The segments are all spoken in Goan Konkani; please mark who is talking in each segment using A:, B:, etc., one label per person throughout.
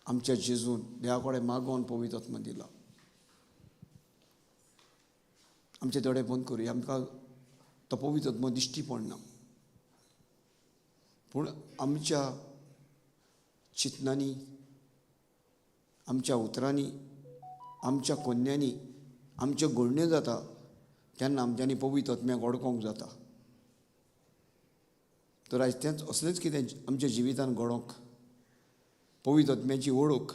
A: आमच्या जेजून देवा कडेन मागोवन पवित्र आत्मो दिला. आमचे दोळे बंद करुया, आमकां तो पवित्र आत्मो दिश्टी पडना, पूण आमच्या चिंतनांनी, आमच्या उतरांनी, आमच्या कोन्यांनी आमच्यो घडण्यो जाता तेन्ना आमच्यांनी पवित्र आत्म्याक वळखूंक जाता. तर आयज तेंच असलेंच कितें आमच्या जिवितान घडोवंक, पवित्र आत्म्याची वळख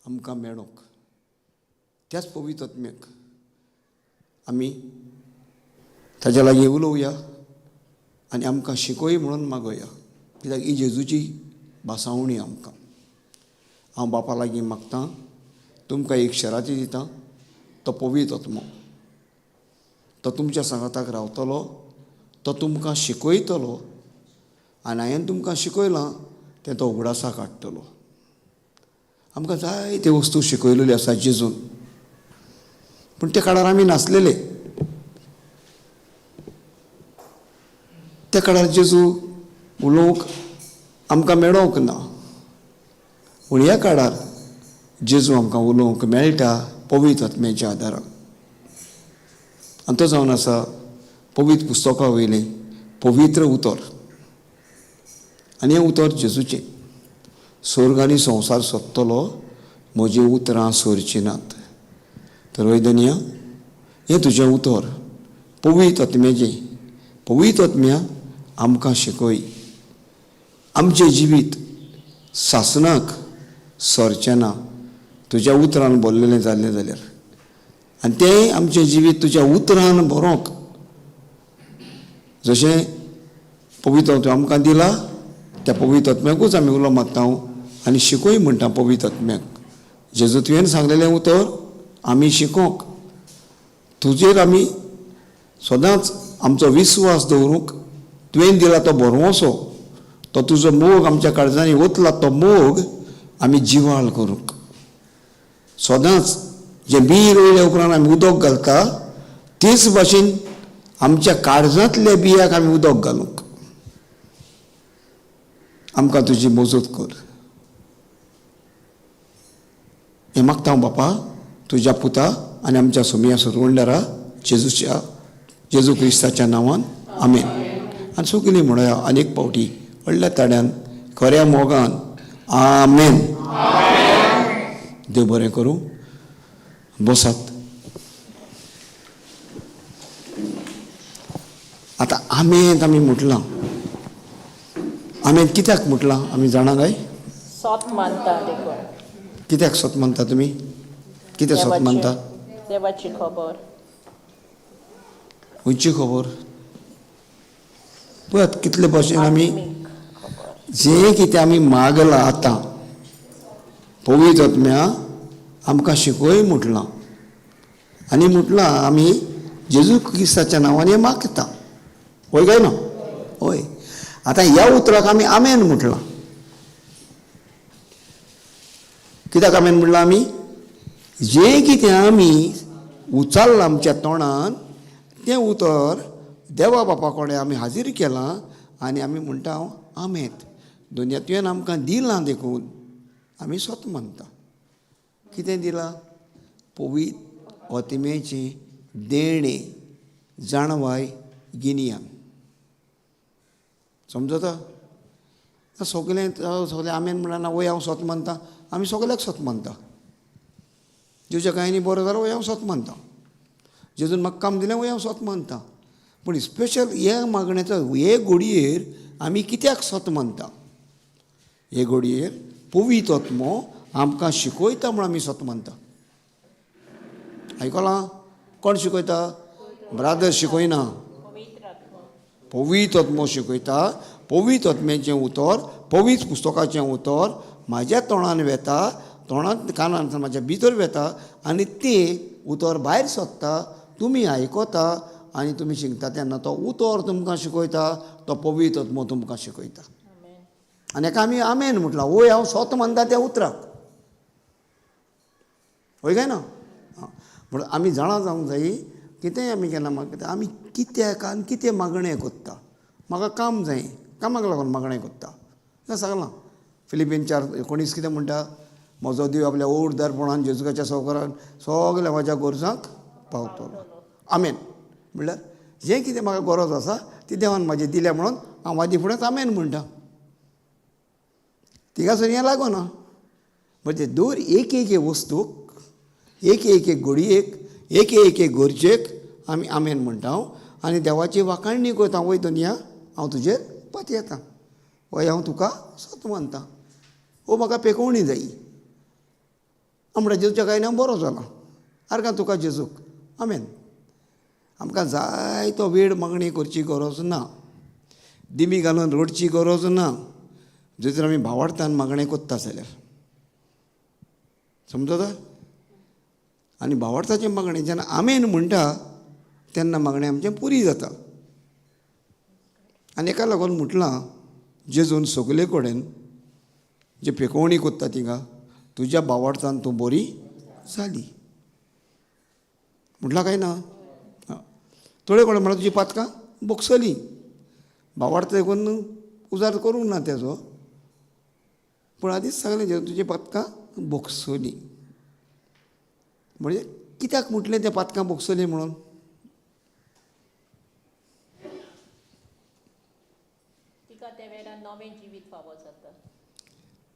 A: आमकां मेळोंक, त्याच पवित्र आत्म्याक आमी ताच्या लागीं उलोवया आनी आमकां शिकोय म्हणून मागोया, कित्याक ही जेजूची भासावणी आमकां. हांव बापा लागीं मागतां, तुमकां एक शराती दितां, तो पवित्र आत्मो, तो तुमच्या सांगाताक रावतलो, तो तुमकां शिकयतलो आनी हांवें तुमकां शिकयलां तें तो उगडासाक हाडटलो. आमकां जायते वस्तू शिकयलेल्यो आसा जेजून, पूण त्या काळार आमी नासलेले. त्या काळार जेजू उलोवंक आमकां मेळोवंक ना, पूण ह्या काळार जेजू आमकां उलोवंक मेळटा पवित्र आत्म्याच्या आदारान. आनी तो जावन आसा पवित्र पुस्तका वयलें पवित्र उतर, आनी हें उतर जेजूचें. स्वर्ग आनी संवसार सोदतलो, म्हजीं उतरां सोरचीं नात. तर हय धनया, हें तुजें उतर पवित्र आत्म्याचें. पवित्र आत्म्या आमकां शिकय, आमचें जिवीत सासणाक सरचें ना तुज्या उतरान बोल्लेलें जाल्लें जाल्यार, आनी तें आमचें जिवीत तुज्या उतरान बरोवंक जशें पवित्र आत्म्या आमकां दिला त्या पवित्र आत्म्याकूच आमी उलो मारता आनी शिकय म्हणटा पवित्र आत्म्याक. जेजू तुवें सांगलेलें उतर आमी शिकोवंक, तुजेर आमी सदांच आमचो विस्वास दवरूंक, तुवें दिला तो भरवंसो, तो तुजो मोग आमच्या काळजांनी ओतला तो मोग आमी जिवाळ करूंक, सदांच जें बी रोयल्या उपरांत आमी उदक घालता तेच भाशेन आमच्या काळजांतल्या बियाक आमी उदक घालूंक आमकां तुजी मजत कर. हें मागता हांव बापा तुज्या पुता आनी आमच्या सोमिया सुरवंडारा जेजूच्या, जेजू क्रिस्ताच्या नांवान, आमेन. आनी सगळीं म्हणया अनेक फावटी व्हडल्या ताड्यान खऱ्या मोगान, आमेन. देव बरें करूं. बसात. आतां आमेन आमी म्हटलां, आमेन कित्याक म्हटलां आमी जाणा काय?
B: सोत मानता देखून.
A: कित्याक सोत मानता तुमी? कितें सोत मानता?
B: देवाची खबर.
A: खंयची खबर? पळयात कितले भाशेन आमी जें कितें आमी मागलां आतां पवित्र आत्म्या आमकां शिकय म्हटलां आनी म्हटलां आमी जेजू क्रिस्ताच्या नांवान हें मागता, हय काय ना? हय. आतां ह्या उतराक आमी आमेन म्हटलां. कित्याक आमेन म्हटलां आमी? जें कितें आमी उचारलां आमच्या तोंडान तें उतर देवा बापा कडेन आमी हाजीर केलां आनी आमी म्हणटा आमेत. दुनिया तुवें आमकां दिलां देखून आमी सोत मानता. कितें दिलां? पवित्र आत्म्याचें देणें, जाणवाय, गिन्यान. समजता? सगळें सगळें आमेन म्हणना, वय हांव सोत मानता. आमी सगळ्याक सोत मानता. जेजूच्या कांयनी बरो जालो, वय हांव सोत मानता. जेजून म्हाका काम दिलें, वय हांव सोत मानता. पूण स्पेशल हे मागण्याचो हे घोडयेर आमी कित्याक सोत मानता? हे घोडयेर पवित्र आत्मो आमकां शिकयता म्हूण आमी सोत मानता. आयकलां? कोण शिकयता? ब्रादर शिकयना, पवित्र आत्मो शिकयता. पवित्र आत्म्याचें उतर, पवित्र पुस्तकाचें उतर म्हाज्या तोंडान वेता, तोंडांत कानान म्हाज्या भितर वेता आनी तें उतर भायर सोदता, तुमी आयकता आनी तुमी शिकता तेन्ना तो उतर तुमकां शिकयता, तो पवित्र आत्मो तुमकां शिकयता. आनी हेका आमी आमेन म्हटलां. वय हांव सोत मानता त्या उतराक, हय काय ना? म्हणून आमी जाणा जावंक जाय कितेंय आमी केन्ना मागता, आमी कित्याक आनी कितें मागणें कोत्ता. म्हाका काम जाय, कामाक लागून मागणें कोत्ता. सांगलां फिलिपीन 4:19 कितें म्हणटा? म्हजो देव आपल्या ओडदारपणान जेजुकाच्या संवकारान सगल्या म्हज्या गरजांक पावतलो. आमेन. म्हणल्यार जें कितें म्हाका गरज आसा ती देवान म्हाजी दिल्या म्हणून हांव म्हाजी फुडेंच आमेन म्हणटा. थिंगासर हें लागना. म्हणजे दर एक एक वस्तूक, एक एक घडयेक, एक एक गरजेक आमी आमेन म्हणटा आनी देवाची वाखाणणी करता. वय दुनिया, हांव तुजेर पातयेता, वय हांव तुका सत मानता, ओ म्हाका पेकोवणी जायी. हांव म्हणटा जेजूच्या कांय ना बरो जाला, आर्गां तुका जेजूक, आमेन. आमकां जाय तो वेळ मागणी करची गरज ना, दिमी घालून रडची गरज ना, जर तर आमी भावार्थान मागणें करता जाल्यार. समजता? आनी भावार्थाचें मागणें जेन्ना आमेन म्हणटा तेन्ना मागणें आमचें पुरी जाता. आनी एका लागून म्हटलां जेजून सगले कडेन जे पेकोवणी करता तिंगा तुज्या भावार्थान तूं बरी जाली म्हटलां काय ना? थोडे कोणें म्हणल्यार तुजी पातकां बोगसली, भावार्थ देखून उजार करूंक ना तेजो, पूण आदींच सांगलें जेजून तुजी पातकां बोगसली. म्हणजे कित्याक म्हटलें तें पातकां बोगसली म्हणून?
B: तिका त्या वेळार नवें जिवीत फावो जाता.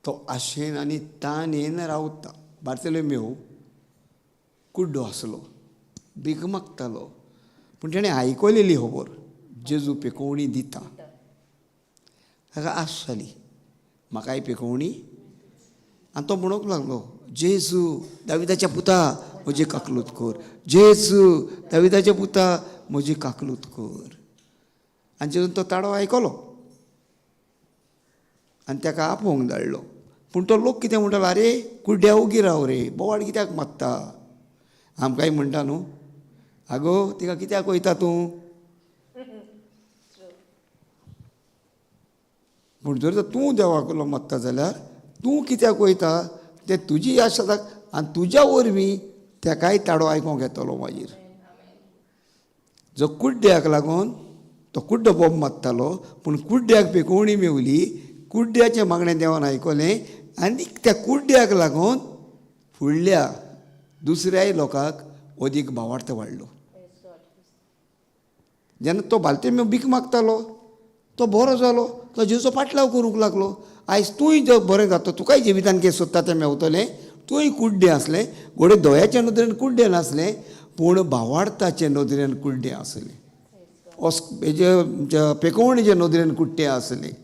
A: तो आशेन आनी तानेन रावता. बार्तोलोमेव कुड्डो आसलो, भीक मागतालो, पूण तेणें आयकलेली खबर जेजू पेकोवणी दिता, ताका आस जाली म्हाकाय पेकोवणी. आनी तो म्हणूंक लागलो, जेजू दाविदाच्या पुता म्हजी काकलूत कर, जेजू दाविदाच्या पुता म्हजी काकलूत कर. आनी जेजून तो ताडो आयकलो आनी ताका आपोवंक धाडलो. पूण तो लोक कितें म्हणटालो, आरे कुड्ड्या ओगी राव रे, बोवाळ कित्याक मारता? आमकांय म्हणटा न्हू, आगो तिका कित्याक वयता तूं? पूण जर तूं देवाक मागता जाल्यार तूं कित्याक वयता तें तुजी आशा जाता आनी तुज्या वरवीं तेकाय ताडो आयकोंक येतलो मागीर. जो कुड्ड्याक लागून तो कुड्डो बोब मारतालो, पूण कुड्ड्याक पेकोवणी मेवली, कुड्ड्याचें मागणें देवान आयकलें आनी त्या कुड्ड्याक लागून फुडल्या दुसऱ्याय लोकांक अदीक भावार्थ वाडलो. जेन्ना तो बालतेम्यो भीक मागतालो तो बरो जालो, तो जेजूचो पाटलाव करूंक लागलो. आयज तूंय जर बरें जाता, तुकाय जिवितान कितें सोदता तें मेवतलें. तूंय कुड्डें आसलें, घोडे दोळ्याच्या नदरेन कुड्डें नासलें, पूण भावार्थाचे नदरेन कुड्डें आसलें, हेजे पेकोवणीचे नदरेन कुड्डें आसलें,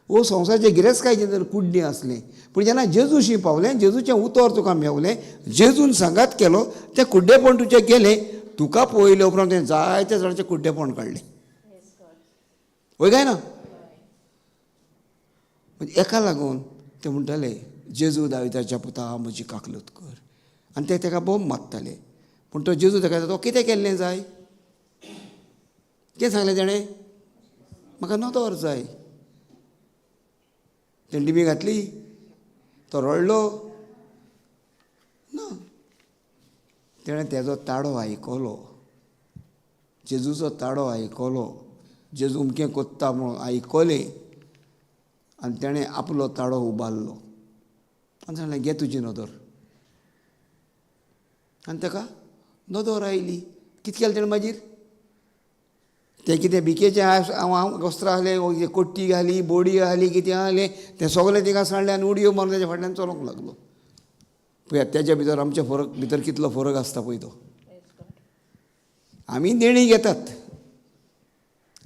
A: वो संवसाराचे गिरेस्तकायेचे नदरेन कुड्डें आसलें. पूण जेन्ना जेजूशी पावलें, जेजूचें उतर तुका मेवलें, जेजून सांगात केलो, तें कुड्डेपण तुजें गेलें. तुका पळयले उपरांत तें जायत्या जाणांचें कुड्डेपण काडलें. वय काय ना? म्हणजे एका लागून ते म्हणटाले जेजू दाविदाच्या पुता म्हजी काकलूत कर, आनी ते ताका बोम मारताले. पूण तो जेजू ताका तो कितें केल्लें जाय? कितें सांगलें तेणें? म्हाका नदर जाय. तेणें डिबी घातली, तो रडलो ना, तेणें तेजो ताडो आयकलो, जेजूचो ताडो आयकलो, जेजू अमकें कोत्ता म्हणून आयकलें आनी तेणें आपलो ताडो उबारलो आनी सांगलें घे तुजी नदर. आनी ताका नदर आयली. कितें केलें तेणें मागीर? तें कितें भिकेचें हांव वस्त्रां आहलें, कोट्टी घाली, बोडी घाली, कितें आहलें तें सगळें तिका सांडलें आनी उडयो मारून तेज्या फाटल्यान चलोवंक लागलो. पळयात तेज्या भितर आमचे फरक भितर कितलो फरक आसता पळय तो. आमी देणी घेतात,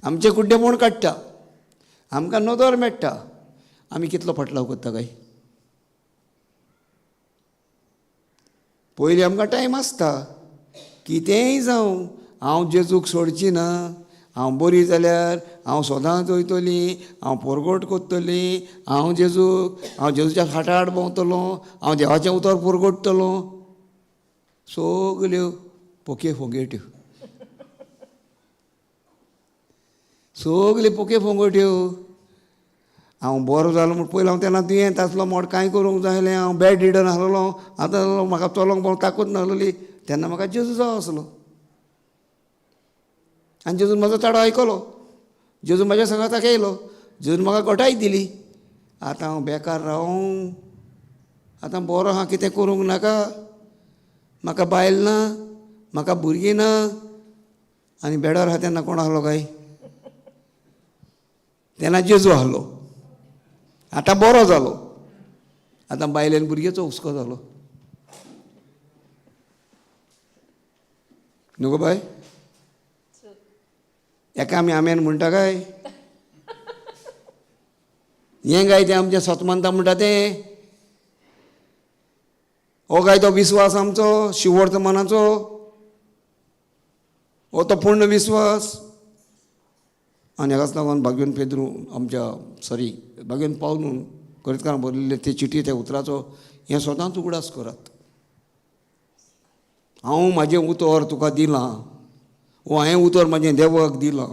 A: आमचें कुड्डेपण काडटा, आमकां नदर मेळटा, आमी कितलो फाटलाव करता काय? पयलीं आमकां टायम आसता, कितेंय जावं हांव जेजूक सोडची ना, हांव बरी जाल्यार हांव सदांच वयतली, हांव पोरगोट करतली, हांव जेजूक, हांव जेजूच्या खाटार भोंवतलो, हांव देवाचें उतर पोरगोडटलो. सगल्यो पोके फोंगेट्यो, सगल्यो पोके फोंगोट्यो. हांव बरो जालो म्हूण पयलीं हांव तेन्ना दुयेंत आसलो, मोड कांय करूंक जायलें, हांव बेड रिडन आसलेलो, आतां म्हाका चलोंक भोंवंक ताकूच नासलेली, तेन्ना म्हाका जेजू जावो आसलो. आनी जेजून म्हजो ताडो आयकलो, जेजू म्हज्या सांगाताक येयलो, जेजून म्हाका घटाय दिली. आतां हांव बेकार रावूं, आतां बरो आहा, कितें करूंक नाका, म्हाका बायल ना, म्हाका भुरगीं ना, आनी बेडार आहा तेन्ना कोण आहलो काय? तेन्ना जेजू आहलो. आतां बरो जालो, आतां बायलेन भुरग्याचो हुस्को जालो. न्हू गो बाय? एका आमी आमेन म्हणटा काय? हें काय तें आमचें सतमानता म्हणटा तें? हो काय तो विस्वास आमचो शिवर्त मनाचो? हो तो पूर्ण विस्वास? आनी हाकाच लागून भाग्योन पेद्रू आमच्या सॉरी भाग्योन पावलून करितकारां बरयल्ले ते चिटी त्या उतराचो हें सदांच उगडास करात. हांव म्हाजें उतर तुका दिलां, वो हांवें उतर म्हाजें देवाक दिलां,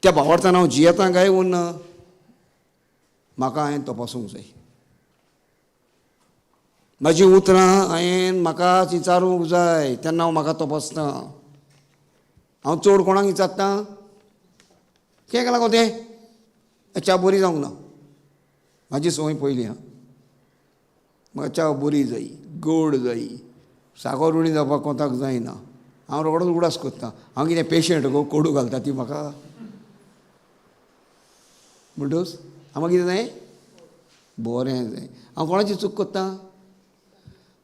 A: त्या भावार्थान हांव जियेतां काय उरना म्हाका हांवें तपासूंक जाय. म्हाजीं उतरां हांवें म्हाका विचारूंक जाय, तेन्ना हांव म्हाका तपासतां. हांव चड कोणाक विचारता? कितें केलां गो तें? च्या बरी जावंक ना. म्हाजी संवय पयली आहा, म्हाका च्या बरी जाय, गोड जाय, साकर उणी जावपाक कोताक जायना. हांव रोखडोच उगडास करता, हांव कितें पेशंट गो कोडू घालता ती म्हाका? म्हणटूच आमकां कितें जाय? बरें जाय. हांव कोणाची चूक करता?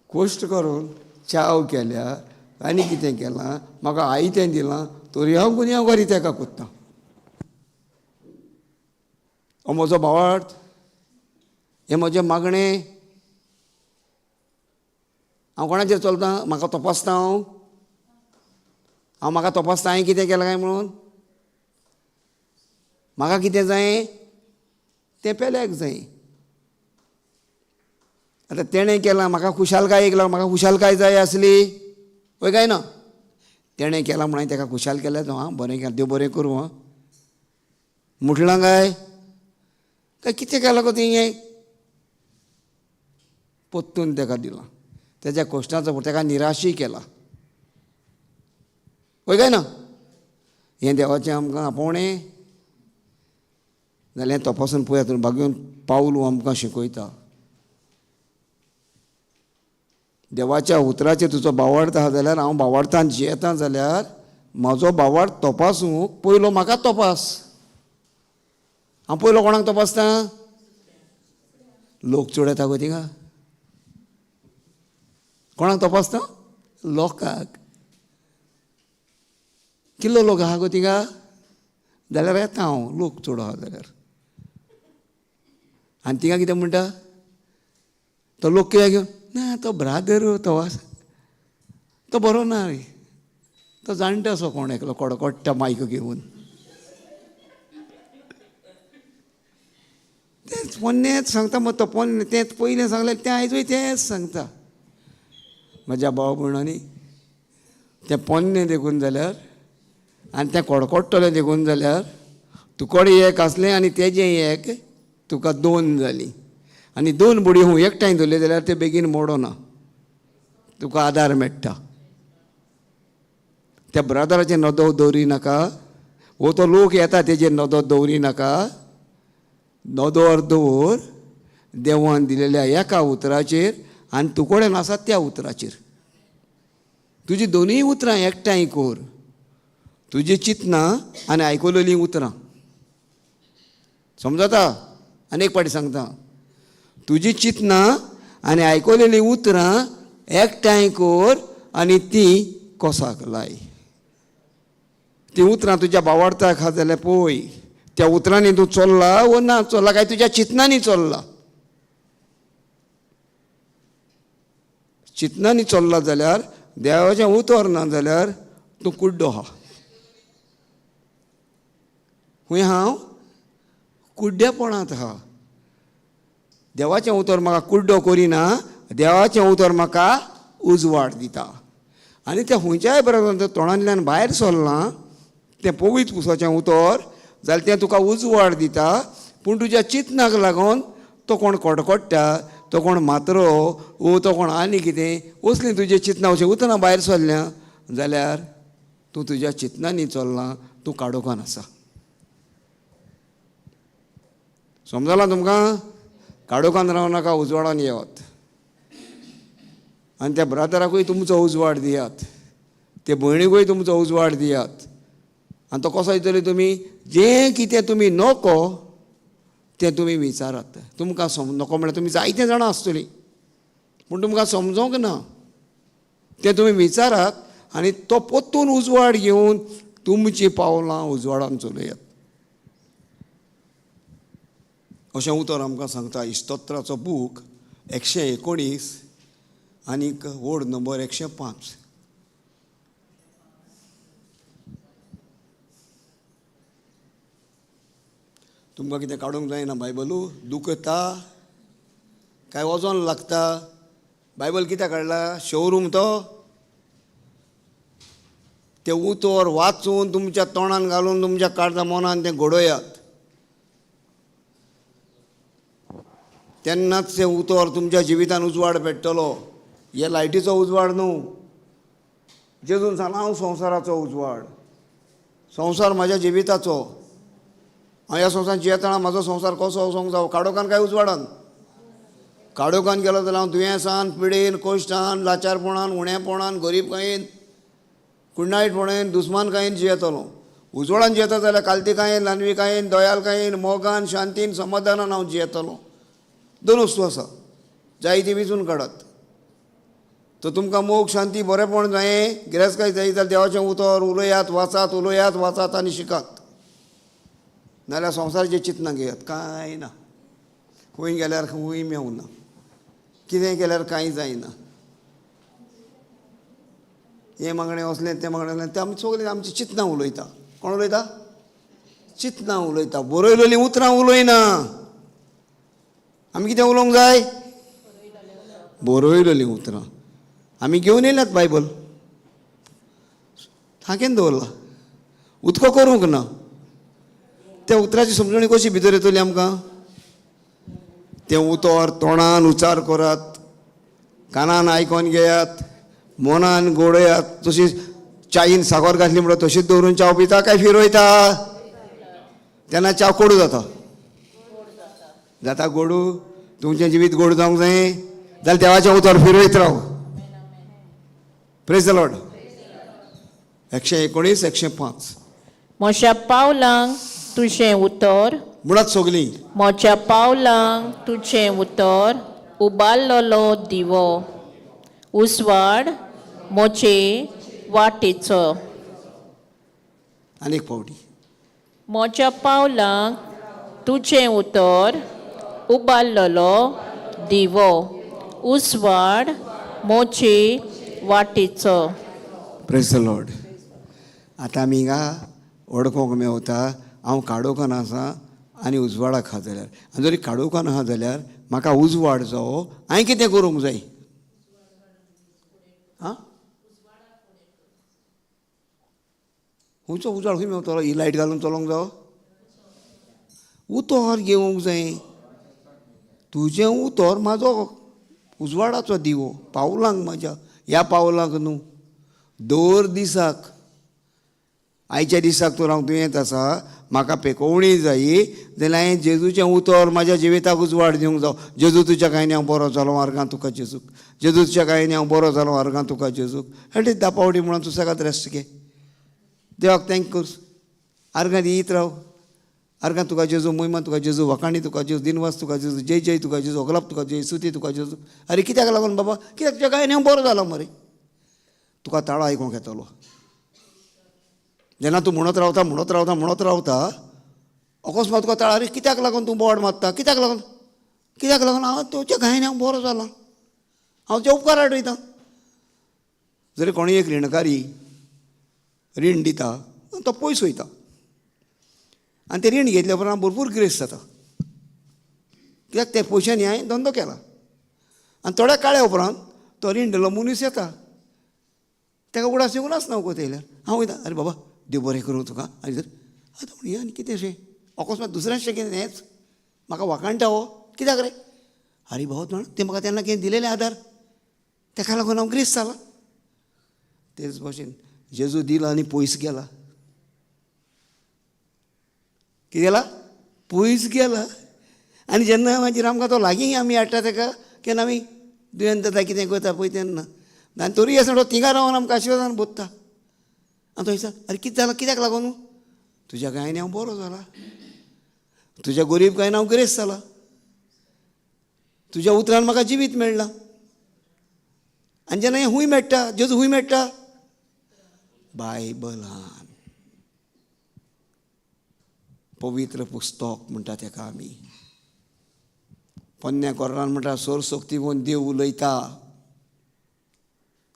A: कश्ट करून च्याव केल्या आनी कितें केलां, म्हाका आयतें दिलां, तरी हांव गुन्यांवकारी तेका करता. हो म्हजो भावार्थ, हें म्हजें मागणें. हांव कोणाचेर चलता? म्हाका तपासता हांव. हांव म्हाका तपासता हांवें कितें केलां काय म्हणून. म्हाका कितें जाय तें पेल्याक जाय. आतां तेणें केलां, म्हाका खुशालकाय एक लागून म्हाका खुशालकाय जाय आसली, वय काय ना? तेणें केलां म्हणून हांवें तेका खुशाल केलें, आं बरें केलें, देव बरें करूं. आं म्हटलां काय काय कितें केलां गो तें? परतून तेका दिलां, तेज्या कश्टाचो तेका निराशी केला, वय काय ना? हें देवाचें आमकां आपोवणें जाल्यार तपासून पळयात. भाग्योन पावलू आमकां शिकयता, देवाच्या उतराचेर तुजो भावार्थ आहा जाल्यार, हांव भावार्थान जियेता जाल्यार म्हाजो भावार्थ तपासूंक पयलो म्हाका तपास. हांव पयलो कोणाक तपासता? लोक चड येता गो थिंगा. कोणाक तपासता? लोकांक. कितलो लोक आहा गो थिंगा? जाल्यार येता हांव, लोक चड आहा जाल्यार. आनी थिंगा कितें म्हणटा तो लोक? कित्याक घेवन ना तो ब्रादर तो आसा तो बरो ना रे, तो जाणटो असो कोण एकलो कडकडटा मायक घेवन, तेंच पोन्नेच सांगता. मग तो पोन्ने तेंच पयलें सांगलें तें आयजूय तेंच सांगता. म्हज्या भाव भयणांनी तें पोन्नें देखून जाल्यार आनी तें कडकडटलें देखून जाल्यार तुकोडे एक आसलें आनी तेजें एक, तुका दोन जालीं. आनी दोन बडयो हूं एकठांय धरल्यो जाल्यार ते बेगीन मोडना, तुका आदार मेळटा. त्या ब्रदराचेर नदर दवरी नाका, वो तो लोक येता तेजेर नदर दवरी नाका. नदर दवर देवान दिलेल्या एका उतराचेर आनी तुकोडेन आसा त्या उतराचेर. तुजी दोनूय उतरां एकठांय कर, तुजी चिंतनां आनी आयकुलेलीं उतरां. समजता? आनी एक फावटी सांगता, तुजी चिंतनां आनी आयकुलेलीं उतरां एकठांय कर आनी तीं कोसाक लाय. तीं उतरां तुज्या भावार्थाक आहा जाल्यार पळय, त्या उतरांनी तूं चल्ला वो ना चल्ला, काय तुज्या चिंतनांनी चल्ला? चिंतनांनी चल्ला जाल्यार, देवाचें उतर ना जाल्यार तूं कुड्डो आहा. खंय हांव कुड्डेपणांत आहा. देवाचें उतर म्हाका कुड्डो करिना, देवाचें उतर म्हाका उजवाड दिता. आनी तें खंयच्याय बरोबर तोंडांतल्यान भायर सरलां तें पवित्र पुसाचें उतर जाल्यार तें तुका उजवाड दिता. पूण तुज्या चिंतनाक लागून तो कोण कडकडटा, तो कोण मात्रो वो तो कोण आनी कितें असलीं तुजें चिंतनां अशीं उतरां भायर सरल्यां जाल्यार तूं तुज्या चिंतनांनी चल्लां, तूं काडोकान आसा. समजलां तुमकां? काळोखान रावनाका, उजवाडान येवात. आनी त्या ब्रादराकूय तुमचो उजवाड दियात, ते भयणीकूय तुमचो उजवाड दियात. आनी तो कसो दितले तुमी? जें कितें तुमी नको तें तुमी विचारात. तुमकां नको म्हळ्यार तुमी जायते जाणां आसतलीं, पूण तुमकां समजोंक ना तें तुमी विचारात आनी तो परतून उजवाड घेवन तुमचीं पावलां उजवाडान चलयात. अशें उतर आमकां सांगता इस्तोत्राचो बूक 119 आनीक वोर्ड नंबर 105. तुमकां कितें काडूंक जायना बायबलू? दुखता काय वजन लागता? बायबल कित्याक काडला? शोरूम तो तें उतर वाचून तुमच्या तोंडान घालून तुमच्या काळजा मनान तें घडोयात. तेन्नाच तें उतर तुमच्या जिवितान उजवाड पेट्टलो. हे लायटीचो उजवाड न्हू. जेजून सांगलां हांव संवसाराचो उजवाड, संवसार म्हाज्या जिविताचो. हांव ह्या संवसारान जियेतना म्हाजो संवसार कसो वचोंक जावो? काडोकान काय उजवाडान? काडोकान गेलो जाल्यार हांव दुयेंसान, पिडेन, कश्टान, लाचारपणान, उणेपणान, गरीबकायेन, कुण्णायटपणान, दुस्मानकायेन जियेतलो. उजवाडान जियेता जाल्यार कालतिकायेन, लानविकायेन, दयालकायेन, मोगान, शांतीन, समाधानान हांव जियेतलो. दोन वस्तू आसा, जाय ती विंचून काडात. तर तुमकां मोग, शांती, बरेपण जायें, गिरेस्तकाय जाय जाल्यार देवाचें उतर उलयात, वाचात, उलयात, वाचात आनी शिकात. नाजाल्यार संवसाराचें चिंतनां घेयात, कांय ना. खंय गेल्यार खंय मेवना, कितें केल्यार कांय जायना. हें मागणें वसलें, तें मागणें वसलें, तें आमी सगळीं आमचीं चिंतनां उलयता. कोण उलयता? चिंतनां उलयता, बरयलेलीं उतरां उलयना. आमी कितें उलोवंक जाय? बरयलेलीं उतरां. आमी घेवन येयल्यात बायबल, थाकेन दवरला, उदको करूंक ना. त्या उतराची समजणी कशी भितर येतली आमकां? तें उतर तोंडान उच्चार करात, कानान आयकोन घेयात, मनान गोडयात. तशी चायीन साकर घातली म्हणटा तशीच दवरून च्याव पिता काय फिरयता? तेन्ना च्याव कोडू जाता. जाता गोडू? तुमचें जिवीत गोड जावंक जाय जाल्यार देवाचें उतर फिरयत राव. Praise the Lord. 119 105.
B: म्हज्या पावलांक तुजें उतर,
A: मुळात सगलीं.
B: म्हज्या पावलांक तुजें उतर उबारलेलो दिवो, उजवाड म्हजे वाटेचो.
A: आनी एक फावटी.
B: म्हज्या पावलांक तुजें उतर उबारलेलो दिवो, उजवाड म्हजे वाटेचो.
A: Praise the Lord. आतां आमी हिंगा वळखूंक मेवता हांव काडोकान आसा आनी उजवाडाक आहा जाल्यार, आनी जरी काडोकान आहा जाल्यार म्हाका उजवाड जावो, हांवें कितें करूंक जाय? आं, खंयचो उजवाड खंय मेवतलो? ही लायट घालून चलोवंक जावो? उतर घेवंक जाय. तुजें उतर म्हाजो उजवाडाचो दिवो, पावलांक म्हाज्या, ह्या पावलांक न्हू, दर दिसाक. आयच्या दिसाक तर हांव दुयेंत आसा, म्हाका पेकोवणी जायी जाल्यार हांवें जेजूचें उतर म्हाज्या जिविताक उजवाड दिवंक जावो. जेजू तुज्या कांय हांव बरो जालो, आर्गां तुका जेजूक. जेजू तुज्या कांय हांव बरो जालो, आर्गां तुका जेजूक. एटलीस्ट 10 फावटी म्हणून तूं सगळ्यात रेस्ट घे, देवाक thank कर, आर्गां दीत राव. आर्गां तुका जेजू, मोहिमा तुका जेजू, वखाणी तुका जेजू, दिनवास तुका जेजू, जय जय तुका जेजू, अगलाप तुका जेजू, स्तुती तुका जेजू. अरे कित्याक लागून बाबा? कित्याक तुज्या कांय हांव बरो जालो मरे. तुका ताळो आयकूंक येतलो. जेन्ना तूं म्हणत रावता, म्हणत रावता, म्हणत रावता, अकस्मात तुका ताळो, अरे कित्याक लागून तूं बोड मारता? कित्याक लागून? कित्याक लागून? हांव तुज्या गायन हांव बरो जालां, हांव तुज्या उपकार आठयतां. जरी कोणूय एक रिणकारी रीण दिता, तो पयस वयता आनी तें रीण घेतल्या उपरांत भरपूर ग्रेस जाता. कित्याक ते पयशांनी हांवें धंदो केला. आनी थोड्या काळ्या उपरांत तो रीण दिलो मनीस येता, ताका उगडास येवंक नासना वखद येयल्यार. हांव वयता, अरे बाबा देव बरें करूं तुका. आनी जर आतां म्हणया आनी कितें शें अकस्मात दुसऱ्याचें कितें हेंच म्हाका वाखाणटा हो, कित्याक रे? अरे भाऊ म्हण तें म्हाका तेन्ना कितें दिलेलें आदार, ताका लागून हांव ग्रेस जाला. तेच भाशेन जेजू दिला आनी पयस गेला. कितें गेला? पयस गेला. आनी जेन्ना मागीर आमकां तो लागीं आमी हाडटा ताका, केन्ना आमी दुयेंत जाता कितें करता पळय तेन्ना, आनी तरी आसतना तो थिंगा रावन आमकां आशिर्वादान बोधता. आनी तो विचार, आरे कितें जालां, कित्याक लागून तुज्या गायन हांव बरो जाला, तुज्या गरीब गायन हांव गिरेस्त जाला, तुज्या उतरान म्हाका जिवीत मेळ्ळां. आनी जेन्ना हें खूंय मेळटा, जेजू खूंय मेळटा? बायबलान. पवित्र पुस्तक म्हणटा तेका आमी. पोन्न्या कोरान म्हणटा सोर सोक्ती म्हूण देव उलयता.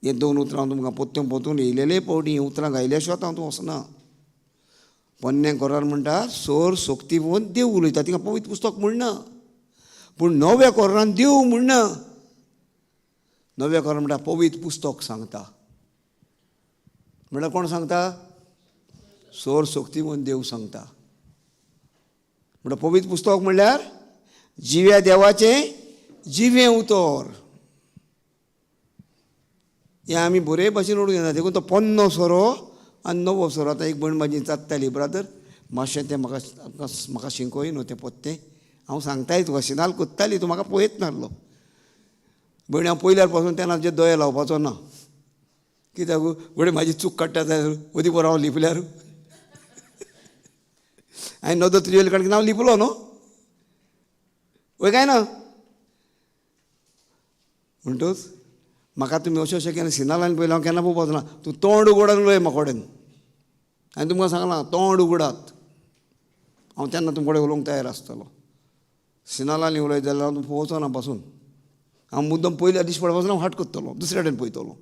A: हे दोन उतरां तुमकां पोत्तून पोतून येयलेले पावटी हीं उतरां गायल्या शिवाय हांव तूं वचना. पोन्न्या कोरान म्हणटा सोर सोक्ती म्हूण देव उलयता, तिका पवित्र पुस्तक म्हणना. पूण नव्या कोरान देव म्हणना. नव्या कोरान म्हणटा पवित्र पुस्तक सांगता. म्हणल्यार कोण सांगता? सोर सोक्ती म्हूण देव सांगता. म्हणटा पवित्र पुस्तक म्हणल्यार जिव्या देवाचें जिवें उतर. हें आमी बरे भाशेन ओडूंक येना. देखून तो पोन्नो सोरो आनी नवो सोरो. आतां एक भयण म्हाजी चात्ताली, ब्रादर मातशें तें म्हाका म्हाका शिंकोय न्हू तें पोत्तें, हांव सांगताय तुका, शिनाल कोत्ताली, तूं म्हाका पळयत नासलो. भयण हांव पयल्यार पासून तेन्ना तुजे दोळे लावपाचो ना, कित्याक घडये म्हाजी चूक काडटा जाल्यार ओदी बरो हांव लिपल्यार हांवें नदर तुजे वयली काडून हांव लिपलो न्हू, वय काय ना. म्हणटूच म्हाका तुमी अशें अशें केन्ना सिनालान पयलें हांव केन्ना पळोवपाचो ना. तूं तोंड उगडान उलय म्हाका कडेन. हांवें तुमकां सांगलां तोंड उगडात, हांव तेन्ना तुमचे कडेन उलोवंक तयार आसतलो. सिनालांनी उलयत जाल्यार हांव तुमकां पळोवचो ना पासून. हांव मुद्दम पयल्या दीस पडपाचो हांव हाट करतलो, दुसऱ्या कडेन पळयतलो.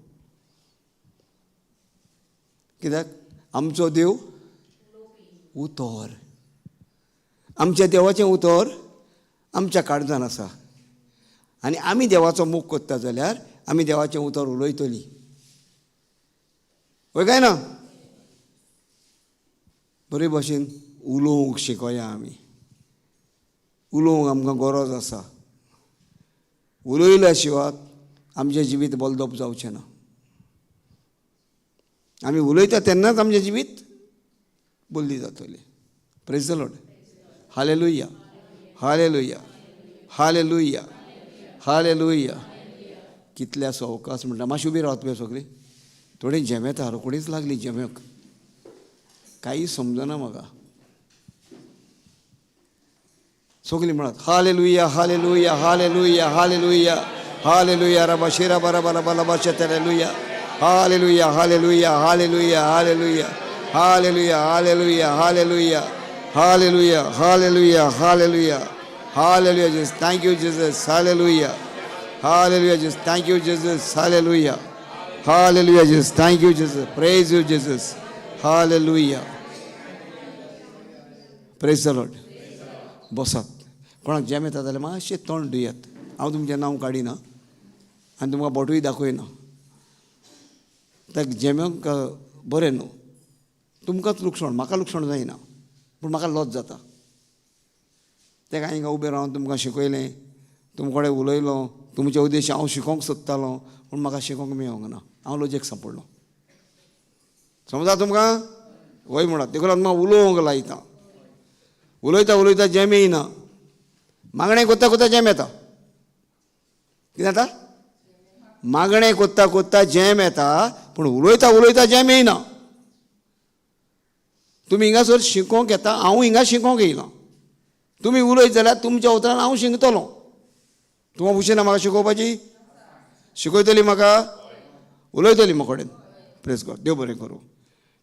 A: कित्याक आमचो देव उतर, आमच्या देवाचें उतर आमच्या काळजान आसा. आनी आमी देवाचो मोग करता जाल्यार आमी देवाचें उतर उलयतलीं, वय काय ना. बरे भाशेन उलोवंक शिकोया आमी. उलोवंक आमकां गरज आसा. उलयल्या शिवाय आमचें जिवीत बलदप जावचें ना. आमी उलयता तेन्नाच आमचें जिवीत बदली जातलें. Praise the Lord. Hallelujah, hallelujah, hallelujah, hallelujah. कितल्या सवकास म्हणटा. मातशी उबी रावत पळय सगळीं, थोडी झेमेता, रोखडीच लागली झेमेक, कांय समजना म्हाका. सगळीं म्हणत hallelujah, hallelujah, hallelujah, hallelujah, hallelujah, रबा शिरा बरा बरा बरा बा hallelujah, hallelujah, hallelujah, hallelujah, hallelujah, hallelujah, hallelujah, hallelujah, hallelujah, hallelujah, hallelujah. Jesus, thank you Jesus. Hallelujah, hallelujah Jesus, thank you Jesus. Hallelujah, hallelujah Jesus, thank you Jesus. Praise you Jesus. Hallelujah. Praise the Lord. बसात. कोणाक जेम येता जाल्यार मातशें तोंड धुयात. हांव तुमचें नांव काडिना आनी तुमकां बोटूय दाखयना. ताका जेमेक बरें न्हू, तुमकांच लुकसाण, म्हाका लुकसाण जायना, पूण म्हाका लॉस जाता. तेका हिंगा उबें रावन तुमकां शिकयलें, तुमचे कडेन उलयलो, तुमचे उद्देश हांव शिकोवंक सोदतालो, पूण म्हाका शिकोवंक मेळोंक ना. हांव लजेक सांपडलो. समजा तुमकां? वय म्हणा. देखून हांव तुमकां उलोवंक लायता. उलयता उलयता जेम येयना, मागणें कोत्ता कोत्ता जेम येता. कितें जाता? मागणें कोत्ता कोत्ता जेम येता, पूण उलयता उलयता जेम येयना. तुमी हिंगासर शिकोवंक येता, हांव हिंगा शिकोवंक येयलां. तुमी उलयत जाल्यार तुमच्या उतरान हांव शिकतलो. तुमकां खुशी ना म्हाका शिकोवपाची? शिकयतली म्हाका, उलयतली म्हाका कडेन. प्रेस गॉड, देव बरें करूं.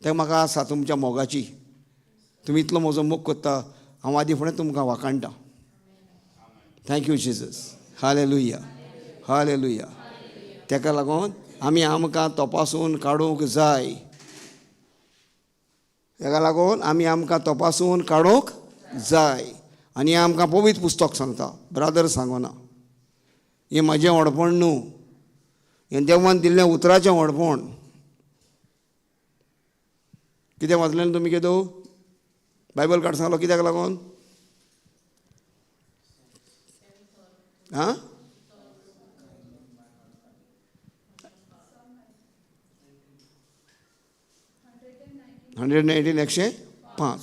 A: तें म्हाका आसा तुमच्या मोगाची. तुमी इतलो म्हजो मोग करता, हांव आदी फुडें तुमकां वाखाणटा. Thank you Jesus. Hallelujah, hallelujah. तेका लागून आमी आमकां तपासून काडूंक जाय. तेका लागून आमी आमकां तपासून काडूंक जाय. आनी आमकां पवित्र पुस्तक सांगता, ब्रादर सांगना. हें म्हाजें व्हडपण न्हू, हें देवान दिल्लें उतराचें व्हडपण. कितें वाचलें तुमी? केदो बायबल काड सांगलो कित्याक लागून? आं, 119 105.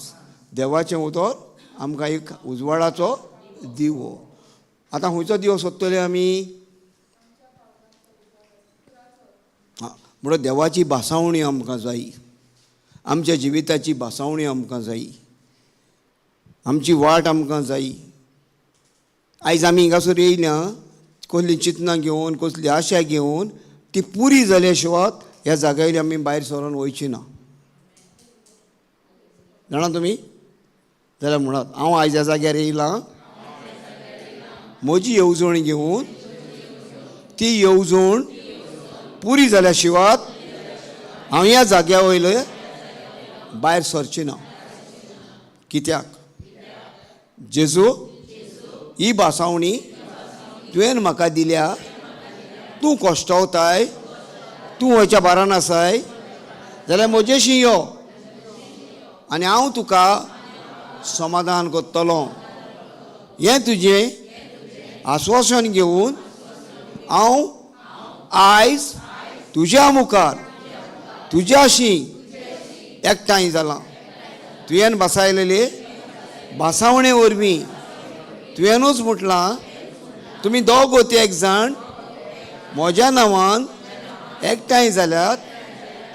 A: देवाचें उतर आमकां एक उजवाडाचो दिवो. आतां खंयचो दिवो सोदतले आमी? म्हणून देवाची भासावणी आमकां जायी, आमच्या जिविताची भासावणी आमकां जायी, आमची वाट आमकां जायी. आयज आमी हिंगासर येयल्या कसली चिंतनां घेवन, कसली आशा घेवन, ती पुरी जाल्या शिवाय ह्या जाग्यावयली आमी भायर सरून वयची ना. जाणा तुमी? जाल्यार म्हणात, हांव आयज ह्या जाग्यार येयलां म्हजी येवजण घेवन, ती येवजण पुरी जाल्या शिवाय हांव ह्या जाग्या वयले भायर सरची ना. कित्याक? जेजू, ही भासावणी तुवें म्हाका दिल्या, तूं कश्टवताय, तूं वयच्या बारान आसाय, जाल्यार म्हजेशी यो आनी हांव तुका समाधान करतलो. हें तुजें आस्वासन घेवन हांव आयज तुज्या मुखार तुज्याशी एकठांय जालां. तुवें बसायलेले भासावणे वरवीं तुवेंनूच म्हटलां, तुमी दोग ते एक जाण म्हज्या नांवान एकठांय जाल्यात,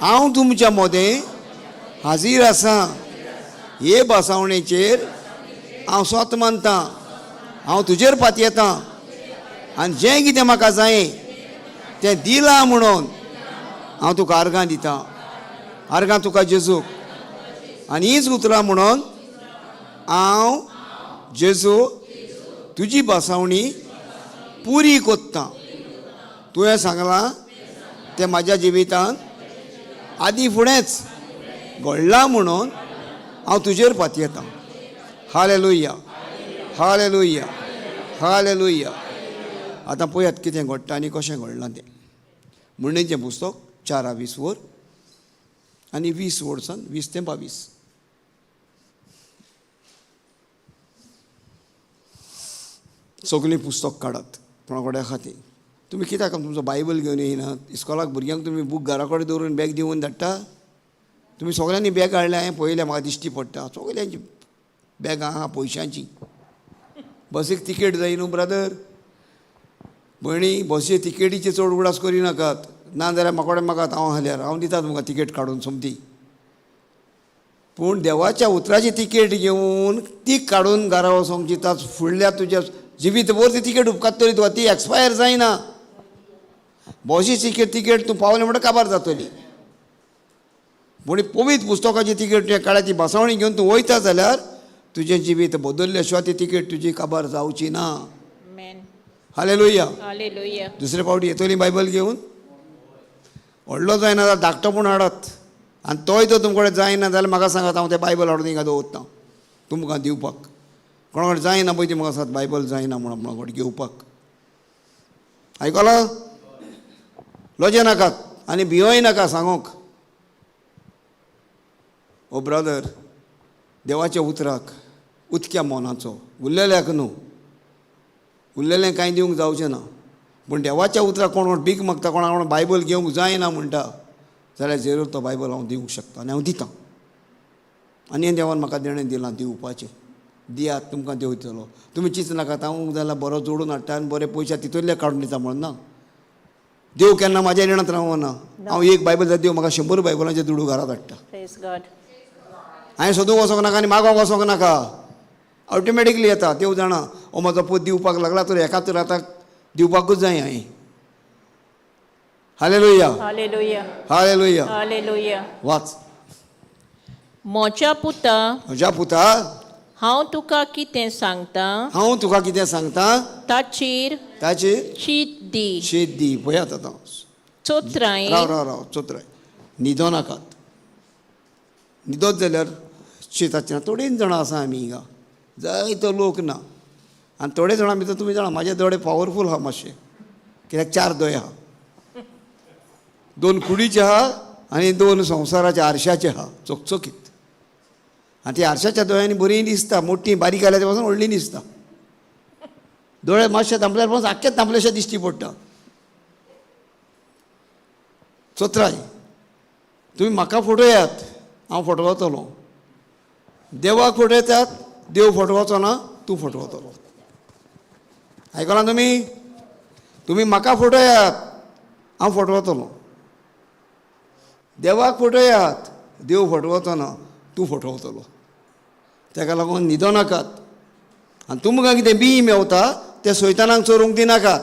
A: हांव तुमच्या मदें हाजीर आसा. हे भासावणेचेर हांव स्वत मानतां, हांव तुजेर पातयेतां आनी जें कितें म्हाका जाय तें दिलां म्हणून हांव तुका आर्गां दितां. आर्गां तुका जेजूक. आनी हीच उतरां म्हणून हांव जेजू तुजी भासावणी पुरी कोत्तां. तुवें सांगलां तें म्हाज्या जिवितांत आदी फुडेंच घडलां म्हणून हांव तुजेर पातयेतां. Hallelujah, hallelujah, hallelujah. आतां पळयात कितें घडटा आनी कशें घडलां तें. म्हणणेचें पुस्तक 4 20 वर आनी 20 वर्सान 20 ते 22. सगळीं पुस्तक काडात कोणा कडेन आहा ती. तुमी कित्याक तुमचो बायबल घेवन येयनात इस्कॉलाक? भुरग्यांक तुमी बूक घरा कडेन दवरून बॅग दिवन धाडटा. तुमी सगळ्यांनी बॅग हाडल्या, हांवें पळयलें, म्हाका दिश्टी पडटा सगळ्यांची बॅगां आहा पयशांची. बसीक तिकेट जाय न्हू ब्रदर, भयणी, बसी तिकेटीचे चड उगडास करिनाकात. ना जाल्यार म्हाका कडेन मागात, हांव हाल्यार हांव दिता तुमकां तिकेट काडून सोमती. पूण देवाच्या उतराची तिकेट घेवन ती काडून घरा वचोंक चिंता, फुडल्या तुज्या जिवीत भर ती तिकेट उपकारतली तुका, ती एक्सपायर जायना. बसी तिकेट तूं पावलें म्हणटा काबार जातली. पूण पवित्र पुस्तकाची तिकेट तुवें काडल्या, ती भासावणी घेवन तूं वयता जाल्यार तुजें जिवीत बदलल्या शिवाय ती तिकेट तुजी काबार जावची ना.
B: Amen.
A: Hallelujah.
B: Hallelujah.
A: दुसरे फावटी येतली बायबल घेवन. व्हडलो जायना जाल्यार धाकटो पूण हाडात. आनी तोय तर तुमचे कडेन जायना जाल्यार म्हाका सांगात, हांव तें बायबल हाडून हिंगा दवरतां तुमकां दिवपाक. कोणा कडेन जायना पळय ती म्हाका सांगात, बायबल जायना म्हणून कोणा कडेन घेवपाक. आयकलां? लजे नाकात आनी भियोय नाका सांगूंक. ओ ब्रदर, देवाच्या उतराक उदक्या मोनाचो उरलेल्याक न्हू, उरलेलें कांय दिवंक जावचें ना. पूण देवाच्या उतराक कोण कोण भीक मागता, कोणा कोण बायबल घेवंक जायना म्हणटा जाल्यार जरूर तो बायबल हांव दिवंक शकता आनी हांव दितां. आनी हें देवान म्हाका देणें दिलां दिवपाचें. दियात, तुमकां देव दितलो. तुमी चिंत नाकात हांव जाल्यार बरो जोडून हाडटा आनी बरे पयशे तितूंतले काडून दिता म्हणून. ना, देव केन्ना म्हाज्या रिणांत रावना. हांव एक बायबल जाल्यार देव म्हाका 100 बायबलांचे दुडू घरांत हाडटा.
B: Praise God.
A: हांवें सोदूंक वचोंक नाका आनी मागोंक वचोंक नाका, ऑटोमॅटिकली येता. देव जाणा, हो म्हजो पूत दिवपाक लागला तर एकाच तर आतां दिवपाकूच जाय हांवें. हालेलुया.
B: Hallelujah.
A: Hallelujah.
B: Hallelujah.
A: वाच.
B: म्हज्या पुता,
A: म्हज्या पुता,
B: हांव तुका कितें सांगता
A: हांव तुका कितें सांगता
B: ताचेर
A: ताचेर
B: चीत दी.
A: शेत दी. पळयात आतां.
B: चोत्राय.
A: राव राव राव, चोत्राय. न्हिदो नाकात. न्हिदत जाल्यार शेताचें. थोडीं जाणां आसा आमी हिंगा, जायतो लोक ना. आनी थोडे जाणां भितर तुमी जाणा म्हाजे दोळे पावरफूल आहा मातशे, कित्याक चार दोळे आहा, दोन कुडीचे आहा आनी दोन संवसाराच्या आरशाचे आहा चकचकीत. आनी ती आरशाच्या दोळ्यांनी बरी दिसता, मोठी बारीक आल्या ते पासून व्हडली दिसता. दोळे मातशे तांबल्यार पासून आख्खे तांबलेशे दिश्टी पडटा. चोत्राय, तुमी म्हाका फटोयात, हांव फटवतलो. देवाक फटयतात, देव फटवचो ना, तूं फटवतलो. आयकलां तुमी? तुमी म्हाका फटयात, हांव फटवतलो. देवाक फटयात, देव फटवचो ना, तूं फटवतलो. ताका लागून न्हिदो नाकात आनी तुमकां कितें बी मेवता तें सैतानाक चोरूंक दिनाकात.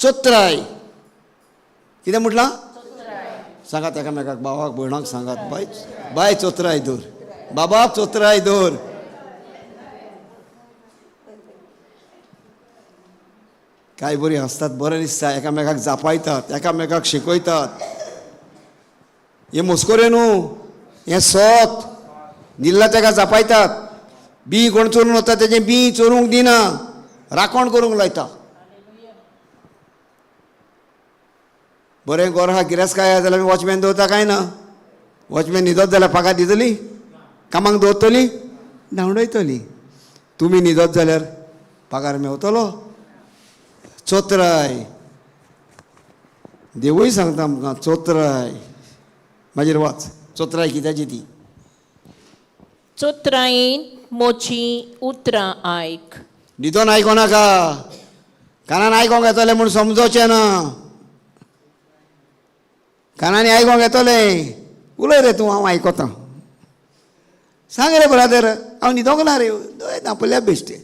A: चत्राय. कितें म्हटलां? सांगात एकामेकाक, भावाक भयणाक सांगात, बाय बाय चोत्राय दवर, बाबा चोत्राय दवर. काय बरीं हांसतात, बरें दिसता, एकामेकाक जापायतात, एकामेकाक शिकयतात. हें मस्कऱ्यो न्हू, हें सत. निल्ला ताका जापायतात. बी कोण चोरून वता तेजें बी चोरूंक दिना, राखण करूंक लायता. बरें गोर आहा, गिरेस्तकाय आहा जाल्यार आमी वॉचमॅन दवरता काय ना? वॉचमॅन न्हिदत जाल्यार पगार दितली? कामाक दवरतली? धांवडयतली. तुमी न्हिदत जाल्यार पगार मेवतलो? चोत्राय. देवूय सांगता आमकां चोत्राय. मागीर वाच, चोत्राय कित्याची ती.
B: चोत्रायेन म्हजीं उतरां आयक.
A: न्हिदोन आयको नाका, कानान आयकोंक येतलें म्हूण समजोचें ना. कानांनी आयकोंक येतलें, उलय रे तूं, हांव आयकतां. सांग रे ब्रादर, हांव न्हिदोंक ना रे, दोळे धांपल्या बेश्टे.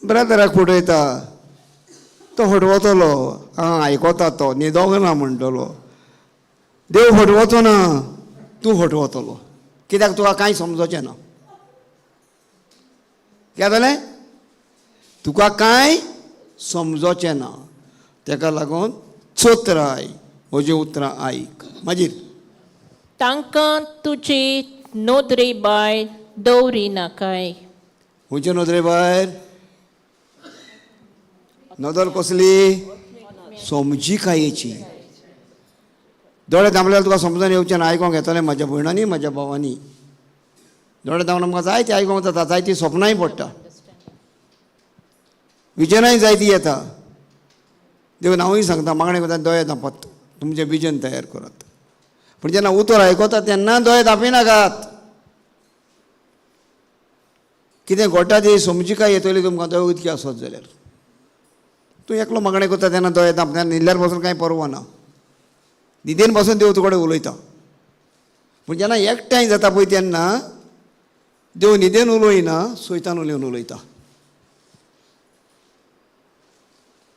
A: ब्रादराक फटयता तो, फटवतलो. आं, आयकता तो, न्हिदोंक ना म्हणटलो. देव फटवचो ना, तूं फटवतलो. कित्याक तुका कांय समजोचें ना. कितें जालें? तुका कांय समजोचें ना. ताका लागून चोत्राय, म्हजीं उतरां आयक. मागीर
B: तांकां तुजे नदरे भायर दवरिनाकाय.
A: खंयचे नदरे भायर? नदर कसली? समजिकायेची. दोळे दामल्यार तुका समजून येवचें ना. आयकोंक येतलें म्हज्या भयणांनी, म्हज्या भावांनी. दोळे दामून आमकां जायतें आयकोंक जाता, जायतीं सपनांय पडटा, विजनाय जायती येता. देखून हांवूय सांगता, मागणें करता दोळे धांपात, तुमचें विजन तयार करात. पूण जेन्ना उतर आयकता तेन्ना दोळे धांपिनाकात. कितें घडटा ती समजिकाय येतली तुमकां दोळे उदकी आसत जाल्यार. तूं एकलो मागणें करता तेन्ना दोळे धांपता, न्हिदल्यार बसून कांय पर्वा ना, न्हिदेन बसून देव तुकडे उलयता. पूण जेन्ना एकठांय जाता पळय तेन्ना देव न्हिदेन उलयना, सोयतान उलोवन उलयता.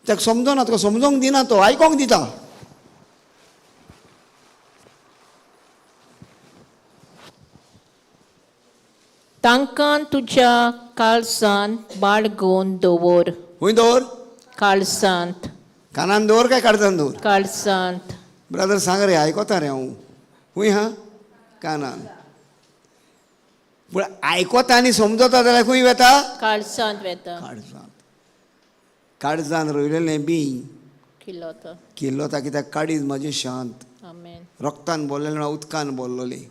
A: ताका समजना, तुका समजोंक दिना, तो आयकोंक दिता.
B: तांकां तुज्या काळजांत बाळगून दवर.
A: खंय दवर?
B: काळजांत.
A: कानान दवर काय काळजान दवर?
B: काळजांत.
A: ब्रदर सांग रे, आयकोता रे हांव. खंय हा? कानान. पूण आयकोता आनी समजता जाल्यार खंय वेता?
B: काळजांत वेता.
A: काळजांत. काळजान रोयलेलें बी
B: किल्लता.
A: किल्लोता. कित्याक काडीज म्हजें शांत.
B: आमेन.
A: रक्तान बोल्लेलें म्हणल्यार उदकान बोल्लोलें.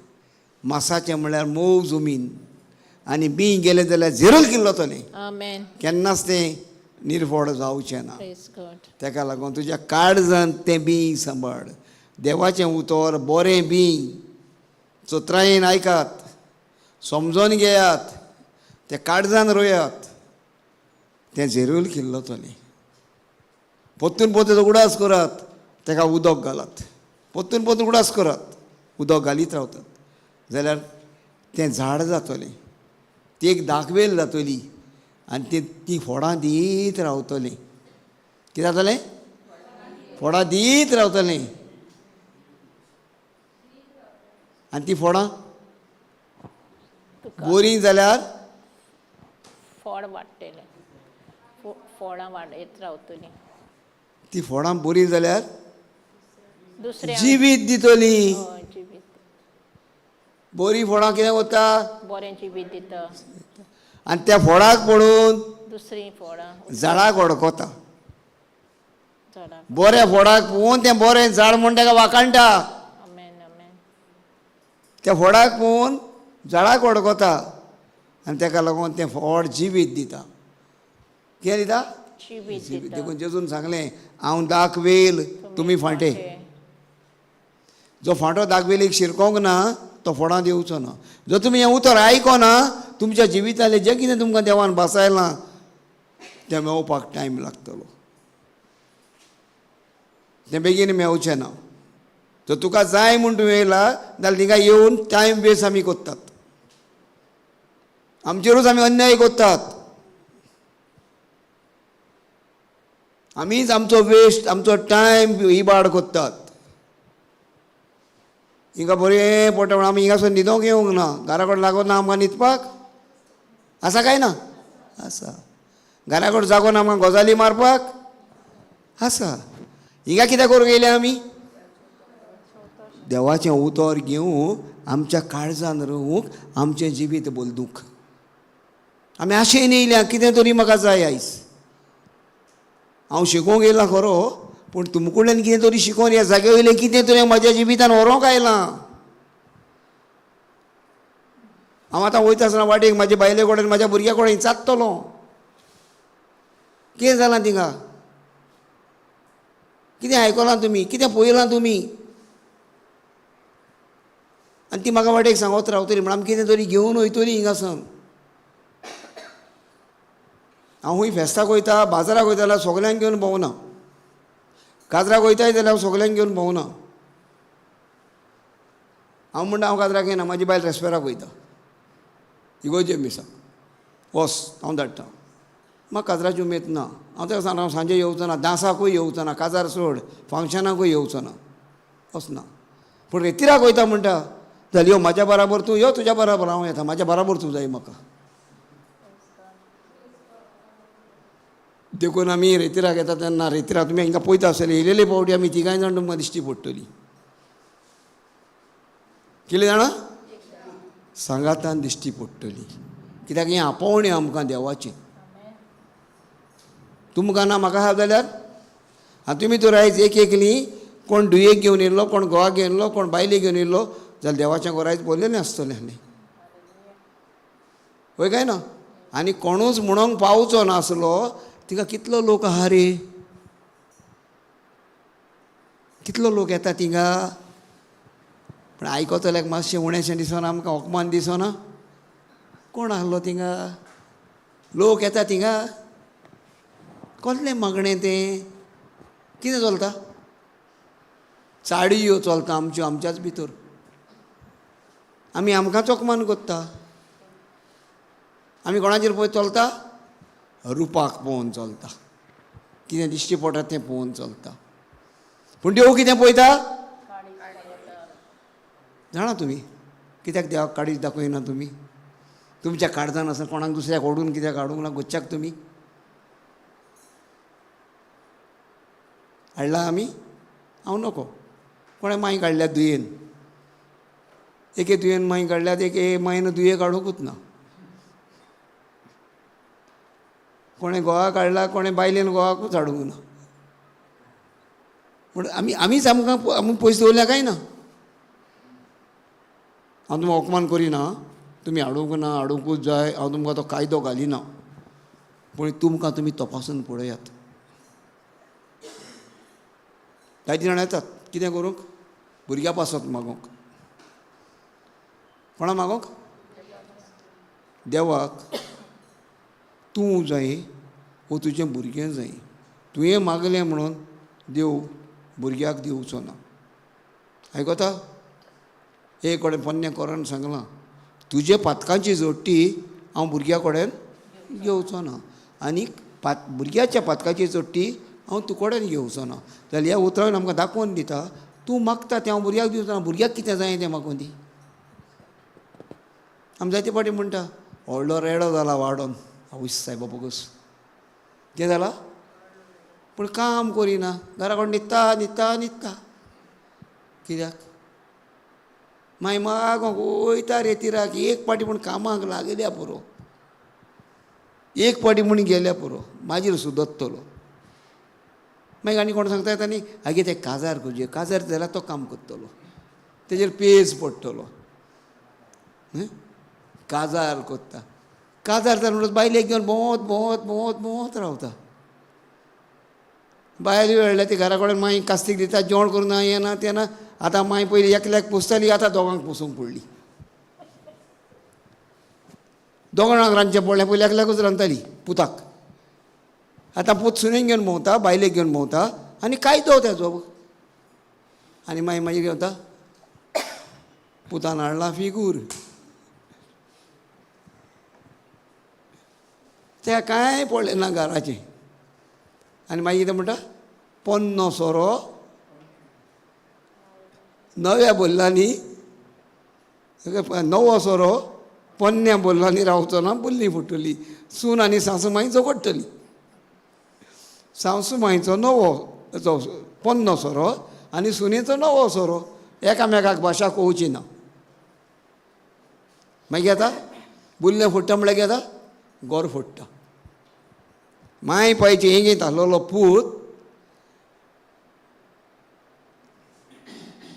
A: मासाचें म्हणल्यार मोव जमीन आनी बी गेलें जाल्यार झिरल किल्लोतलें.
B: आमेन.
A: केन्नाच तें निर्फोड जावचें ना.
B: Praise God.
A: ताका लागून तुज्या काळजान तें बी सांबाळ. देवाचें उतर बरें बी चोत्रायेन आयकात, समजोन घेयात, तें काळजान रोयात, तें झेरूल किल्लतलें. परतून परतून उगडास करात, ताका उदक घालात. परतून परतून उगडास करात, उदक घालीत रावतात जाल्यार तें झाड जातलें, ती एक दाखवेल जातली आनी ती तीं फोडां दीत रावतलीं. कितें जातलें? फोडां दीत रावतलीं. आनी ती फोडां
B: तुका
A: बरीं जाल्यार
B: फोड वाडटलें, फोडां वाडयत रावतलीं.
A: ती फोडां बरीं जाल्यार
B: दुसऱ्या
A: जिवीत दितली.
B: हय, जिवीत.
A: बरीं फोडां कितें वता?
B: बरें जिवीत दिता.
A: आनी त्या फोडाक पळोवन
B: दुसरीं फोडां
A: झाडाक अडकता.
B: झाडां.
A: बऱ्या फोडाक पळोवन तें बरें झाड म्हूण ताका वाखाणटा.
B: आमेन आमेन.
A: त्या फोडाक पळोवन झाडाक अडकता आनी ताका लागून तें फोड जिवीत दिता. कितें दिता?
B: जिवीत दिता.
A: देखून जेजून सांगलें, हांव दाखवेल, तुमी फांटे. जो फांटो दाखवेलीक शिरकोंक ना तो फोडां दिवचो ना. जर तुमी हें उतर आयको ना, तुमच्या जिवितांतलें जें कितें तुमकां देवान भासायलां तें मेवपाक टायम लागतलो, तें बेगीन मेवचें ना. तर तुका जाय म्हूण तूं येयला जाल्यार थिंगा येवन टायम वेस्ट आमी करतात, आमचेरूच आमी अन्याय करतात, आमीच आमचो वेस्ट आमचो टायम इबाड करतात. हिंगा बरें पडटा म्हण आमी हिंगासून न्हिदोंक येवंक ना, घरा कडेन लागून ना आमकां न्हिदपाक आसा काय ना? आसा. घरा कडेन जागो ना आमकां गजाली मारपाक आसा. हिंगा कितें करूंक येयल्या आमी? देवाचें उतर घेवंक, आमच्या काळजान रोवूंक, आमचें जिवीत बदलूंक. आमी आशेन येयल्या कितें तरी म्हाका जाय आयज. हांव शिकोवंक येयलां खरो, पूण तुमकडल्यान कितें तरी शिकोवन ह्या जाग्या वयलें कितें तरी म्हज्या जिवितान व्हरोंक आयलां. हांव आतां वयता आसतना वाटेक म्हाजे बायले कडेन म्हाज्या भुरग्या कडेन विचारतलो कितें जालां थिंगा, कितें आयकलां तुमी, कितें पळयलां तुमी. आनी ती म्हाका वाटेक सांगत रावतली म्हण आमी कितें तरी घेवन वयतली हिंगासून. हांव खूंय फेस्ताक वयता, बाजाराक वयता जाल्यार सगल्यांक घेवन भोंवना, काजराक वयताय जाल्यार हांव सगल्यांक घेवन भोंवना. हांव म्हणटा हांव काजराक येना, म्हाजी बायल रेस्पेराक वयता इगोर्जे मिसाक, वस हांव धाडटा. म्हाका काजराची उमेद ना. हांव ताका सांगता हांव सांजे येवचो ना, दांसाकूय येवचो ना, काजार सोड फंक्शनाकूय येवचो ना, वचना. पूण रेतिराक वयता म्हणटा जाल्यार यो म्हाज्या बराबर तूं यो, तुज्या बराबर हांव येता, म्हाज्या बराबर तूं जाय म्हाका. देखून आमी रेतिराक येता तेन्ना रेतिराक तुमी हांकां पळयता आसतले, येयलेले फावटी आमी तिगांय जाण तुमकां दिश्टी पडटली. कितली जाणां सांगातान दिश्टी पडटली, कित्याक हें आपोवणें आमकां देवाचें. तुमकां ना म्हाका आसा जाल्यार आनी तुमी तर आयज एक एकली कोण दुयेक घेवन येयल्लो, कोण घोवाक घेवन येयल्लो, कोण बायलेक घेवन येयल्लो जाल्यार देवाचें घर आयज भरलेलें आसतलें आसलें, वय काय ना? आनी कोणूच म्हणोंक पावचो नासलो तिका कितलो लोक आहा रे, कितलो लोक येता थिंगा. पूण आयकतल्याक मातशें उणेंशें दिसना आमकां, अपमान दिसना? कोण आहलो थिंगा, लोक येता थिंगा, कसलें मागणें तें, कितें चलता? चाडयो चलता आमच्यो आमच्याच भितर, आमी आमकांच अपमान करता. आमी कोणाचेर पळय चलता? रुपाक पळोवन चलता, कितें दिश्टी पडटा तें पळोवन चलता. पूण देव कितें पळयता जाणा तुमी? कित्याक देवाक काडीच दाखयना तुमी? तुमच्या काळजान आसा कोणाक दुसऱ्याक ओडून कित्याक हाडूंक ना गुच्छाक तुमी हाडला आमी? हांव नको. कोणें मांय काडल्या दुयेन, एके दुयेन मांय काडल्यात, एके मायन दुये काडुंकूच ना. कोणें घोवा काडला, कोणें बायलेन घोवाकूच हाडूंक ना. पूण आमी आमीच आमकां आमी पयस दवरल्या काय ना? हांव तुमकां अपमान करिना, तुमी हाडूंक ना, हाडुंकूच जाय, हांव तुमकां तो कायदो घालिना, पूण तुमकां तुमी तपासून पळयात. जायतीं जाणां येतात कितें करूंक? भुरग्या पासत मागोंक. कोणा मागोंक? देवाक. तूं जाय वो तुजें भुरगें जाय, तुवें मागलें म्हणून देव भुरग्याक दिवचो ना. आयकता? एक कडेन पोन्नें कोरान सांगलां, तुजे पातकांची जोडटी हांव भुरग्या कडेन घेवचो ना, आनी भुरग्याच्या पातकाची जोडटी हांव तूं कडेन घेवचो ना. जाल्यार ह्या उतरान आमकां दाखोवन दिता, तूं मागता तें हांव भुरग्याक दिवचो ना, भुरग्याक कितें जाय तें मागून दी. आमी जायते फावटी म्हणटा व्हडलो रेडो जाला वाडोन, आवयस सायबा बोगस कितें जाला, पूण काम करिना, घरा कडेन न्हिदता न्हिदता न्हिदता. कित्याक? मागीर मागोंक वयता रे तिराक एक पाटी पूण कामाक लागल्या पुरो, एक पाटी म्हूण गेल्या पुरो, मागीर सुदत्तलो. मागीर आनी कोण सांगता येता न्ही, आगे तें काजार करचें, काजार जाल्यार तो काम करतलो, तेजेर पेज पडटलो. काजार करता, काजार जालें म्हणटकच बायलेक घेवन भोंवत भोंवत भोंवत भोंवत रावता. बायल वेळ्ळ्या ती घरा कडेन माई कास्तीक दिता, जेवण करून ना हें ना तें ना. आतां माई पयलीं एकल्याक पोसताली, आतां दोगांक पोसूंक पडली. दोगां जाणांक रांदचें पडलें, पयलीं एकल्याकूच रांदताली पुताक. आतां पूत सुनेक घेवन भोंवता, बायलेक घेवन भोंवता आनी कायदो तेजो. आनी मागीर मागीर घेवता पुतान हाडला फिगूर, तें कांय पडलें ना घराचें. आनी मागीर कितें म्हणटा, पोन्नो सोरो नव्या बोल्लांनी, नवो सोरो पोन्न्या बोल्लांनी रावचो ना, बोल्ली फुट्टली, सून आनी सासू माई झगडटली. सासू माईचो नवो पोन्नो सोरो आनी सुनेचो नवो सोरो, एकामेकाक भाशा कळची ना. मागीर आतां बुल्लें फुट्टा म्हणल्यार कितें जाता, गोर फोडटा. माय पायचे हेंगेत आहलोलो पूत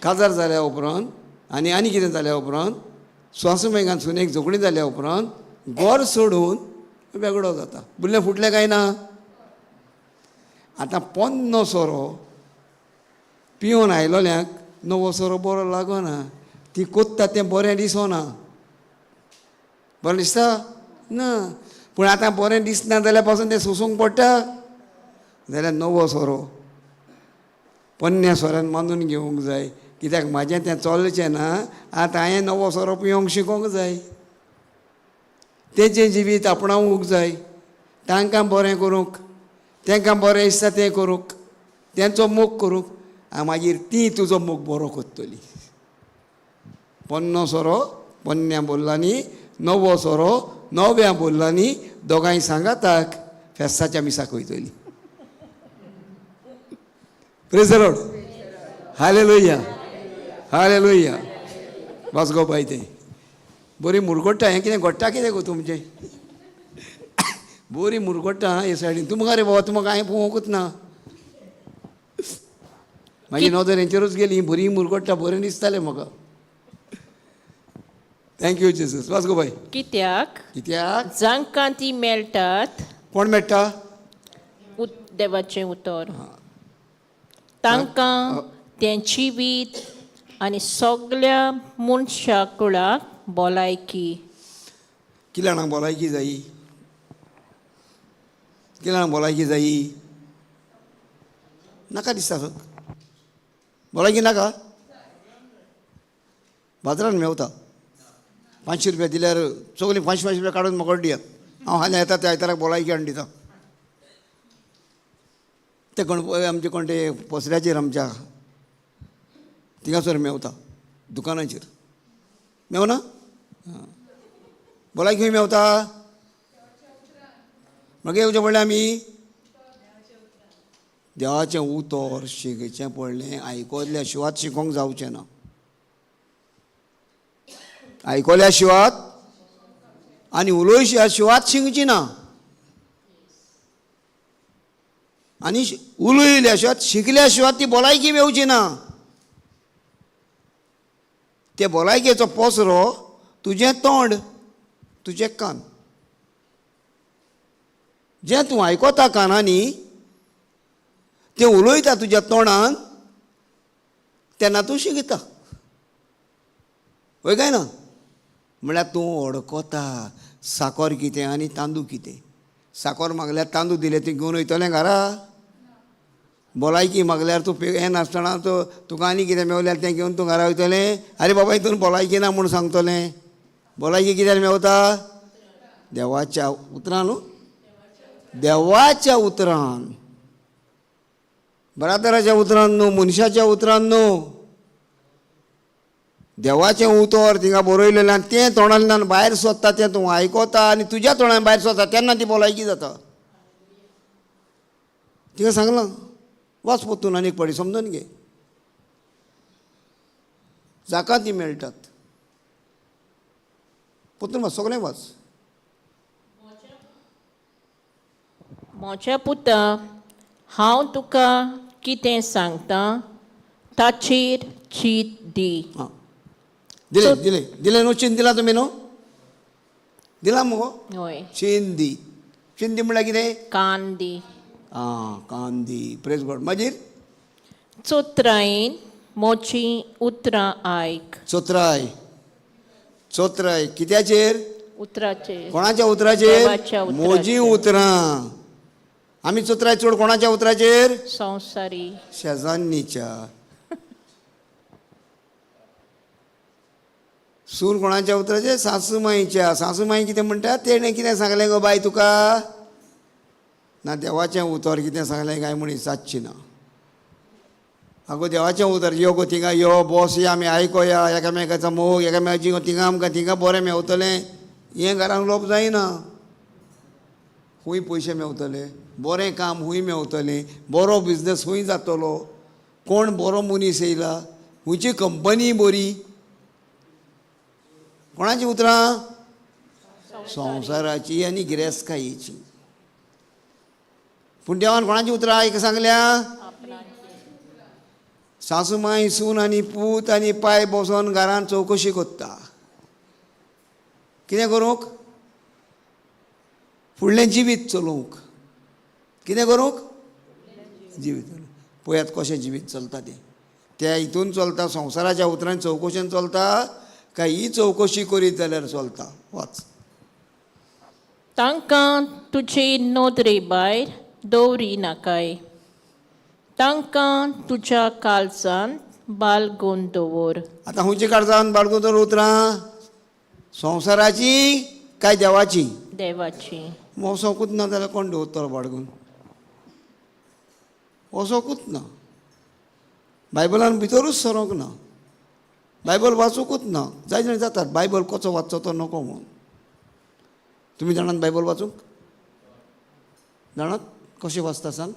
A: काजार जाल्या उपरांत आनी आनी कितें जाल्या उपरांत स्वासुमेगान सुनेक झगडीं जाल्या उपरांत गोर सोडून वेगळो जाता. बुल्लें फुटलें काय ना? आतां पोन्नो सोरो पिवन आयलोल्यांक नवो सोरो बरो लागना, ती कोत्ता तें बरें दिसना. बरें दिसता ना, पूण आतां बरें दिसना जाल्यार पासून तें सोसूंक पडटा. जाल्यार नवो सोरो पोन्न्या सोऱ्यान मानून घेवंक जाय, कित्याक म्हाजें तें चलचें ना. आतां हांवें नवो सोरो पिवंक शिकोंक जाय, तेचें जिवीत आपणावूंक जाय, तांकां बरें करूंक, तांकां बरें दिसता तें करूंक, तेंचो मोग करूंक, मागीर ती तुजो मोग बरो करतली. पोन्नो सोरो पोन्न्या बोल्लांनी, नवो सोरो नव्या बोल्लांनी, दोगांय सांगाताक फेस्ताच्या मिसाक वयतली. Praise the Lord. Hallelujah, hallelujah. वास गो बाय, तें बरी मुरगोट्टा. हें कितें घडटा कितें गो तुमचें? बरी मुरगोट्टा हे सायडीन. तुमकां रे बाबा, तुमकां कांय पळोवंकूच ना. मागीर नदर हेंचेरूच गेली. बरी मुरगोट्टा, बरें दिसतालें म्हाका. Thank you Jesus. वास गो बाय.
B: कित्याक
A: कित्याक
B: जांकां ती मेळटात.
A: कोण मेळटा?
B: देवाचें उतर तांकां तें जिवीत आनी सगल्या मनशा कुळाक भलायकी.
A: कितल्या जाणांक भलायकी जायी? कितल्या जाणांक भलायकी जायी? नाका दिसता सर भलायकी नाका. बाजारान मेवता 500 रुपया दिल्यार सगळीं 500 500 रुपया काडून म्हाका दियात, हांव हालीं येता त्या आयताराक भलायकी हाडून दिता. ते गणप आमचे कोण ते पसऱ्याचेर आमच्या थिंगासर मेवता, दुकानाचेर मेवना. भलायकी खंय मेवता? मागीर येवचें पडलें आमी देवाचें उतर शिकचें पडलें. आयकल्या शिवात शिकोंक जावचें ना, आयकल्या शिवात आनी उलोयच्या शिवात शिकची ना, आनी उलयल्या शिवात शिकल्या शिवात ती भलायकी मेवची ना. ते भलायकेचो पसरो तुजें तोंड, तुजें कान, जें तूं आयकता कानांनी तें उलयता तुज्या तोंडान, तेन्ना तूं शिकता. वय काय ना? म्हळ्यार तूं अडकता साकर कितें आनी तांदूळ कितें. साकर मागल्यार तांदूळ दिले ती घेवन वयतलें घरा. भलायकी मागल्यार तूं हें नासतना तो तुका आनी कितें मेवल्यार तें घेवन तूं घरा वयतलें. आरे बाबा हितून भलायकी ना म्हूण सांगतलें. भलायकी कित्याक मेवता? देवाच्या उतरान न्हू, देवाच्या उतरान, बरादराच्या उतरान न्हू, मनशाच्या उतरान न्हू. देवाचें उतर थिंगा बरयलेलें आनी तें तोंडांतल्यान भायर सोदता, तें तूं आयकता आनी तुज्या तोंडान भायर सोदता तेन्ना ती भलायकी जाता. थिंगा सांगलां, वाच पोत्तून आनी एक पाटी समजून घे. जाका ती मेळटात. पोत्तून वाच, सगळें वाच.
B: म्हज्या पुता, हांव तुका कितें सांगता ताचेर चीत दी.
A: आं, दिलें दिलें दिलें न्हू? चीन दिलां तुमी न्हू? दिलां मुगो?
B: हय.
A: चीन दी. चीन दी म्हणल्यार कितें?
B: कान दी.
A: आं, कान दी. Praise God. मागीर
B: चोत्रायेन म्हजीं उतरां आयक.
A: चोत्राय, चोत्राय कित्याचेर?
B: उतराचेर.
A: कोणाच्या उतराचेर?
B: देवाच्या उतराचेर.
A: म्हजीं उतरां. आमी चत्राय चड कोणाच्या उतराचेर?
B: संवसारी.
A: शेजान्नीच्या. सून कोणाच्या उतराचेर? सासूमाईच्या. सासूमाई कितें म्हणटा? तेणें कितें सांगलें गो बाय तुका? ना देवाचें उतर कितें सांगलें काय म्हूण विचारची ना. आगो देवाचें उतर, यो गो थिंगा, यो बस, या आमी आयकोया, एकामेकाचो मोग, एकामेकाची थिंगा आमकां थिंगा बरें मेवतलें. हें घरान उलोवप जायना. खूंय पयशे मेवतले, बरें काम खूंय मेवतलें, बरो बिजनस खूंय जातलो, कोण बरो मनीस येयला, खंयची कंपनी बरी. कोणाची उतरां? संवसाराची आनी गिरेस्तकायेची. पूण देवान कोणाची उतरां आयक सांगल्या? सासूमाय, सून आनी पूत आनी पाय बसोन घरान चवकशी कोत्ता. कितें करूंक? फुडलें जिवीत चलोवंक. कितें करूंक? जिवीत चलोवंक. पळयात कशें जिवीत चलता तें. त्या हितून चलता, संवसाराच्या उतरान चवकशेन चलता काय ही चवकशी करीत जाल्यार चलता? वाच.
B: तांकां तुजे नदरे भायर दवरी नाकाय, तांकां तुज्या काळजांत बालगून दवर.
A: आतां खंयची काळजान बाळगून तर उतरां? संवसाराची काय देवाची?
B: देवाची.
A: वसोकूच ना जाल्यार कोण दवरतलो बाळगून? वसोकूच ना. बायबलान भितरूच सरोंक ना, बायबल वाचूंकूच ना. जाय जाण जातात बायबल कसो वाचचो तो नको म्हणून. तुमी जाणात बायबल वाचूंक? जाणात? कशें वाचता सांग?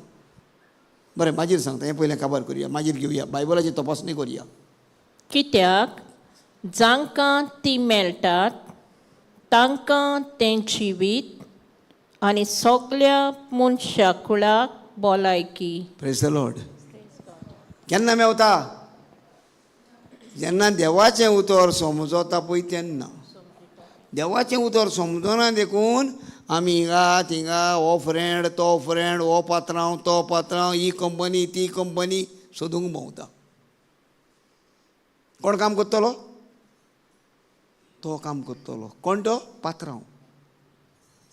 A: बरें, मागीर सांगता. हें पयलें काबार करुया, मागीर घेवया बायबलाची तपासणी करुया.
B: कित्याक जांकां ती मेळटात तांकां तें जिवीत आनी सगल्या मनशा कुळाक भलायकी.
A: प्रेज the Lord. केन्ना मेवता? जेन्ना देवाचें उतर समजता पळय तेन्ना. देवाचें उतर समजना देखून आमी हिंगा थिंगा, हो फ्रेंड तो फ्रेंड, हो पात्रांव तो पात्रांव, ही कंपनी ती कंपनी सोदूंक भोंवता. कोण काम करतलो? तो काम करतलो. कोण तो? पात्रांव.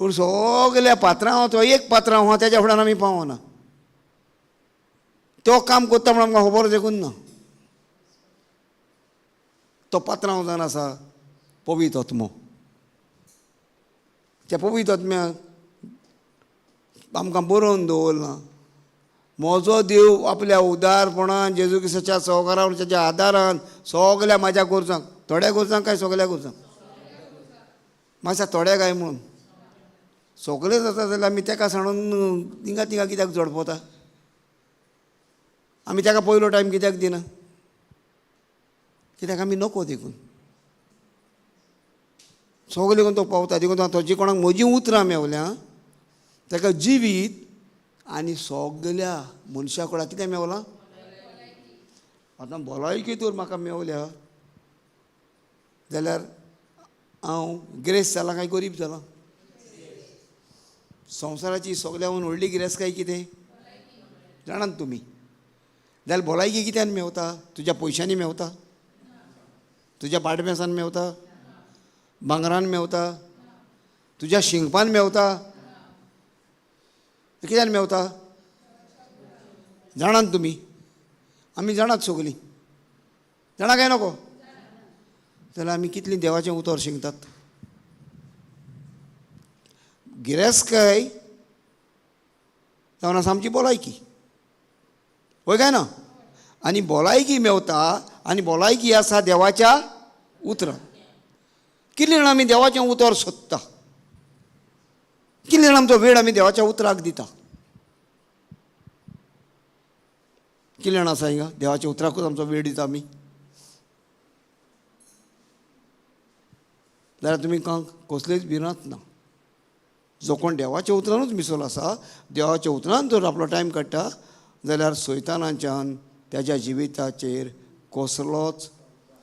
A: पूण सगल्या पात्रांव तो एक पात्रांव आहा, तेज्या फुड्यान आमी पावना. तो काम करता म्हूण आमकां खबर देखून ना. तो पात्रांव जावन आसा पवित्र आत्मो. त्या पवित्र आत्म्याक आमकां बरोवन दवरलां, म्हजो देव आपल्या उदारपणान जेजू क्रिस्ताच्या सहकारान ताच्या आदारान सगल्या म्हाज्या गरजांक, थोड्या गरजांक काय सगल्या गरजांक, मातशा थोड्या काय म्हणून सगळें जाता जाल्यार आमी तेका सांडून थिंगा थिंगा कित्याक झडपता? आमी तेका पयलो टायम कित्याक दिना? कित्याक आमी नको देखून. सगळें देखून तो पावता. देखून तो जी कोणाक म्हजीं उतरां मेवल्या ताका जिवीत आनी सगल्या मनशा कडेन कितें मेवलां? आतां भलायकी तर म्हाका मेवल्या जाल्यार हांव गिरेस्त जालां काय गरीब जालां? संवसाराची सगल्याहून व्हडली गिरेस्तकाय कितें जाणात तुमी? जाल्यार भलायकी कित्यान मेवता? तुज्या पयशांनी मेवता? तुज्या पाटबेसान मेवता? भांगरान मेवता? तुज्या शिंगपान मेवता? कित्यान मेवता जाणात तुमी? आमी जाणात सगलीं. जाणा काय नको? जाल्यार आमी कितलीं देवाचें उतर शिंकतात? गिरेस्तकाय जावन आसा आमची भलायकी, हय काय ना? आनी भलायकी मेवता आनी भलायकी आसा देवाच्या उतरान. कितले जाण आमी देवाचें उतर सोदता? कितले जाण आमचो वेळ आमी देवाच्या उतराक दिता? कितले जाण आसा हिंगा देवाच्या उतराकूच आमचो वेळ दिता आमी? जाल्यार तुमी कसलीच भिरांत ना. जो कोण देवाच्या उतरानूच मिसोल आसा, देवाच्या उतरान जर आपलो टायम काडटा जाल्यार सैतानाच्यान ताज्या जिविताचेर कसलोच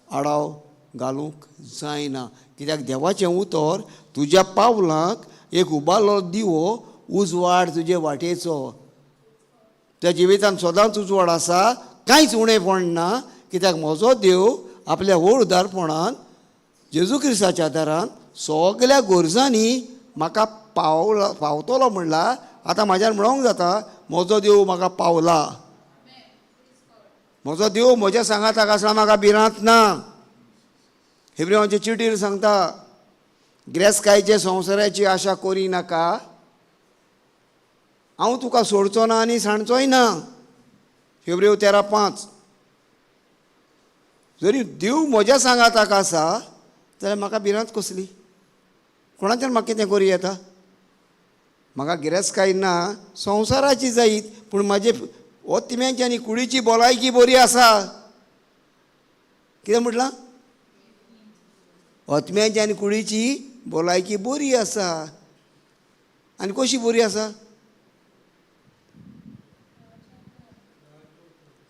A: आडाव घालूंक जायना. कित्याक देवाचें उतर तुज्या पावलांक एक उबालो दिवो, उजवाड तुजे वाटेचो. त्या जिवितान सदांच उजवाड आसा, कांयच उणेपण ना. कित्याक म्हजो देव आपल्या व्हड उदारपणान जेजू क्रिस्ताच्या आदारान सगल्या गरजांनी म्हाका पावतलो म्हणला. आतां म्हाज्यान म्हणोंक जाता म्हजो देव म्हाका पावला, म्हजो देव म्हज्या सांगाताक आसला, म्हाका भिरांत ना. हेब्रेवांचे चिटीर सांगता, गिरेस्तकायेचे संवसाराची आशा करी नाका, हांव तुका सोडचो ना आनी सांडचोय ना. हेब्रेव 13:5. जरी देव म्हज्या सांगाताक आसा जाल्यार म्हाका भिरांत कसली? कोणाच्यान म्हाका कितें करूं येता? म्हाका गिरेस्तकाय ना, संवसाराची जायत, पूण म्हाजे ओतिम्यांची आनी कुडीची भलायकी बरी आसा. कितें म्हटलां? ओतम्यांची आनी कुडीची भलायकी बरी आसा. आनी कशी बरी आसा?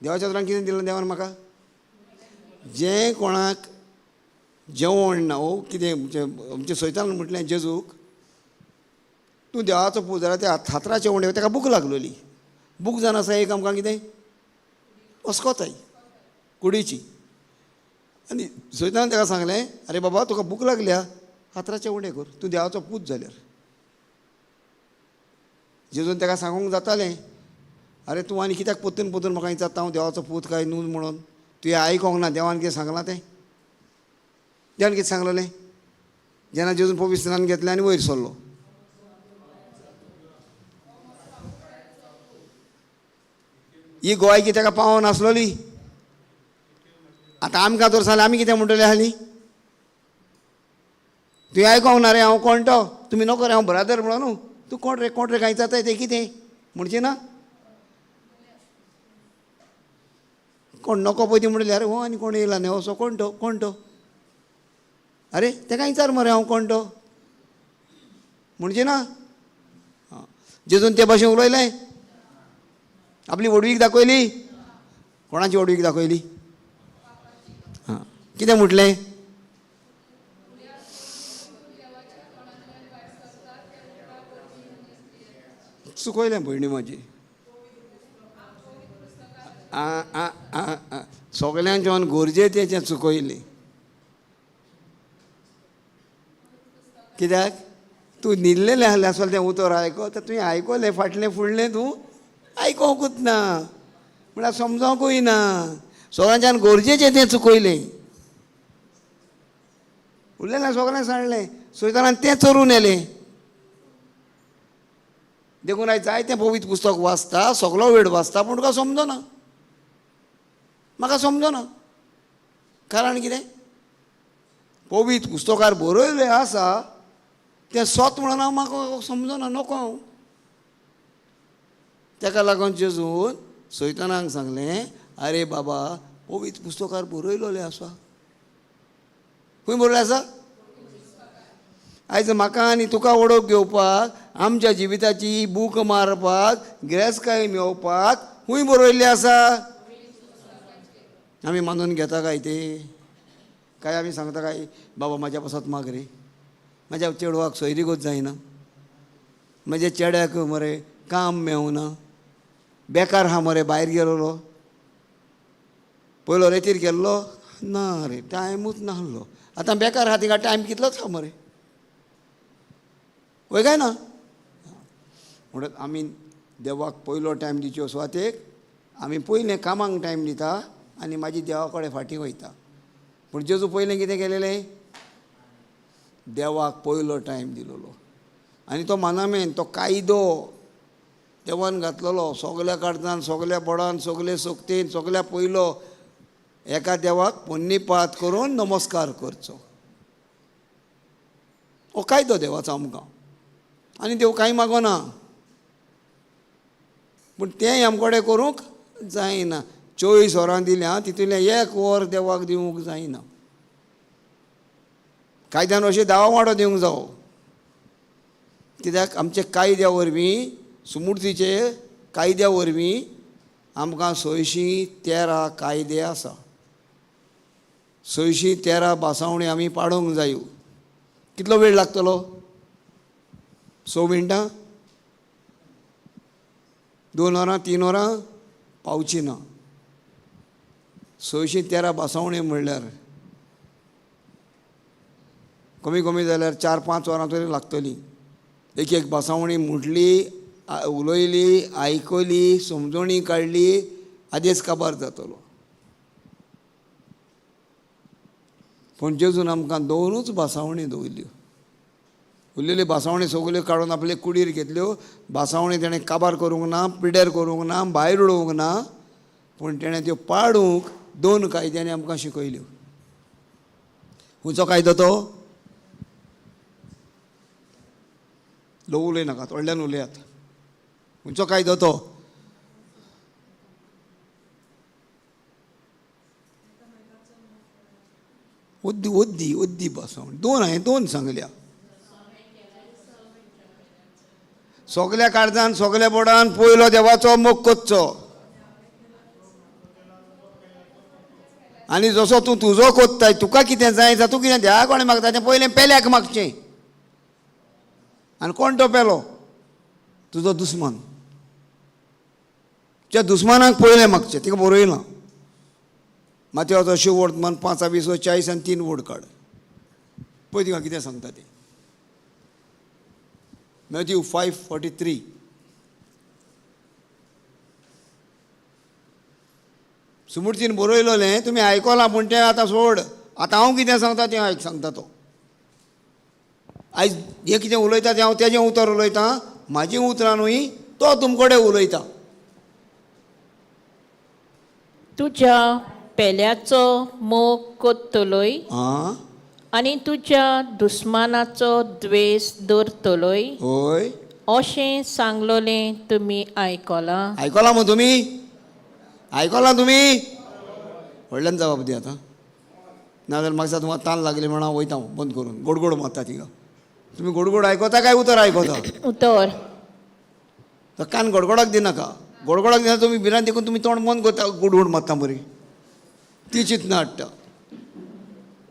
A: देवाच्या उतरान कितें दिलां देवान म्हाका? जें कोणाक जेवण ना, ओ कितें आमच्या सैतान म्हटलें जेजूक, तूं देवाचो पूत जाल्यार त्या थात्राचें जेवण, ताका भूक लागलोली. भूक जावन आसा एक आमकां कितें अस्कोताय कुडीची. आनी सैतान ताका सांगलें, अरे बाबा तुका भूक लागल्या, हातराचें उणें कर, तूं देवाचो पूत जाल्यार. जेजून ताका सांगूंक जातालें, अरे तूं आनी कित्याक परतून परतून म्हाका विचारता हांव देवाचो पूत काय न्हू म्हणून? तुवें आयकोंक ना देवान कितें सांगलां तें? देवान कितें सांगलेलें? जेन्ना जेजून पवित्र स्नान घेतलें आनी वयर सरलो, ही गोवायकी ताका पावोन आसलोली. आतां आमकां तर सांगलें, आमी कितें म्हणटले हाली? तुवें आयकोंक ना रे हांव कोण तो? तुमी नको रे हांव ब्रादर म्हणून न्हू, तूं कोण रे, कोण रे कांय जाताय तें कितें म्हणचें ना? कोण नको पळय ती म्हणटली, अरे हो आनी कोण येयला न्ही, असो कोण तो, कोण तो? अरे तेका विचार मरे हांव कोण तो म्हणचें ना? जेजून ते भाशेन उलयलें, आपली व्हडवीक दाखयली. कोणाची व्हडवीक दाखयली? हां, कितें म्हटलें? चुकयलें भयणी म्हाजी. सगल्यांच्यान गरजेचें चुकयलें. कित्याक? तूं न्हिदलेलें आसलें आसलें तें उतर आयको, तर तुवें आयकलें फाटलें फुडलें तूं आयकोंकूच ना, म्हळ्यार समजोंकूय ना. सगळ्यांच्यान गरजेचें तें चुकयलें, उरलें सगळें सांडलें, सैतानान तें चोरून येलें. देखून आयज जायतें पवित्र पुस्तक वाचता, सगलो वेळ वाचता, पूण तुका समजना, म्हाका समजना. कारण कितें? पवित्र पुस्तकार बरयलें आसा तें सत म्हणून हांव म्हाका समजना, नको हांव. ताका लागून जेजून सैतानाक सांगलें, अरे बाबा पवित्र पुस्तकार बरयलेलें आसा. खंय बरयलें आसा? आयज म्हाका आनी तुका ओडोक घेवपाक, आमच्या जिविताची बूक मारपाक, गिरेस्तकाय मेळोवपाक खंय बरयल्लें आसा? आमी मानून घेता काय ते? काय आमी सांगता काय बाबा म्हाज्या पासत माग रे, म्हाज्या चेडवाक सोयरीगत जायना, म्हज्या चेड्याक मरे काम मेवना, बेकार आहा मरे, भायर गेलोलो पयलो रेतीर गेल्लो ना रे, टायमूच नासलो, आतां बेकार आहा, तिका टायम कितलोच आहा मरे, वय काय ना? म्हणून आमी देवाक पयलो टायम दिवच्यो सुवातेक आमी पयलें कामांक टायम दिता आनी मागीर देवा कडेन फाटीं वयता. पूण जेजू पयलें कितें केलेलें? देवाक पयलो टायम दिलोलो. आनी तो मानामेन तो कायदो देवान घातलेलो, सगल्या काळजान, सगल्या बळान, सगले शक्तीन, सगल्या पयलो एका देवाक पुण्यपात करून नमस्कार करचो. हो कायदो देवाचो आमकां, आनी देव कांय मागना, पूण तें आमचे कडेन करूंक जायना. 24 वरां दिल्या तितूंतलें एक वर देवाक दिवंक जायना. कायद्यान अशें 10 वांटो दिवंक जावो, कित्याक आमचे कायद्या वरवीं, सुमूर्तीचे कायद्या वरवीं आमकां 613 कायदे आसा. 613 बासावणी आमी पाडूंक जायो. कितलो वेळ लागतलो? 6 मिनटां, 2 वरां, 3 वरां पावची ना. 613 बासावणी म्हणल्यार कमी कमी जाल्यार 4-5 वरां तरी लागतलीं. एक एक बासावणी म्हटली उलयली, आयकली, समजणी काडली, आदेस काबार जातलो. पूण जेजून आमकां दोनूच भासावणी दवरल्यो. उरलेल्यो भासावणी सगल्यो काडून आपले कुडीर घेतल्यो. भासावणी तेणें काबार करूंक ना, पिड्यार करूंक ना, भायर उडोवंक ना, पूण तेणें त्यो पाडूंक दोन कायद्यांनी आमकां शिकयल्यो. खंयचो कायदो तो? ल्हवू उलय नाकात, व्हडल्यान उलयात. खंयचो कायदो तो? ओद्दी ओद्दी ओद्दी भासावणी दोन, हांवें दोन सांगल्या. सगल्या काळजान सगल्या बोडान पयलो देवाचो मोग करचो, आनी जसो तूं तुजो कोत्ताय, तुका कितें जाय तूं कितें देवा कोणें मागता तें पयलें पेल्याक मागचें. आनी कोण तो पेलो? तुजो दुस्मान. त्या दुस्मानाक पयलें मागचें. तिका बरयलां मातयो शिवोड मन 5 20 40 आनी 3 वोड काड, पळय तिका कितें सांगता तें. मॅथ्यू 5:43. सुमूर्तीन बरयलोलें तुमी आयकलां, पूण तें आतां सोड. आतां हांव कितें सांगता तें आयक सांगता तो. आयज हें कितें उलयता तें हांव तेजें उतर उलयतां, म्हाजीं उतरां न्हय, तो तुमकडे उलयता.
B: तुज्या पेल्याचो मोग कोत्तलोय आनी तुज्या दुस्मानाचो द्वेस दवरतलोय,
A: हय,
B: अशें सांगलोलें तुमी आयकलां.
A: आयकलां मग तुमी? आयकलां तुमी? व्हडल्यान जबाब दी आतां, नाजाल्यार म्हाका तुमकां तान लागली म्हणून हांव वयता बंद करून. गोड गोड मारता तिका. तुमी गोड गोड आयकता काय उतर आयकता?
B: उतर.
A: तर कान गोडगोडाक दिनाका. गोडगोडाक दिना तुमी भिरांत देखून तुमी तोंड बंद करता, गोड गोड मारता बरी. ती चिंतना हाडटा.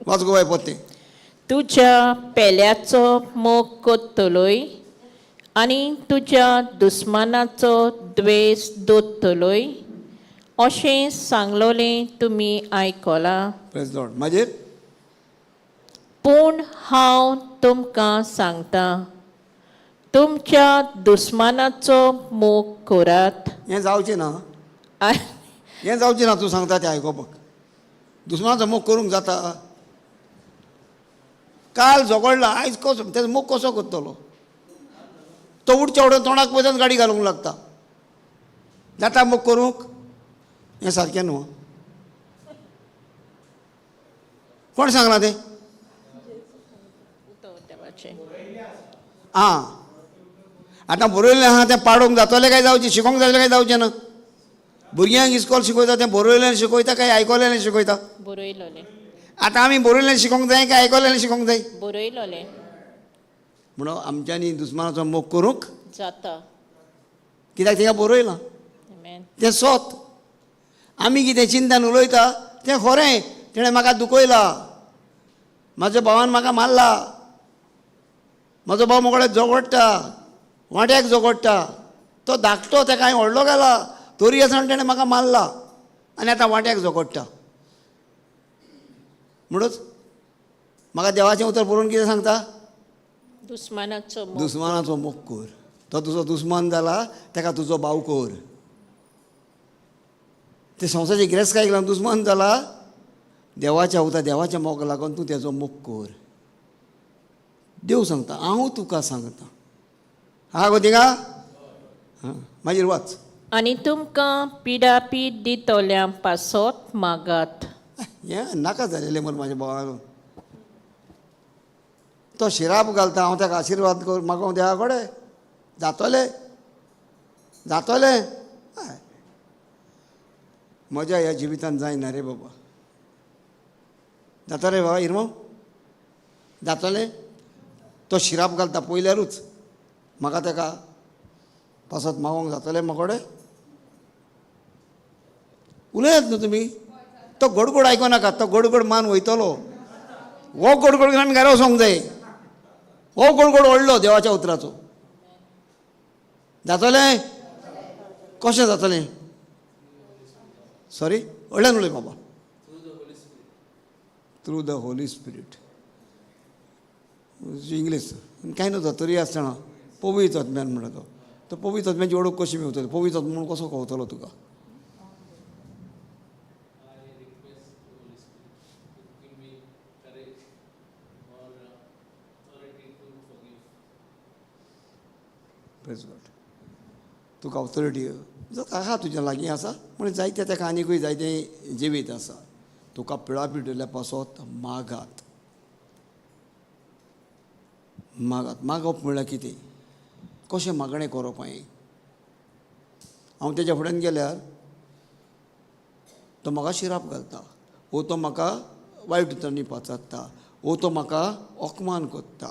A: वाच गो बाय परतें.
B: तुज्या पेल्याचो मोग कोत्तलोय आनी तुज्या दुस्मानाचो द्वेस दवरतलोय, अशें सांगलोलें तुमी आयकलां.
A: प्रेज लॉर्ड. मागीर
B: पूण हांव तुमकां सांगता, तुमच्या दुस्मानाचो मोग करात.
A: हें जावचें ना, हें जावचें ना. तूं सांगता तें आयकोपाक. दुस्मानाचो मोग करूंक जाता? काल झगडला, आयज कसो तेजो मोग कसो करतलो? तो उठच्या उठून तोंडाक पयताच गाडी घालूंक लागता. जाता मोग करूंक? हें सारकें न्हू. कोण सांगलां तें? आं, आतां बरयल्लें आहा तें पाडूंक जातलें काय जावचें? शिकोवंक जातलें काय जावचें ना? भुरग्यांक इस्कॉल शिकयता तें बरयल्लें शिकयता काय आयकलेलें शिकयता?
B: बरयलोलें.
A: आतां आमी बरयल्लें शिकोवंक जाय काय आयकलेलें शिकोवंक जाय?
B: बरयलोलें.
A: म्हणून आमच्यांनी दुस्मानाचो मोग करूंक
B: जाता,
A: कित्याक तिका बरयलां तें सोत. आमी कितें चिंतान उलयता तें खरें. तेणें म्हाका दुखयला, म्हाज्या भावान म्हाका मारला, म्हजो भाव मोगळे झगडटा, वांट्याक झगडटा, तो धाकटो तेका हांवें व्हडलो घाला, तरी आसतना तेणें म्हाका मारला आनी आतां वांट्याक झगडटा. म्हणूच म्हाका देवाचें उतर बरोवन कितें सांगता?
B: दुस्मानाचो मोग.
A: दुस्मानाचो मोग कर. तो तुजो दुस्मान जाला तेका तुजो भाव कर. ते संवसाराचे गिरेस्तकायेक लागून दुस्मान जाला, देवाच्या उतर देवाच्या मोगाक लागून तूं तेजो मोग कर. देव सांगता, हांव तुका सांगता. हा गो थिंगा मागीर वाच.
B: आनी तुमकां पिडापीड दितल्या पासत मागात.
A: हें नाका जालेलें मरे म्हाज्या भावान. तो शिराप घालता, हांव ताका आशिर्वाद कर मागोवंक देवा कडेन जातोलें जातोलें. हय, म्हज्या ह्या जिवितान जायना रे बाबा. जाता रे बाबा इरमो? जातोलें? तो शिराप घालता पयल्यारूच म्हाका ताका पासत मागोवंक जातलें म्हाकोडे? उलयात न्हू तुमी. तो गोडगोड आयको नाका, तो गोडगोड मान वयतलो. हो गोडगोड घेवन आमी घरा वचोंक जाय. हो गोडगोड व्हडलो देवाच्या उतराचो. जातलें? कशें जातलें? सॉरी, व्हडल्यान उलय बाबा. Through the Holy Spirit. English कांय न्हू, तरी आसतना पवित्र आत्म्यान म्हणटा तो. तर पवित्र आत्म्याची वळख कशी मेवतली? पवित्र आत्मो म्हणून कसो कळतलो तुका? Praise God. तुका ऑथॉरिटी जाता आहा, तुज्या लागीं आसा पूण जायते ताका आनीकूय जायते जिवीत आसा. तुका पिळापिटल्या पासत मागात मागात. मागप म्हणल्यार कितें? कशें मागणें करप? हांवें हांव तेज्या फुड्यान गेल्यार तो म्हाका शिराप घालता, वो तो म्हाका वायट उतरांनी पाचारता, वो तो म्हाका अपमान करता,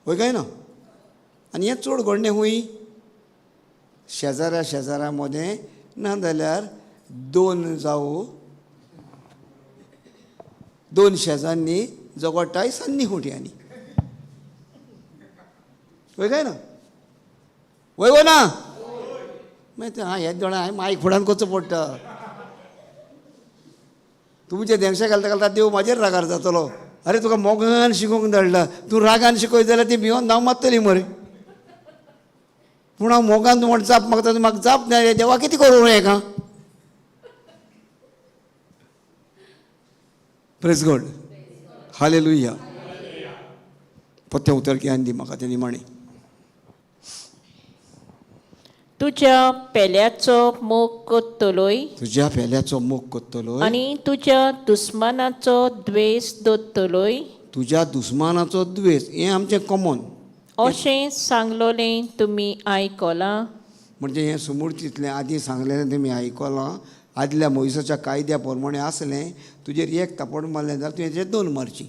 A: हय काय ना? आनी हें चड घडणें खंय? शेजाऱ्या शेजाऱ्या मदें, ना जाल्यार दोन जावो दोन शेजान्नी झगडटाय सान्नी खुंट्यांनी, वय काय ना? वय वो ना? मागीर तें हां हेच जाणा हांवें मायक फुड्यान करचो पडटा. तुमचे धेंगशे घालता घालता देव म्हाजेर रागार जातलो. अरे तुका मोगान शिकोवंक धाडला, तूं रागान शिकयत जाल्यार ती भिवन धांव मारतली मरे. पूण हांव मोगान तूं म्हण जाप मागता, तूं म्हाका जाप ना, देवा कितें करूं हेका? Praise God, hallelujah. पत्ते उतर ज्ञान दी म्हाका तें निमाणें.
B: तुज्या पेल्याचो मोग करतलोय,
A: तुज्या पेल्याचो मोग करतलोय
B: आनी तुज्या दुस्मानाचो द्वेस दवरतलोय,
A: तुज्या दुस्मानाचो द्वेस, हें आमचें कॉमन.
B: अशें सांगलोलें तुमी आयकलां.
A: म्हणजे हें सुमूर्तींतलें आदीं सांगलेलें तुमी आयकलां. आदल्या मोयसाच्या कायद्या प्रमाणें आसलें, तुजेर एक थापट मारलें जाल्यार तुवें तेजेर दोन मारची,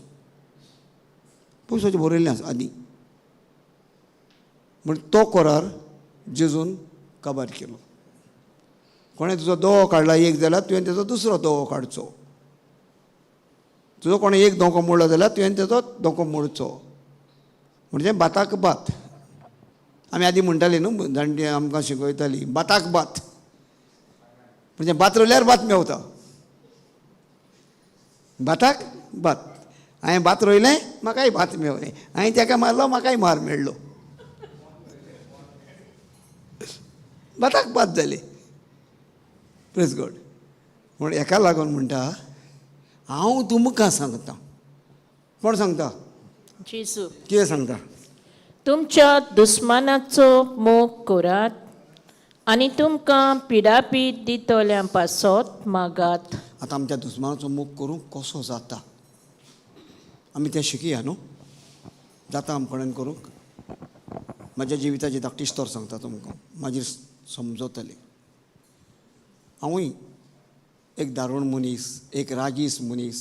A: पयशाचें बरयल्लें आसा आदीं. म्हण तो करार जेजून काबार केलो. कोणें तुजो दोवो काडला एक जाल्यार तुवें तेजो दुसरो दोवो काडचो, तुजो कोणें एक दोंको मोडलो जाल्यार तुवें तेजो दोंको मोडचो. म्हणजे भाताक भात, आमी आदीं म्हणटाली न्हू, जाणटी आमकां शिकयताली भाताक भात, म्हणजे भात रोयल्यार भात मेवता, भाताक भात. हांवें भात रोयलें म्हाकाय भात मेवलें, हांवें ताका मारलो म्हाकाय मार मेळ्ळो, भाताक भात जालें. Praise God. पूण हेका लागून म्हणटा हांव तुमकां सांगता. कोण सांगता?
B: जेजू.
A: कितें सांगता?
B: तुमच्या दुस्मानाचो मोग करात आनी तुमकां पिडापीड दितल्यां पासत मागात.
A: आतां आमच्या दुस्मानाचो मोग करूंक कसो जाता आमी तें शिकया न्हू? जाता आम कडेन करूंक? म्हज्या जिविताची धाकटी स्तर सांगता तुमकां, मागीर समजतलें. हांवूय एक दारूण मनीस, एक रागीस मनीस,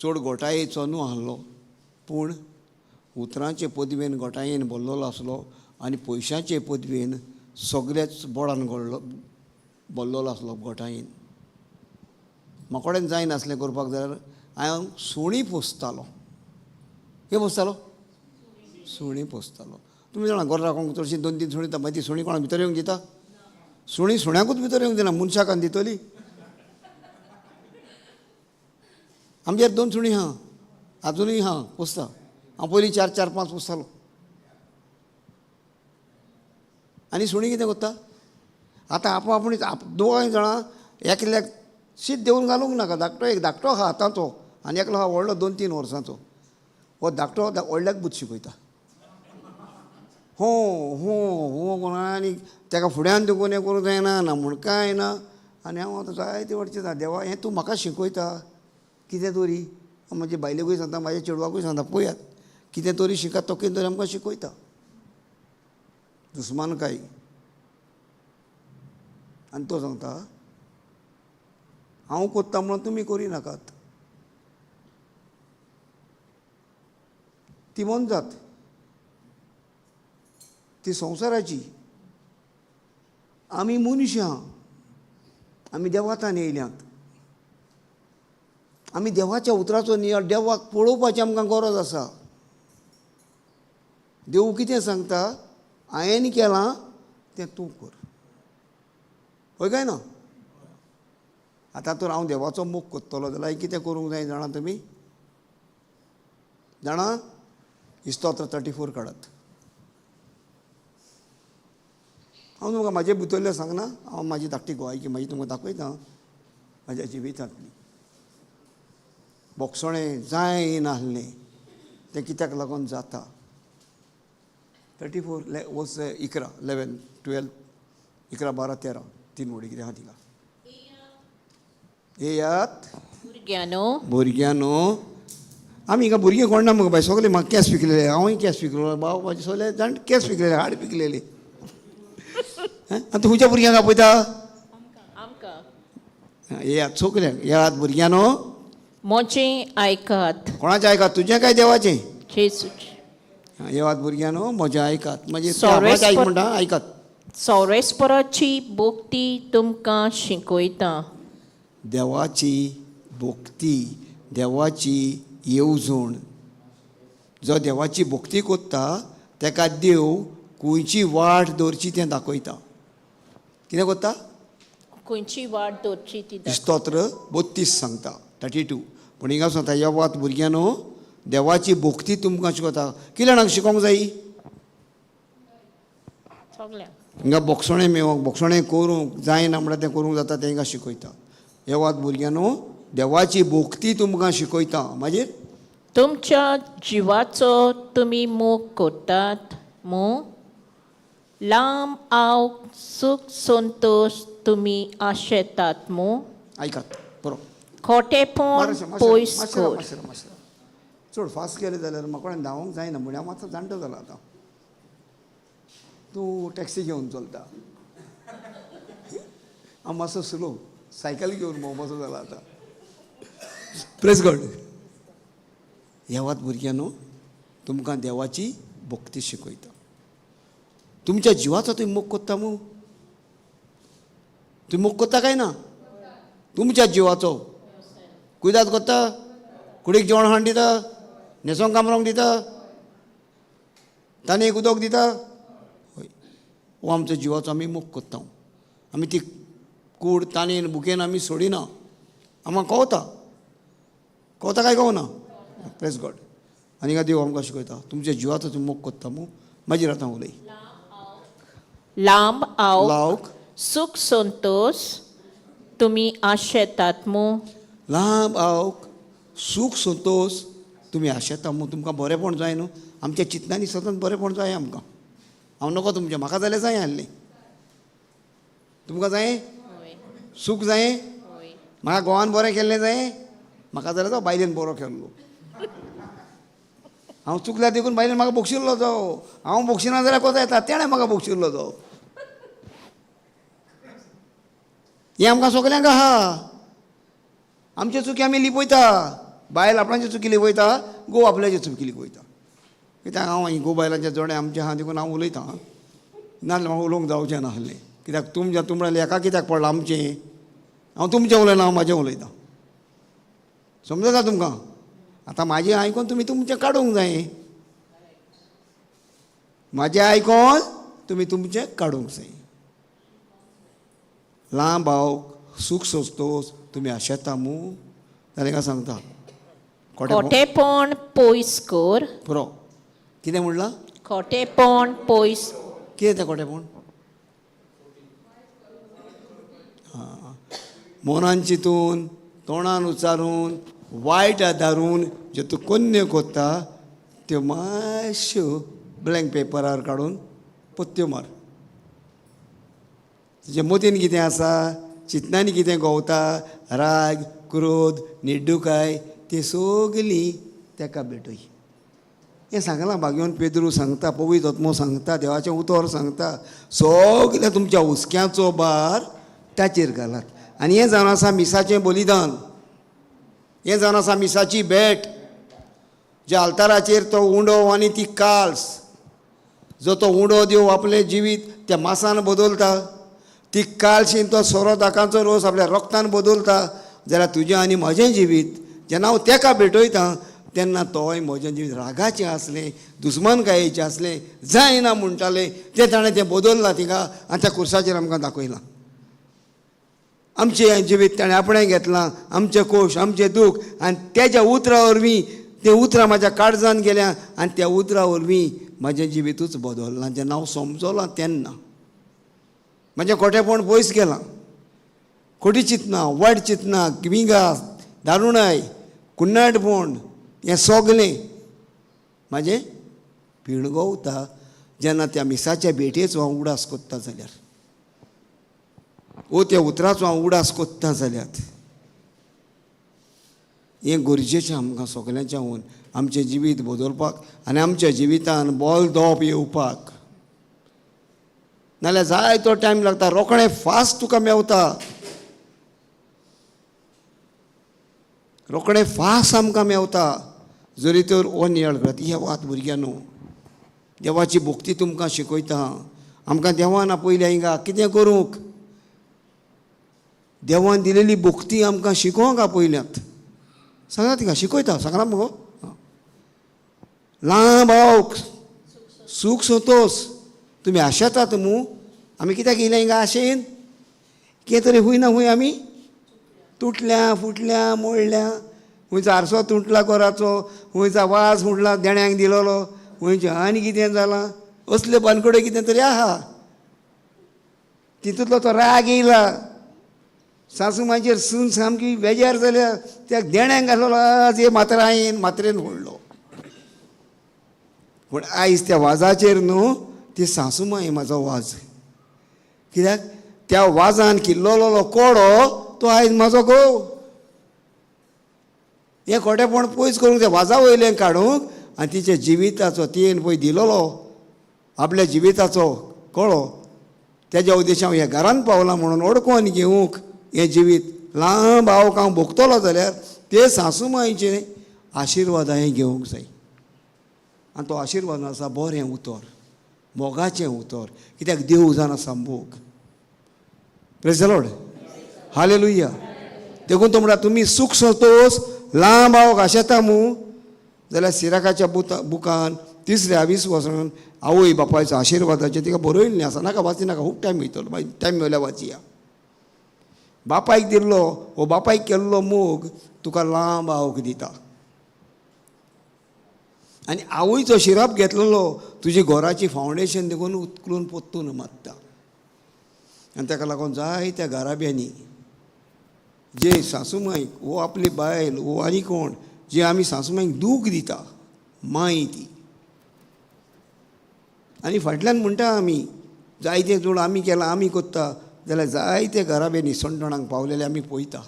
A: चड गोटायेचो न्हू आहलो, पूण उतरांचे पदवेन गोटायेन भरलेलो आसलो आनी पयशांचे पदवेन सगळेच बोडान घडलो भरलेलो आसलो गोटायेन. म्हाका कडेन जायनासलें करपाक जाल्यार हांव सुणीं पोसतालो. कितें पोसतालो? सुणीं पोसतालो. तुमी जाणा गोर राखूंक चडशीं दोन तीन सुणीं, मागीर ती सुणीं कोणाक भितर येवंक दिता? सुणीं सुण्याकूच भितर येवंक दिना, मनशाक आनी दितली? आमगेर दोन सुणीं आहा, आजुनूय आहा, पोसता. हांव पयलीं चार चार पांच पोसतालो. आनी सुणीं कितें करता आतां आप दोगांय जाणां एकल्याक शीत देवून घालूंक नाका. धाकटो एक धाकटो आहा आतांचो आनी एकलो आहा व्हडलो 2-3 वर्सांचो. हो धाकटो व्हडल्याक बूद शिकयता, हो हो हो करून, आनी ताका फुड्यान देखून हें करूंक जायना ना म्हूण कांय ना. आनी हांव आतां जायते वर्सां देवा हें तूं म्हाका शिकयता कितें तरी. म्हजे बायलेकूय सांगता, म्हाज्या चेडवाकूय सांगता, पळयात कितें तरी शिकात, तो कितें तरी आमकां शिकयता. दुस्मान काय. आनी तो सांगता हांव कोत्ता म्हणून तुमी करी नाकात. ती मोनजात, ती संवसाराची. आमी मनशां, आमी देवातान येयल्यात, आमी देवाच्या उतराचो नियाळ देवाक पळोवपाची आमकां गरज आसा. देव कितें सांगता, हांवें केलां तें तूं कर, हय काय ना? आतां तर हांव देवाचो मोग करतलो जाल्यार कितें करूंक जाय जाणा तुमी? जाणा? इस्तोत्र 34 काडात. हांव तुमकां म्हाजे भितरलें सांगना, हांव म्हाजी धाकटी गोवायकी म्हाजी तुमकां दाखयता म्हाज्या जिवितांतली. बोगसणें जाय नासलें तें कित्याक लागून जाता. 34 वर्स 11 11 12 11 12 13 तीन वडी कितें आहा तिका. येयात
B: भुरग्यांनो,
A: भुरग्यांनो, आमी हिंगा भुरगीं कोण ना मुगो बाय, सगळे म्हाका केंस पिकलेले, हांवूय केंस पिकलो, भाव म्हाजे सगळे जाण केंस पिकलेले, हाड पिकलेले. आनी तूं खंयच्या भुरग्यांक आपयता?
B: आमकां.
A: येयात सगल्यांक, येयात भुरग्यांनो,
B: म्हजें आयकात.
A: कोणाचें आयकात, तुजें काय देवाचें?
B: जेजूचें.
A: येवात भुरग्यांनो, म्हजें आयकात. मागीर
B: सोरेस
A: आयक म्हणटा, आयकात.
B: सोरेस्पराची भक्ती तुमकां शिकयता.
A: देवाची भक्ती, देवाची येवजण. जो देवाची भक्ती कोत्ता तेका देव खंयची वाट दवरची तें दाखयता. कितें कोत्ता?
B: खंयची वाट दवरची ती दाखयता.
A: स्तोत्र 32 सांगता, 32. पूण हिंगा सांगता येवात भुरग्यांनो, देवाची भक्ती तुमकां शिकयता. कितल्या जाणांक शिकोंक जायी?
B: सगल्यांक.
A: हिंगा बोगसणें मेवोंक, बोगसणें करूंक जायना म्हणल्यार तें करूंक जाता, तें हिंगा शिकयता. येवात भुरग्यांनो, देवाची भक्ती तुमकां शिकयता. मागीर
B: तुमच्या जिवाचो तुमी मोग करतात मू, लांब आव सूख संतोश तुमी आशेतात मू.
A: आयकात बरो,
B: खोटेपण पयस कर.
A: मातशें चड फास्ट गेलें जाल्यार म्हाका कोणें धांवोंक जायना, म्हळ्यार हांव मातसो जाणटो जाला आतां. तूं टॅक्सी घेवन चलता, हांव मातसो स्लो सायकल घेवन भोंवपाचो जाला आतां. प्रेस गॉड. येवात भुरग्यांनो, तुमकां देवाची भक्ती शिकयता. तुमच्या जिवाचो तुमी मोग कोत्ता मू? तुमी मोग कोत्ता काय ना? तुमच्या जिवाचो कुयदाद कोत्ता, कुडीक जेवण हाडून दिता, न्हेसोंक कामरोंक दिता, तांणी एक उदक दिता. हय, हो आमचो जिवाचो आमी मोग कोत्ता. आमी ती कूड ताणेन भुकेन आमी सोडिना. आमकां कवता, कवता काय कवना? प्रेस गॉड. आनी देव आमकां शिकयता तुमच्या जिवाचो तुमी मोग कोत्ता मू. मागीर आतां उलय.
B: लांब आव
A: लावक
B: सूख संतोश तुमी आशेतात मू.
A: लांब आवक सूख संतोश तुमी आशेता मू. तुमकां बरेंपण जाय न्हू? आमच्या चिंतनांनी सदांच बरेंपण जाय आमकां. हांव नको तुमचें, म्हाका जाल्यार जाय आसलें. तुमकां जाय? सूख जाय? म्हाका गोवान बरें केल्लें जाय? म्हाका जाल्यार तो बायलेन बरो केल्लो. हांव चुकल्यार देखून बायलेन म्हाका बक्षिल्लो तो. हांव बक्षिना जाल्यार कोता येता, तेणें म्हाका बक्षिल्लो तो. हें आमकां सगल्यांक आहा. आमचे चुकी आमी लिपयता. बायल आपणाची चुकी लिपयता, घोव आपल्याची चुकी लिपयता. कित्याक हांव घोव बायलांचे जोडे आमचें आहा देखून हांव उलयतां, नाजाल्यार म्हाका उलोवंक जावचें नासलें. कित्याक तुमच्या तुमच्या एका कित्याक पडलां आमचें? हांव तुमचें उलयना, हांव म्हाजें उलयतां. समजता तुमकां? आतां म्हाजें आयकोन तुमी तुमचें काडूंक जाय, म्हाजें आयकोन तुमी तुमचें काडूंक जाय. लांब भाव सूख सोंसतोस तुमी आशेता मू. जाल्यार सांगता
B: खोटेपण पयस कर.
A: पुरो. कितें म्हणलां?
B: खोटेपण पयस.
A: कितें तें खोटेपण? आं, मनान चिंतून, तोंडान उच्चारून, वायट आदारून ज्यो तूं कोन्न्यो कोत्ता त्यो मातश्यो ब्लँक पेपरार काडून पत्त्यो मार. तुजे मतीन कितें आसा, चिंतनांनी कितें घोवता, राग, क्रोध, निड्डुकाय, ती सगली तेका भेटय. हें सांगलां भाग्यवन पेद्रू सांगता, पवित्र आत्मो सांगता, देवाचें उतर सांगता, सगल्या तुमच्या हुस्क्याचो भार ताचेर घालात. आनी हें जावन आसा मिसाचें बलिदान, हें जावन आसा मिसाची भेट. ज्या आल्ताराचेर तो उंडो आनी ती काल्स, जो तो उंडो देव आपलें जिवीत त्या मासान बदलता, ती कालशीन तो सोरो दाकांचो रोस आपल्या रोगतान बदलता, जाल्यार तुजें आनी म्हजें जिवीत जेन्ना हांव तेका भेटयतां तेन्ना तोय म्हजें जिवीत रागाचें आसलें, दुस्मानकायेचें आसलें, जायना म्हणटालें तें ताणें तें बदल्लां थिंगा आनी त्या कुर्साचेर आमकां दाखयलां. आमचें जिवीत ताणें आपणें घेतलां, आमचें खोश, आमचें दूख, आनी तेज्या उतरां वरवीं तें उतरां म्हाज्या काळजान गेल्या आनी त्या उतरां वरवीं म्हाजें जिवितूच बदल्लां. जेन्ना हांव समजलां तेन्ना. म्हजें खोटेपण पयस गेलां. खोटी चिंतना, वायट चिंतना, विंगास, दारुणाय, कुन्नाटपण, हें सगलें म्हाजें पिळगवता जेन्ना त्या मिसाच्या भेटयेचो हांव उगडास कोत्ता जाल्यार, ओ त्या उतराचो हांव उगडास कोत्ता जाल्यार. हें गरजेचें आमकां सगल्यांच्या हून आमचें जिवीत बदलपाक आनी आमच्या जिवितान बोल दोप येवपाक. नाल्यार जाय तो टायम लागता, रोखडें फास्ट तुका मेवता, रोखडें फास्ट आमकां मेवता. जरी तर हो नियाळ करात. येवात भुरग्यांनो, देवाची भक्ती तुमकां शिकयता. आमकां देवान आपयल्या हिंगा कितें करूंक, देवान दिलेली भक्ती आमकां शिकोवंक आपयल्यात. सांगा तिका शिकयता, सांगला मगो. लांब आवक सूख संतोस तुमी आशेतात मू. आमी कित्याक येयल्या हिंगा आशेन? कितें तरी हूंय ना हूंय आमी तुटल्या फुटल्या मोडल्या, खंयचो आरसो तुटला कोराचो, खंयचो वाज फुटला देण्यांक दिलोलो, खंयचें आनी कितें जालां, असले बानकडे कितें तरी आहा. तितूंतलो तो राग येयला, सासू माचयेर सून सामकी बेजार जाल्या, त्या देण्यांक घातलो आज हे मात्रायेन मात्रेन फोडलो. पूण आयज त्या वाजाचेर न्हू ती सासू माय म्हाजो वाज, कित्याक त्या वाजान किल्लोलो कोडो तो आयज म्हाजो घोव. हें खोटेपण पयस करूंक त्या वाजा वयलें काडूंक आनी तिच्या जिविताचो तियेन पळय दिलोलो आपल्या जिविताचो कळो तेज्या उद्देशान हांव ह्या घरान पावलां म्हणून ओडकोन घेवंक हें जिवीत लांब आवक हांव भोगतलो जाल्यार ते सासू मांयचे आशिर्वाद हांवें घेवंक जाय. आनी तो आशिर्वाद आसा बरें उतर, मोगाचें उतर, कित्याक देव जावन आसा मोग. Praise the Lord, hallelujah. देखून तो म्हणटा तुमी सूख संतोस लांब आवक आशेता मू जाल्यार सिराकाच्या बुकान तिसऱ्या 20 वर्सान आवय बापायचो आशिर्वादाचें तिका बरयल्लें आसा. नाका वाची नाका, खूब टायम वयतलो, मागीर टायम मेळल्यार वाचया. बापायक दिल्लो हो बापायक केल्लो मोग तुका लांब आवक दिता, आनी आवयचो शिरप घेतलेलो तुजी घराची फावंडेशन देखून उखलून पोत्तून मारता. आनी ताका लागून जायत्या घराब्यांनी जे सासूमांयक वो आपली बायल वो आनी कोण जे आमी सासूमांयक दूख दिता, माय ती, आनी फाटल्यान म्हणटा आमी जायते जोड आमी केलां आमी कोत्ता, जाल्यार जायते घराब्यांनी सणटणाक पावलेले आमी पळयता.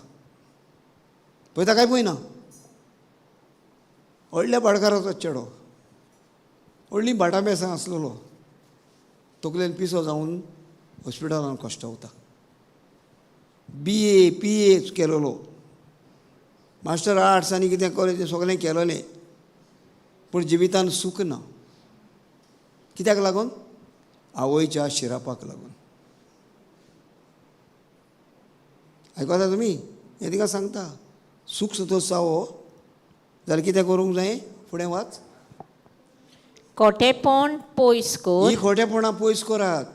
A: पळयता काय पळयना? व्हडल्या भाटकाराचो चेडो, व्हडली भाटां बेसां आसलेलो, तकलेन पिसो जावन हॉस्पिटलान कश्टवता. BA PA केलोलो, मास्टर आर्ट्स आनी कितें कॉलेज सगळें केलोलें, पूण जिवितान सूख ना. कित्याक लागून? आवयच्या शिरापाक लागून. आयकता तुमी? हें तिका सांगता, सूख संतोश जावो जाल्यार कितें करूंक जाय? फुडें वाच.
B: खोटेपण पयस कर,
A: ही खोटेपणां पयस करात.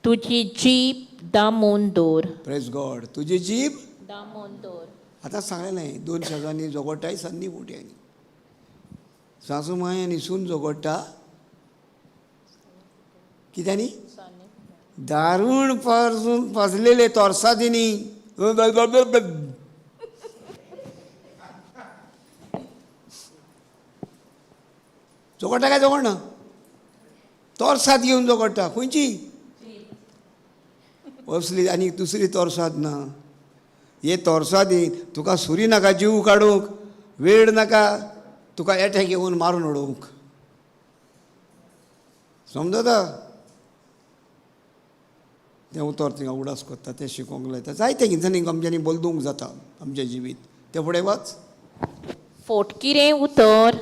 B: तुजी जीब दामून दवर.
A: प्रेज गॉड. तुजी जीब
B: दामून दवर.
A: आतां सांगलें, दोन शेजांनी झगडटाय सन्नी फुट्यांनी, सासू माय आनी सून झगडटा कित्यानी? दारूण पासून पाजलेले तोरसादिनी. झगडटा काय झगडना? तोरसाद घेवन झगडटा. खंयची असली आनी दुसरी तोरसाद ना. हे तोरसादीन तुका सुरी नाका जीव काडूंक, वेळ नाका तुका एटॅक येवन मारून उडोवंक. समजता? तें उतर थिंगा उगडास करता, तें शिकोवंक लायता. जायते कितें आमच्यांनी बदलूंक जाता आमचें जिवीत. तें फुडें वाच.
B: फोटकिरें उतर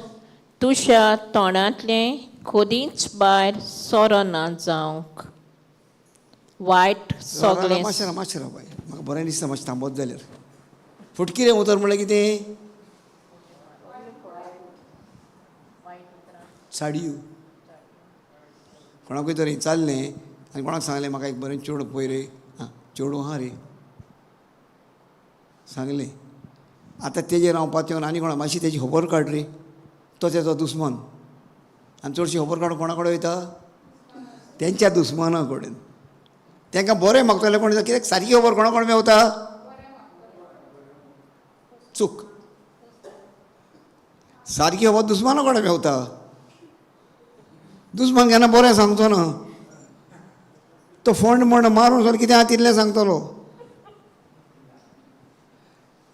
B: तुज्या तोंडांतलें खोदींच भायर सोरना जावंक, वायट सगळें.
A: मातशें राव, मातशें राव बाय, म्हाका बरें दिसता मातशें थांबत जाल्यार. फुटकिरें उतर म्हणल्यार कितें? साडयो. कोणाकूय तरी चाललें आनी कोणाक सांगलें म्हाका एक बरें चेडूं पळय रे, आं चेडूं आहा रे सांगलें. आतां तेजेर हांव पातयेवन आनी कोणा मातशी तेजी खबर काड रे, तो तेजो दुस्मान. आनी चडशी खबर काडून कोणा कडेन वयता? तेंच्या दुस्माना कडेन. तांकां बरें मागतले कोण कित्याक सारकी खबर कोणा कोण मेवता चूक. सारकी खबर दुस्माना कडेन मेवता. दुस्मान केन्ना बरें सांगचो ना, तो फोंड म्हण मारून सर कितें आहा तितलें सांगतलो.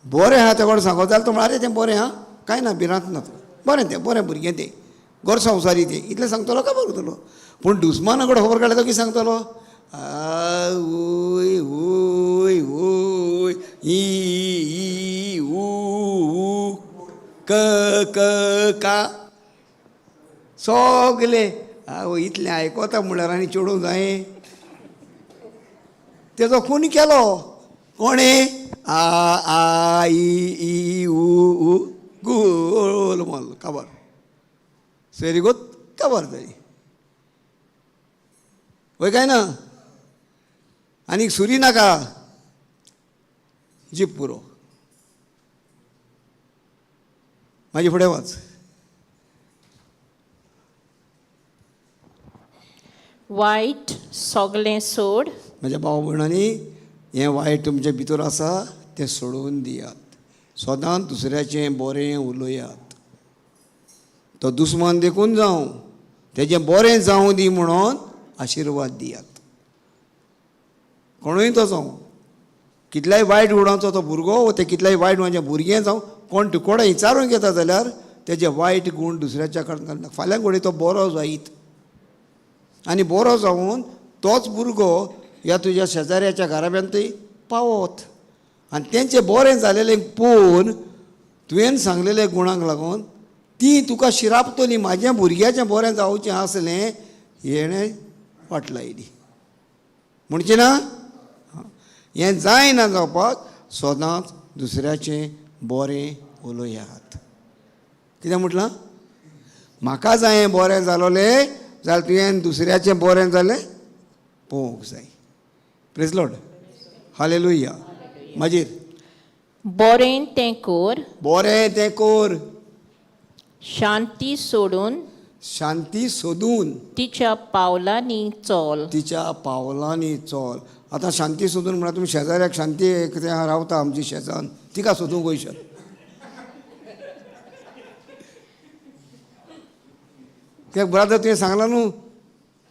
A: बरें आहा ते कोण सांगत जाल्यार तो म्हणटा अरे तें बरें आहा, कांय ना, भिरांत ना, बरें तें, बरें भुरगें तें, घर संवसारी तें, इतलें सांगतलो, खबर उरतलो. पूण दुस्माना कडेन खबर काडल्यार तो कितें सांगतलो? आवय वोय वोय ई ई उ ऊ क क का सगले आवय इतलें आयकता म्हणल्यार आनी चेडूं जाय. तेजो खून केलो कोणें? आ आ इ ई उ ऊ गोल मोल खबर सेरीगोत खबर जाली वय काय ना. आनीक सुरी नाका, जीप पुरो. मागीर फुडें वच.
B: वायट सगलें सोड.
A: म्हज्या भाव भयणांनी, हें वायट तुमचे भितर आसा तें सोडून दियात. सदांच दुसऱ्याचें बरें उलयात. तो दुस्मान देखून जावं, तेजें बरें जावं दी म्हणून आशिर्वाद दियात. कोणूय तो जावं, कितल्याय वायट गुणाचो तो भुरगो वो ते कितल्याय वायट गुणाचें भुरगें जावं, कोण कोणा विचारूंक येता जाल्यार तेजे वायट गूण दुसऱ्याच्या कडेन घालना. फाल्यां घडये तो बरो जायत आनी बरो जावन तोच भुरगो ह्या तुज्या शेजाऱ्याच्या घराब्यांतय पावत आनी तेंचें बरें जालेलें पळोवन तुवें सांगलेल्या गुणांक लागून ती तुका शिरापतली. म्हाज्या भुरग्याचें बरें जावचें आसलें हेणें वाट लायली म्हणचें ना. हें जायना जावपाक सदांच दुसऱ्याचें बरें उलयात. कितें म्हटलां? म्हाका जायें बरें जालोलें जाल्यार तुवें दुसऱ्याचें बरें जालें पळोवंक जाय. Praise Lord, hallelujah. मागीर
B: बरें तें कोर,
A: बरें तें कोर,
B: शांती सोडून,
A: शांती सोदून
B: तिच्या पावलांनी चल,
A: तिच्या पावलांनी चल. आतां शांती सोदून म्हळ्यार तुमी शेजाऱ्याक शांती कितें रावता आमची शेजान, तिका सोदूंक वयशात. कित्याक ब्रादर तुवें सांगलां न्हू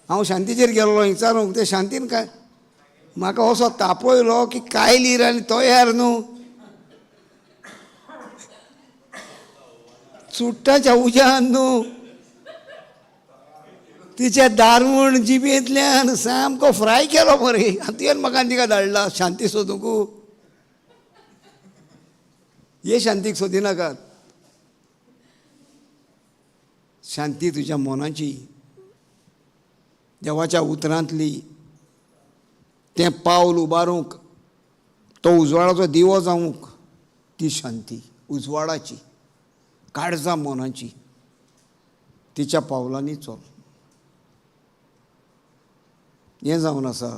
A: हांव शांतीचेर गेल्लो विचारूंक, ते शांतीन काय म्हाका असो तापयलो की कायलीर आनी तयार न्हू, चुट्टाच्या उज्यान न्हू, तिच्या दारवण जिबेंतल्यान सामको फ्राय केलो मरे. आनी तुवें म्हाका तिका धाडला शांती सोदूंक. हे शांतीक सोदिनाकात. शांती तुज्या मनाची, देवाच्या उतरांतली. तें पावल उबारूंक, तो उजवाडाचो दिवो जावंक ती शांती उजवाडाची, काळजा मनाची, तिच्या पावलांनी चल. हें जावन आसा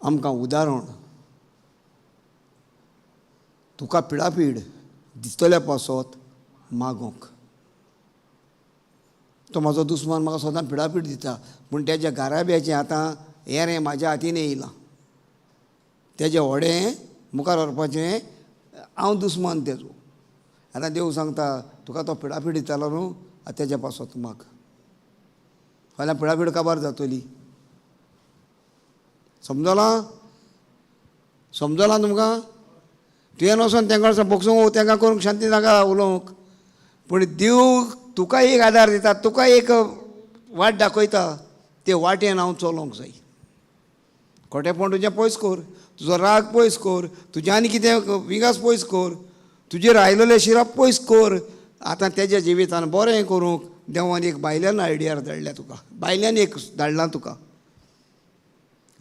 A: आमकां उदाहरण. तुका पिडापीड दिसतल्या पासत मागोंक. तो म्हाजो दुस्मान म्हाका सदां पिडापीड दिता, पूण तेज्या घराब्याचें आतां हें रे म्हाज्या हातीन येयलां, तेजें व्हडें मुखार व्हरपाचें हांव दुस्मान तेजो. आतां देव सांगता तुका तो पिडापीड दितालो न्हू, आतां तेज्या पासत माग. फाल्यां पिडापीड काबार जातली. समजलां? समजलां तुमकां? तुवें वचोन तेंकां बोगसूंक तेंकां करूंक शांती नाका उलोवंक, पूण देव तुका एक आदार दिता, तुका एक वाट दाखयता, ते वाटेन हांव चलोवंक जाय. खोटेपण तुजें पयस कर, तुजो राग पयस कर, तुजें आनी कितें विंगास पयस कर, तुजेर आयलेलें शिरप पयस कर. आतां तेज्या जिवितान बरें करूंक देवान एक भायल्यान आयडियार धाडल्या तुका, भायल्यान एक धाडलां तुका.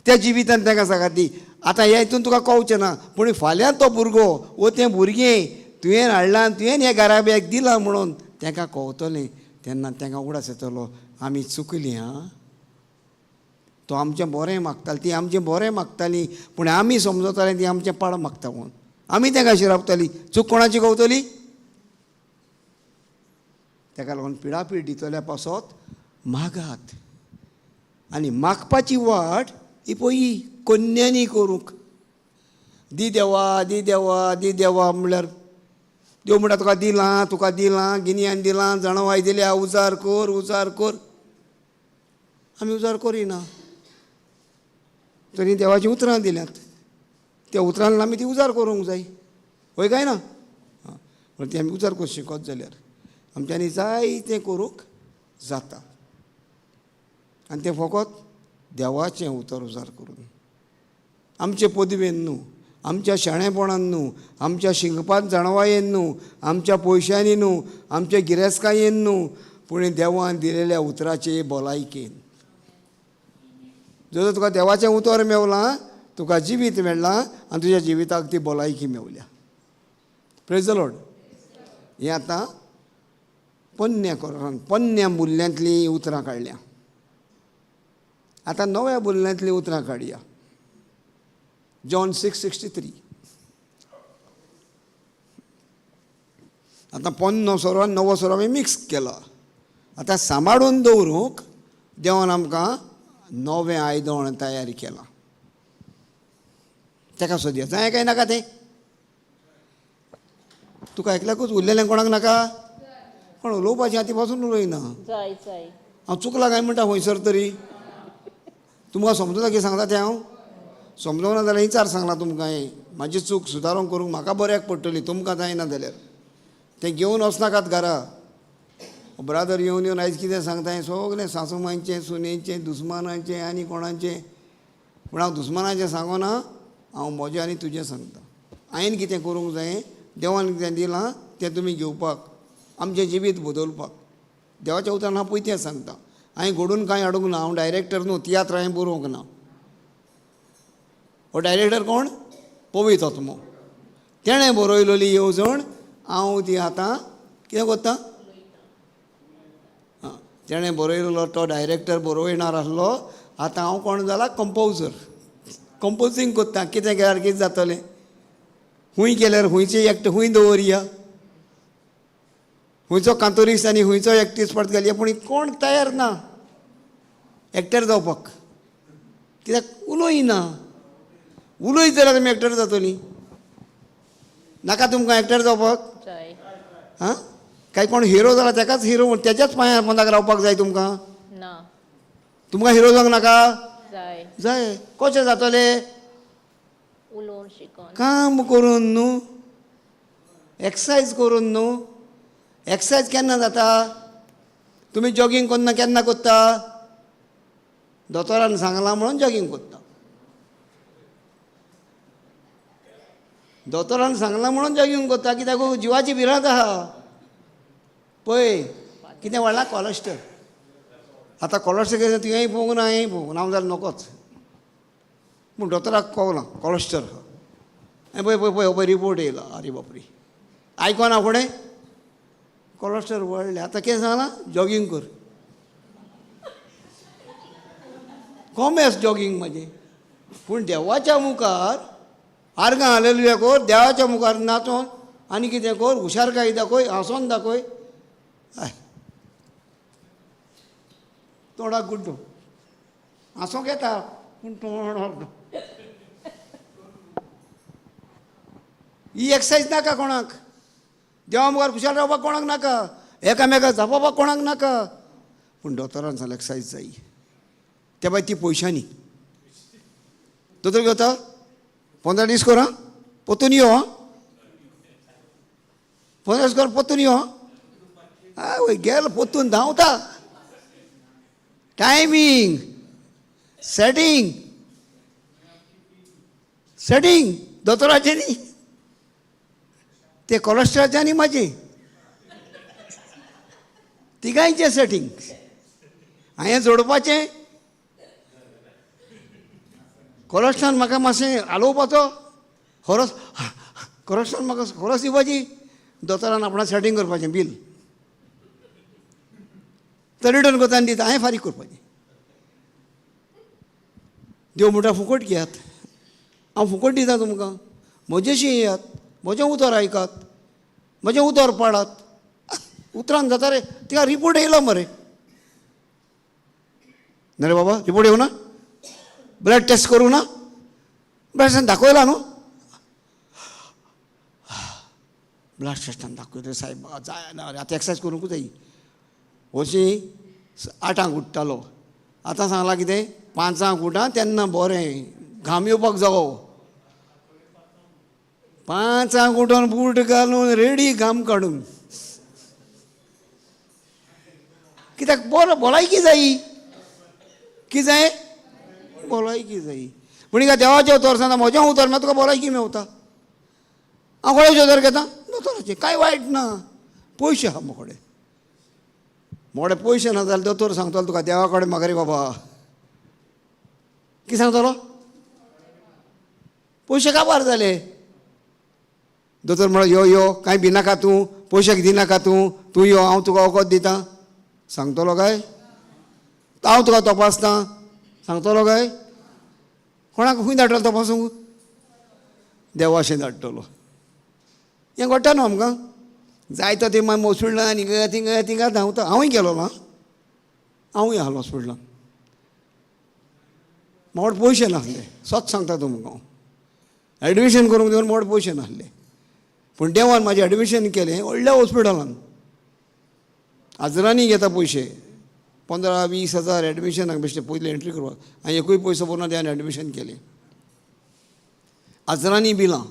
A: त्या जिवितान ताका सांगा ती आतां ह्या हितून तुका कळचें ना, पूण फाल्यां तो भुरगो वो तें भुरगें तुवें हाडलां, तुवें ह्या घराब्याक दिलां म्हणून तांकां कळटलें. तेन्ना तांकां उगडास येतलो आमी चुकलीं. आं, तो आमचें बरें मागतालो, ती आमचें बरें मागताली, पूण आमी समजतालीं ती आमचें पाड मागता म्हणून आमी तांकां शिरापतालीं. चूक कोणाची कवतली? ताका लागून पिडापीड दितल्या पासत मागात. आनी मागपाची वाट ही पळय कन्यांनी करूंक. दी देवा, दी देवा, दी देवा म्हणल्यार देव म्हणटा तुका दिलां, तुका दिलां, गिन्यान दिलां, जाणवाय दिल्या, उजार कर, उजार कर. आमी उजार करिना तरी देवाचीं उतरां दिल्यांत, त्या उतरान आमी ती उजार करूंक जाय, हय काय ना? आं, पूण ती आमी उजार करूंक शिकत जाल्यार आमच्यांनी जायतें करूंक जाता. आनी तें फकत देवाचें उतर उजार करून, आमचे पदवेन न्हू, आमच्या शाणेपणान न्हू, आमच्या शिंगपान जाणवायेन न्हू, आमच्या पयशांनी न्हू, आमच्या गिरेस्तकायेन न्हू, पूण देवान दिलेल्या उतराचे भलायकेन. जर तुका देवाचें उतर मेवलां, तुका जिवीत मेळ्ळां आनी तुज्या जिविताक ती भलायकी मेवल्या. Praise the Lord. हें आतां पोन्न्या कोरान पोन्न्या मुल्यांतलीं उतरां काडल्या. आतां नव्या मुल्यांतलीं उतरां काडया. जॉन 6:63. आतां पोन्नो सोरो आनी नवो सोरो आमी मिक्स केला. आतां सांबाळून दवरूंक देवान आमकां नवें आयदण तयार केलां. ताका सोदया जाय काय नाका तें? तुका एकल्याकूच उरलेलें कोणाक नाका? कोण उलोवपाचें आतां पासून उलयना.
B: जाय जाय.
A: हांव चुकलां काय म्हणटा खंयसर तरी? तुमकां समजता कितें सांगता तें? हांव समजोना जाल्यार विचार सांगलां तुमकां. हें म्हाजी चूक सुदारूंक करूंक म्हाका बऱ्याक पडटली, तुमकां जायना जाल्यार तें घेवन वचनाकात घरा. ब्रादर येवन येवन आयज कितें सांगता हें सगलें सासूमांयचें, सुनेचें, दुस्मानाचें आनी कोणाचें. पूण हांव दुस्मानाचें सांगना, हांव म्हजें आनी तुजें सांगता. हांवें कितें करूंक जाय, देवान कितें दिलां तें तुमी घेवपाक, आमचें जिवीत बदलपाक. देवाच्या उतरान हांव पयतें सांगता. हांवें घडून कांय हाडूंक ना. हांव डायरेक्टर न्हू, तियात्र हांवें बरोवंक ना. हो डायरेक्टर कोण? पवित्र आत्मो. तेणें बरयलेली येवजण हांव ती आतां कितें करता? आं, तेणें बरयलेलो तो डायरेक्टर बरोयणार आसलो. आतां हांव कोण जाला? कंपोजर. कंपोजींग करता. कितें केल्यार कितें जातलें, खूंय केल्यार खुंयचे एक्ट खूंय दवरया, खुंयचो कांतोरीस आनी खुंयचो एक्टीस परत घालया. पूण कोण तयार ना एक्टर जावपाक, कित्याक उलयना. उलयत जाल्यार तुमी एक्टर जातली. नाका तुमकां एक्टर जावपाक? आं, काय कोण हिरो जाला तेकाच हिरो, तेज्याच पांयां पोंदाक रावपाक जाय तुमकां?
B: ना.
A: तुमकां हिरो जावंक नाका?
B: जाय.
A: जाय. कशें जातलें?
B: उलोवन शिकोन.
A: काम करून न्हू, एक्सरसायज करून न्हू. एक्सरसायज केन्ना जाता? तुमी जॉगींग कोन्ना केन्ना करता? दोतोरान सांगलां म्हणून जॉगींग करता. दोतोरान सांगलां म्हणून जॉगींग करता, कित्याक जिवाची भिरांत आहा. पळय कितें वाडलां? कॉलेस्ट्रॉल. आतां कॉलेस्ट्रॉल कितें तुवेंय पळोवंक ना, हांवेंय पळोवंक ना, हांव जाल्यार नकोच. पूण दोतोराक कळना कॉलेस्ट्रॉल. हांवें पळय पळय पळय पळय रिपोर्ट येयला. आरे बापरे, आयकोना फुडें कॉलेस्ट्रॉल वाडलें. आतां कितें सांगलां? जॉगींग कर. कॉमेस जॉगींग म्हाजें. पूण देवाच्या मुखार आर्गां हालेलुया कर, देवाच्या मुखार नाचोन आनी कितें कर, हुशारकाय दाखय, हांसोन दाखय. तोंडाक गुड्डो हांसोंक येता पूण तोंड. ही एक्सरसायज नाका कोणाक. देवा मुखार खुशाल रावपाक कोणाक नाका, एकामेकाक जापोवपाक कोणाक नाका. पूण दोतोरान सांगलें एक्सरसायज जाय. त्या भायर ती पयशांनी. दोतोर घेता 15 दीस कर, आं, परतून यो, आं, 15 दीस कर, परतून यो. आवय गेलो परतून धांवता. टायमींग, सेटींग, सेटींग दोतोराचें न्ही, ते कॉलेस्ट्रॉलाचें आनी म्हाजें, तिगांयचें सेटींग. हांवें जोडपाचें कॉलेस्ट्रॉल म्हाका मातशें हालोवपाचो खरोस, कॉलेस्ट्रॉल म्हाका खरोस दिवपाची. दोतोरान आपणा सेटींग करपाचें बील, तो रिटर्न करता आनी दिता, हांवें फारीक करपाचें. देव म्हणटा फुकट घेयात, हांव फुकट दिता तुमकां, म्हजेशी येयात, म्हजें उतर आयकात, म्हजें उतर पाळात. उतरान जाता रे. तिका रिपोर्ट येयलो मरे. ना रे बाबा, रिपोर्ट येवना. ब्लड टेस्ट करूं ना? ब्लड टेस्टान दाखयला न्हू? ब्लड टेस्टान दाखयता सायब, जायना आतां एक्सरसायज करूंकूच जायी. हरशीं 8 उठ्ठालो, आतां सांगलां कितें 5 उठा तेन्ना बरें, घाम येवपाक जावो. 5 उठोन बूट घालून रेडी घाम काडून, कित्याक बरो भलायकी जायी. की जाय भलायकी जायी. पूण हिंगा देवाचें उतर सांगता, म्हजें उतर मागीर तुका भलायकी मेवता. हांव कोणाचें उतर घेता? दोतोराचें. कांय वायट ना, पयशे आहा मोकडे, मोडे पयशे ना जाल्यार दोतोर सांगतलो तुका देवा कडेन मागरे बाबा. कितें सांगतलो? पयशे काबार जाले. दोतोर म्हणलो यो यो कांय भिनाका तूं, पयशे दिनाका तूं, तूं यो हांव तुका वखद दिता. सांगतलो काय? हांव तुका तपासता. सांगतलो काय? कोणाक खंय धाडटलो तपासूंक? देवाशें धाडटलो. हें घडटा न्हू आमकां. जायतो ते मागीर हॉस्पिटलान हिंगा थिंगा थिंगा धांवता. हांवूय गेलो ना, हांवूय आहलो हॉस्पिटलान. मोड पयशे नासले, सत सांगता तुमकां हांव. एडमिशन करूंक दिवन मोड पयशे नासले, पूण देवान म्हाजें एडमिशन केलें व्हडल्या हॉस्पिटलान. हजरांनी घेता पयशे, 15-20 हजार एडमिशनाक बेश्टे पयलीं एंट्री करपाक. हांवें एकूय पयसो भरना, देवान एडमिशन केलें. हजरांनी बिलां,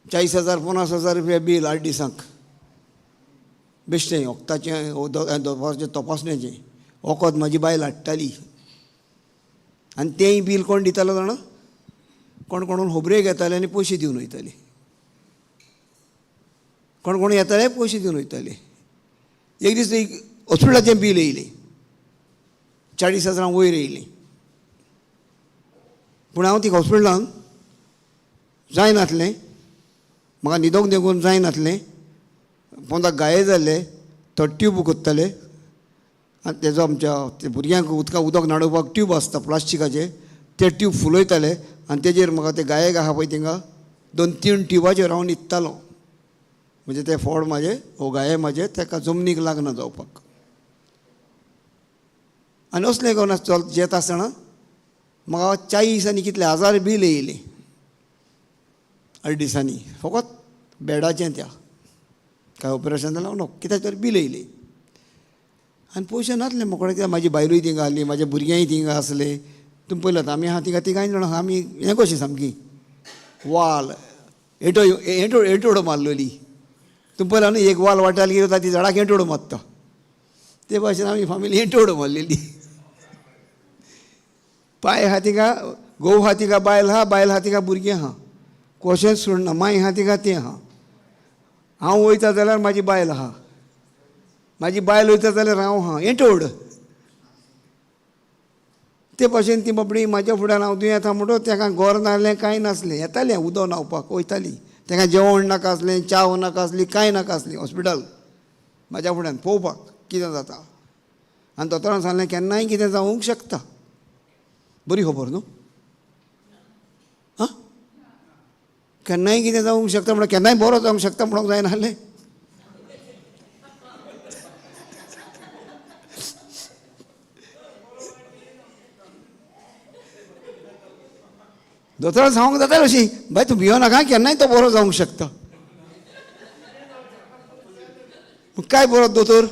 A: 40 हजार 50 हजार रुपया बील 8 दिसांक बेश्टें वखदाचें, दनपारचें तपासण्याचें वखद म्हाजी बायल हाडटाली. आनी तेंय बील कोण दितालो जाणा? कोण कोणून होबऱ्यो घेताले आनी पयशे दिवन वयताले. कोण कोण येताले पयशे दिवन वयताले. एक दीस एक हॉस्पिटलाचें बील येयलें, 40 हजारां वयर येयलें. पूण हांव ती हॉस्पिटलान जायनासलें, म्हाका न्हिदोंक देखून जायनासलें. पोंदाक गाये जाल्ले, तो ट्यूब कोत्ताले आनी तेजो आमच्या ते भुरग्यांक उदका उदक न्हाणोवपाक ट्यूब आसता प्लास्टिकाचे, ते ट्यूब फुलयताले आनी तेजेर म्हाका ते गायेक आहा पळय थिंगा 2-3 ट्युबाचेर हांव न्हिदतालो. म्हणजे ते फोड म्हाजे हो गाये म्हाजे तेका जमनीक लागना जावपाक. आनी असलें करून चल जेता आसतना म्हाका 40 आनी कितले हजार बील येयलें 8 दिसांनी, फकत बेडाचें. त्या काय ऑपरेशन जालें न्हू, कित्याक तर बील येयलें. आनी पयशे नासले मोकळे, कित्याक म्हाजी बायलूय थिंगा आसली, म्हाजे भुरगेंय थिंगा आसले. तुमी पळयलात आमी आहा थिंगा तिगांय जाणां आहा, आमी हें कशी सामकी वाल एटो एटो एटोडो मारलेली. तुमी पळयला न्हू, एक वाल वाटाली कितें ती झाडाक एटोडो मारता, ते भाशेन आमी फामिली एटोडो मारलेली. पांय आहा तिका, घोव आहा तिका, बायल आहा, बायल आहा तिका, भुरगीं आहा, कशेंच सोडना. मांय आहा तिका, तें आहा. हांव वयता जाल्यार म्हाजी बायल आहा, म्हाजी बायल वयता जाल्यार हांव आहा, एटोड. ते भाशेन ती बाबडी म्हाज्या फुड्यान हांव दुयेंत आहा म्हणटो तेका गोर नासलें कांय नासलें, येतालें उदक न्हांवपाक वयताली. तेका जेवण नाका आसलें, च्याव नाका आसली, कांय नाका आसली. हॉस्पिटल म्हाज्या फुड्यान पळोवपाक कितें जाता. आनी दोतोरान सांगलें केन्नाय कितें जावंक शकता. बरी खबर न्हू? आं, केन्नाय कितें जावंक शकता म्हणल्यार केन्नाय बरो जावंक शकता म्हणूंक जायना आसलें. दोतोरान सांगूंक जाता अशी, बाय तूं भियो नाका, केन्नाय तो बरो जावंक शकता. काय बरो दोतोर.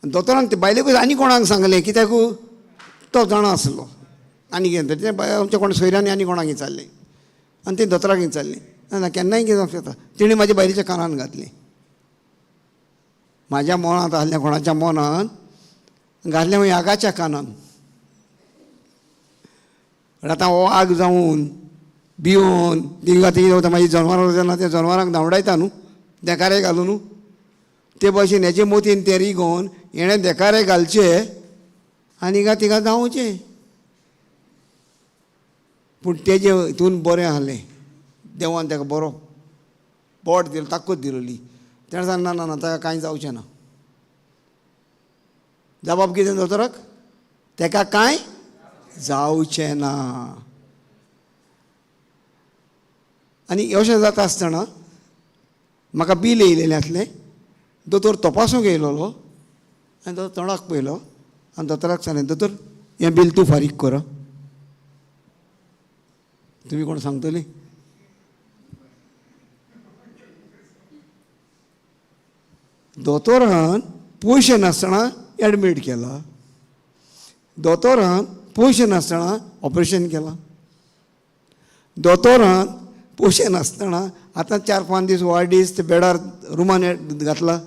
A: दोतोरान ते बायलेकूच आनी कोणाक सांगलें, कित्याक तो जाणा आसलो आनी कितें तर तें आमच्या कोण सोयऱ्यांनी आनी कोणाक विचारलें आनी तें दोतोराक विचारलें, ना केन्नाय कितें जावंक शकता. तिणें म्हाज्या बायलेच्या कानान घातलें. म्हाज्या मनांत आहलें, कोणाच्या मनान घातलें मागीर आगाच्या कानान. आतां हो आग जावन भिवन थिंगा थिंगा वता, मागीर जनवरां जेन्ना त्या जनवरांक धांवडायता न्हू देकारे घालून न्हू, ते भाशेन हेजे मोतीन तें रिगोवन हेणें देकारे घालचे आनी हिंगा थिंगा धांवचें. पूण तेजें हितून बरें आहलें, देवान ताका बरो पोट दिलो, ताकद दिलोली. तेणें सांगलें ना ना ना ताका कांय जावचें ना. जबाब कितें दोतोराक? ताका कांय जावचें ना. आनी अशें जाता आसतना म्हाका बील येयलेलें आसलें. दोतोर तपासूंक येयलोलो आनी तो तोंडाक पळयलो आनी दोतोराक सांगलें, दोतोर हें बील तूं फारीक कर. तुमी कोण सांगतली? दोतोरान पयशे नासतना एडमीट केला, दोतोरान पयशे नासतना ऑपरेशन केलां, दोतोरान पयशे नासतना आतां 4-5 दीस वार्डीस ते बेडार रुमान घातला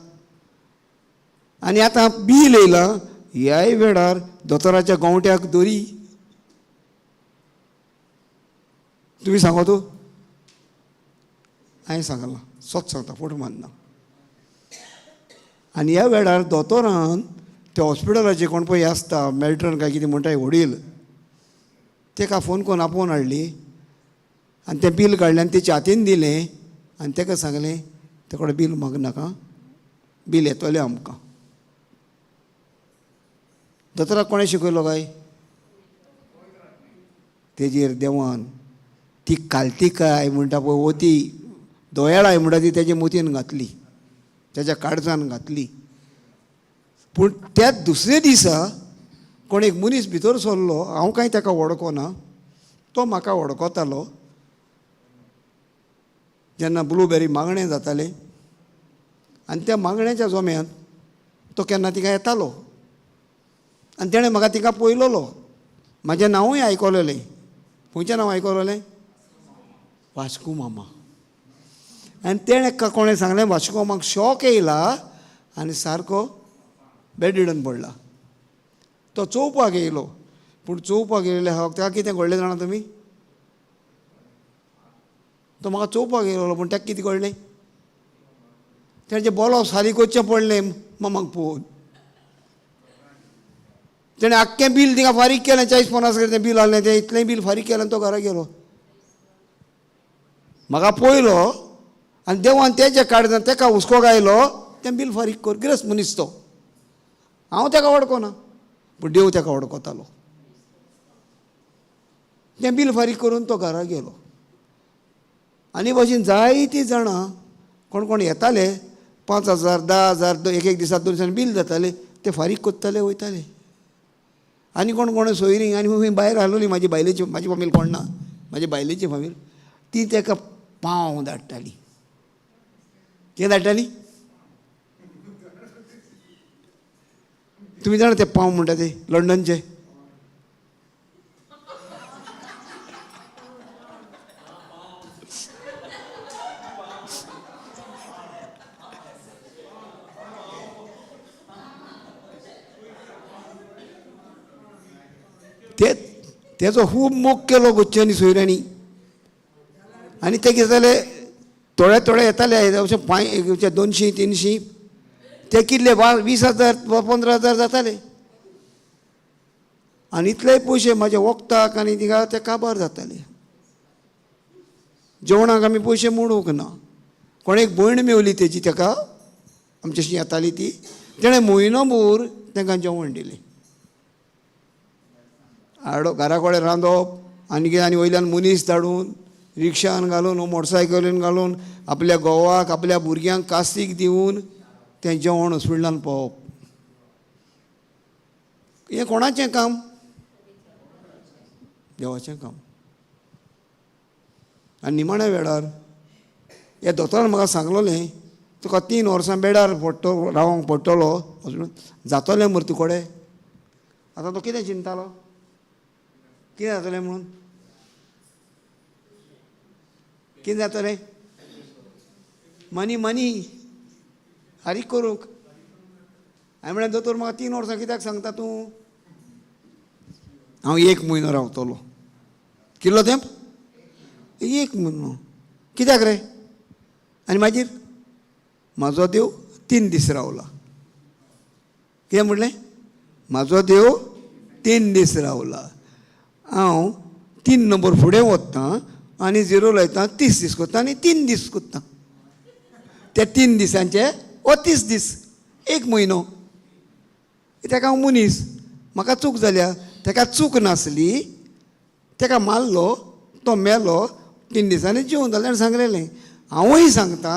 A: आनी आतां बील येयलां. ह्याय वेळार दोतोराच्या गोंवट्याक दोरी. तुमी सांगो तूं? हांवें सांगलां, सोत सांगता, फोट मानना. आनी ह्या वेळार दोतोरान त्या हॉस्पिटलाचे कोण पळय आसता मेल्टन काय कितें म्हणटा वडील, तेका फोन करून आपोवन हाडली आनी तें बील काडलें आनी तेच्या हातीन दिलें आनी तेका सांगलें, ते कडेन बील मागनाका, बील येतलें आमकां. दोतोराक कोणें शिकयलो काय? तेजेर देवान ती कालतिकाय म्हणटा पळय, ओती दोयाळाय म्हणटा ती तेजे मोतयेन घातली, तेज्या काळजान घातली. पूण त्या दुसरे दिसा कोण एक मनीस भितर सरलो, हांव कांय ताका वळखना, तो म्हाका वळखतालो. जेन्ना ब्लुबेरी मागणें जातालें आनी त्या मागण्याच्या जोम्यांत तो केन्ना तिका येतालो आनी तेणें म्हाका तिका पळयलोलो, म्हाजें नांवूय आयकलेलें. खंयचें नांव आयकलेलें? वास्को मामा. आनी तेणें कोणें सांगलें, वास्को मामाक शॉक येयला आनी सारको बेडरिडन पडला. तो चोवपाक येयलो, पूण चोवपाक येयले हांव ताका कितें घडलें जाणा तुमी? तो म्हाका चोवपाक येयलो, पूण ताका कितें घडलें? तेणें बोलो सारी करचें पडलें मामाक पळोवन. तेणें आख्खें बील तिका फारीक केलें, 40-50 तें बील आहलें, तें इतलें बील फारीक केलें आनी तो घरा गेलो. म्हाका पळयलो आनी देवान तेज्या काळजान तेका हुस्को घायलो, तें बील फारीक कर. गिरेस्त मनीस तो, हांव तेका वळखना, पूण देव तेका वळखतालो. तें बील फारीक करून तो घरा गेलो. आनी भशेन जायतीं जाणां कोण कोण येताले, 5,000 10,000 एक एक दिसा 2 दिसांनी बील जातालें, ते फारीक करताले वयताले. आनी कोण कोण सोयरीं आनी खंय भायर हालोली, म्हाजी बायलेची, म्हाजी फामील कोण ना, म्हाजी बायलेची फामील, ती तेका पांव धाडटाली. कितें धाडटाली? तुमी जाणा ते पांव म्हणटा ते लंडनचे? ते तेजो खूब मोग केलो गोच्यांनी सोयऱ्यांनी. आनी ते कितें जालें, थोडे थोडे येताले अशें पांय 200-300, ते कितले 20,000 15,000 जाताले. आनी इतले पयशे म्हाज्या वखदाक आनी थिंगा ते काबार जाताले. जेवणाक आमी पयशे मोडूंक ना. कोण एक भयण मेवली तेजी, तेका आमच्याशी येताली ती, तेणें म्हयनो भर तांकां जेवण दिलें. आडो घरा कडेन रांदप आनी कितें, आनी वयल्यान मनीस धाडून रिक्षान घालून मोटरसायकलीन घालून आपल्या घोवाक आपल्या भुरग्यांक कास्तीक दिवन तें जेवण हॉस्पिटलान पावप. हें कोणाचें काम? देवाचें काम. आनी निमाण्या वेळार ह्या दोतोरान म्हाका सांगलोलें, तुका 3 वर्सां बेडार पडटलो, रावंक पडटलो, जातलें मरे तुकडे. आतां तो कितें चिंतालो, कितें जातलें म्हणून? कितें जातलें? मनी मनी फारीक करूंक. हांवें म्हळें, दोतोर म्हाका 3 वर्सां कित्याक सांगता तूं? हांव 1 म्हयनो रावतलो. कितलो तेंप? 1 म्हयनो. कित्याक रे? आनी मागीर म्हाजो देव 3 दीस रावला. कितें म्हणलें? म्हाजो देव 3 दीस रावला. हांव 3 नंबर फुडें वता आनी 0 लायता, 30 दीस करता आनी 3 दीस करता. त्या 3 दिसांचे हो 30 दीस, 1 म्हयनो. तेका हांव मनीस, म्हाका चूक जाल्या. तेका चूक नासली, तेका मारलो, तो मेलो, 3 दिसांनी जिवन जालें. सांगलेलें हांवूय सांगता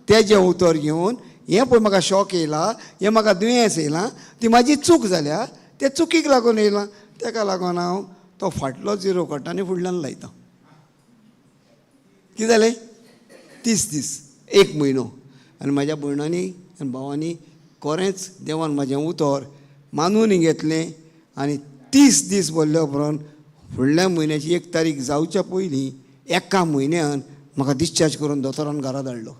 A: तेजें उतर घेवन, हें पळय म्हाका शॉक येयला, हें म्हाका दुयेंस येयलां, ती म्हाजी चूक जाल्या. ते चुकीक लागून येयलां, तेका लागून हांव तो फाटलो झिरो काडटा आनी फुडल्यान लायता. कितें जालें? 30 दीस, 1 म्हयनो. आनी म्हाज्या भयणांनी आनी भावांनी कोरेंच देवान म्हाजें उतर मानून घेतलें आनी 30 दीस भरल्या उपरांत फुडल्या म्हयन्याची 1 तारीख जावच्या पयलीं 1 म्हयन्यान म्हाका डिस्चार्ज करून दोतोरान घरा धाडलो.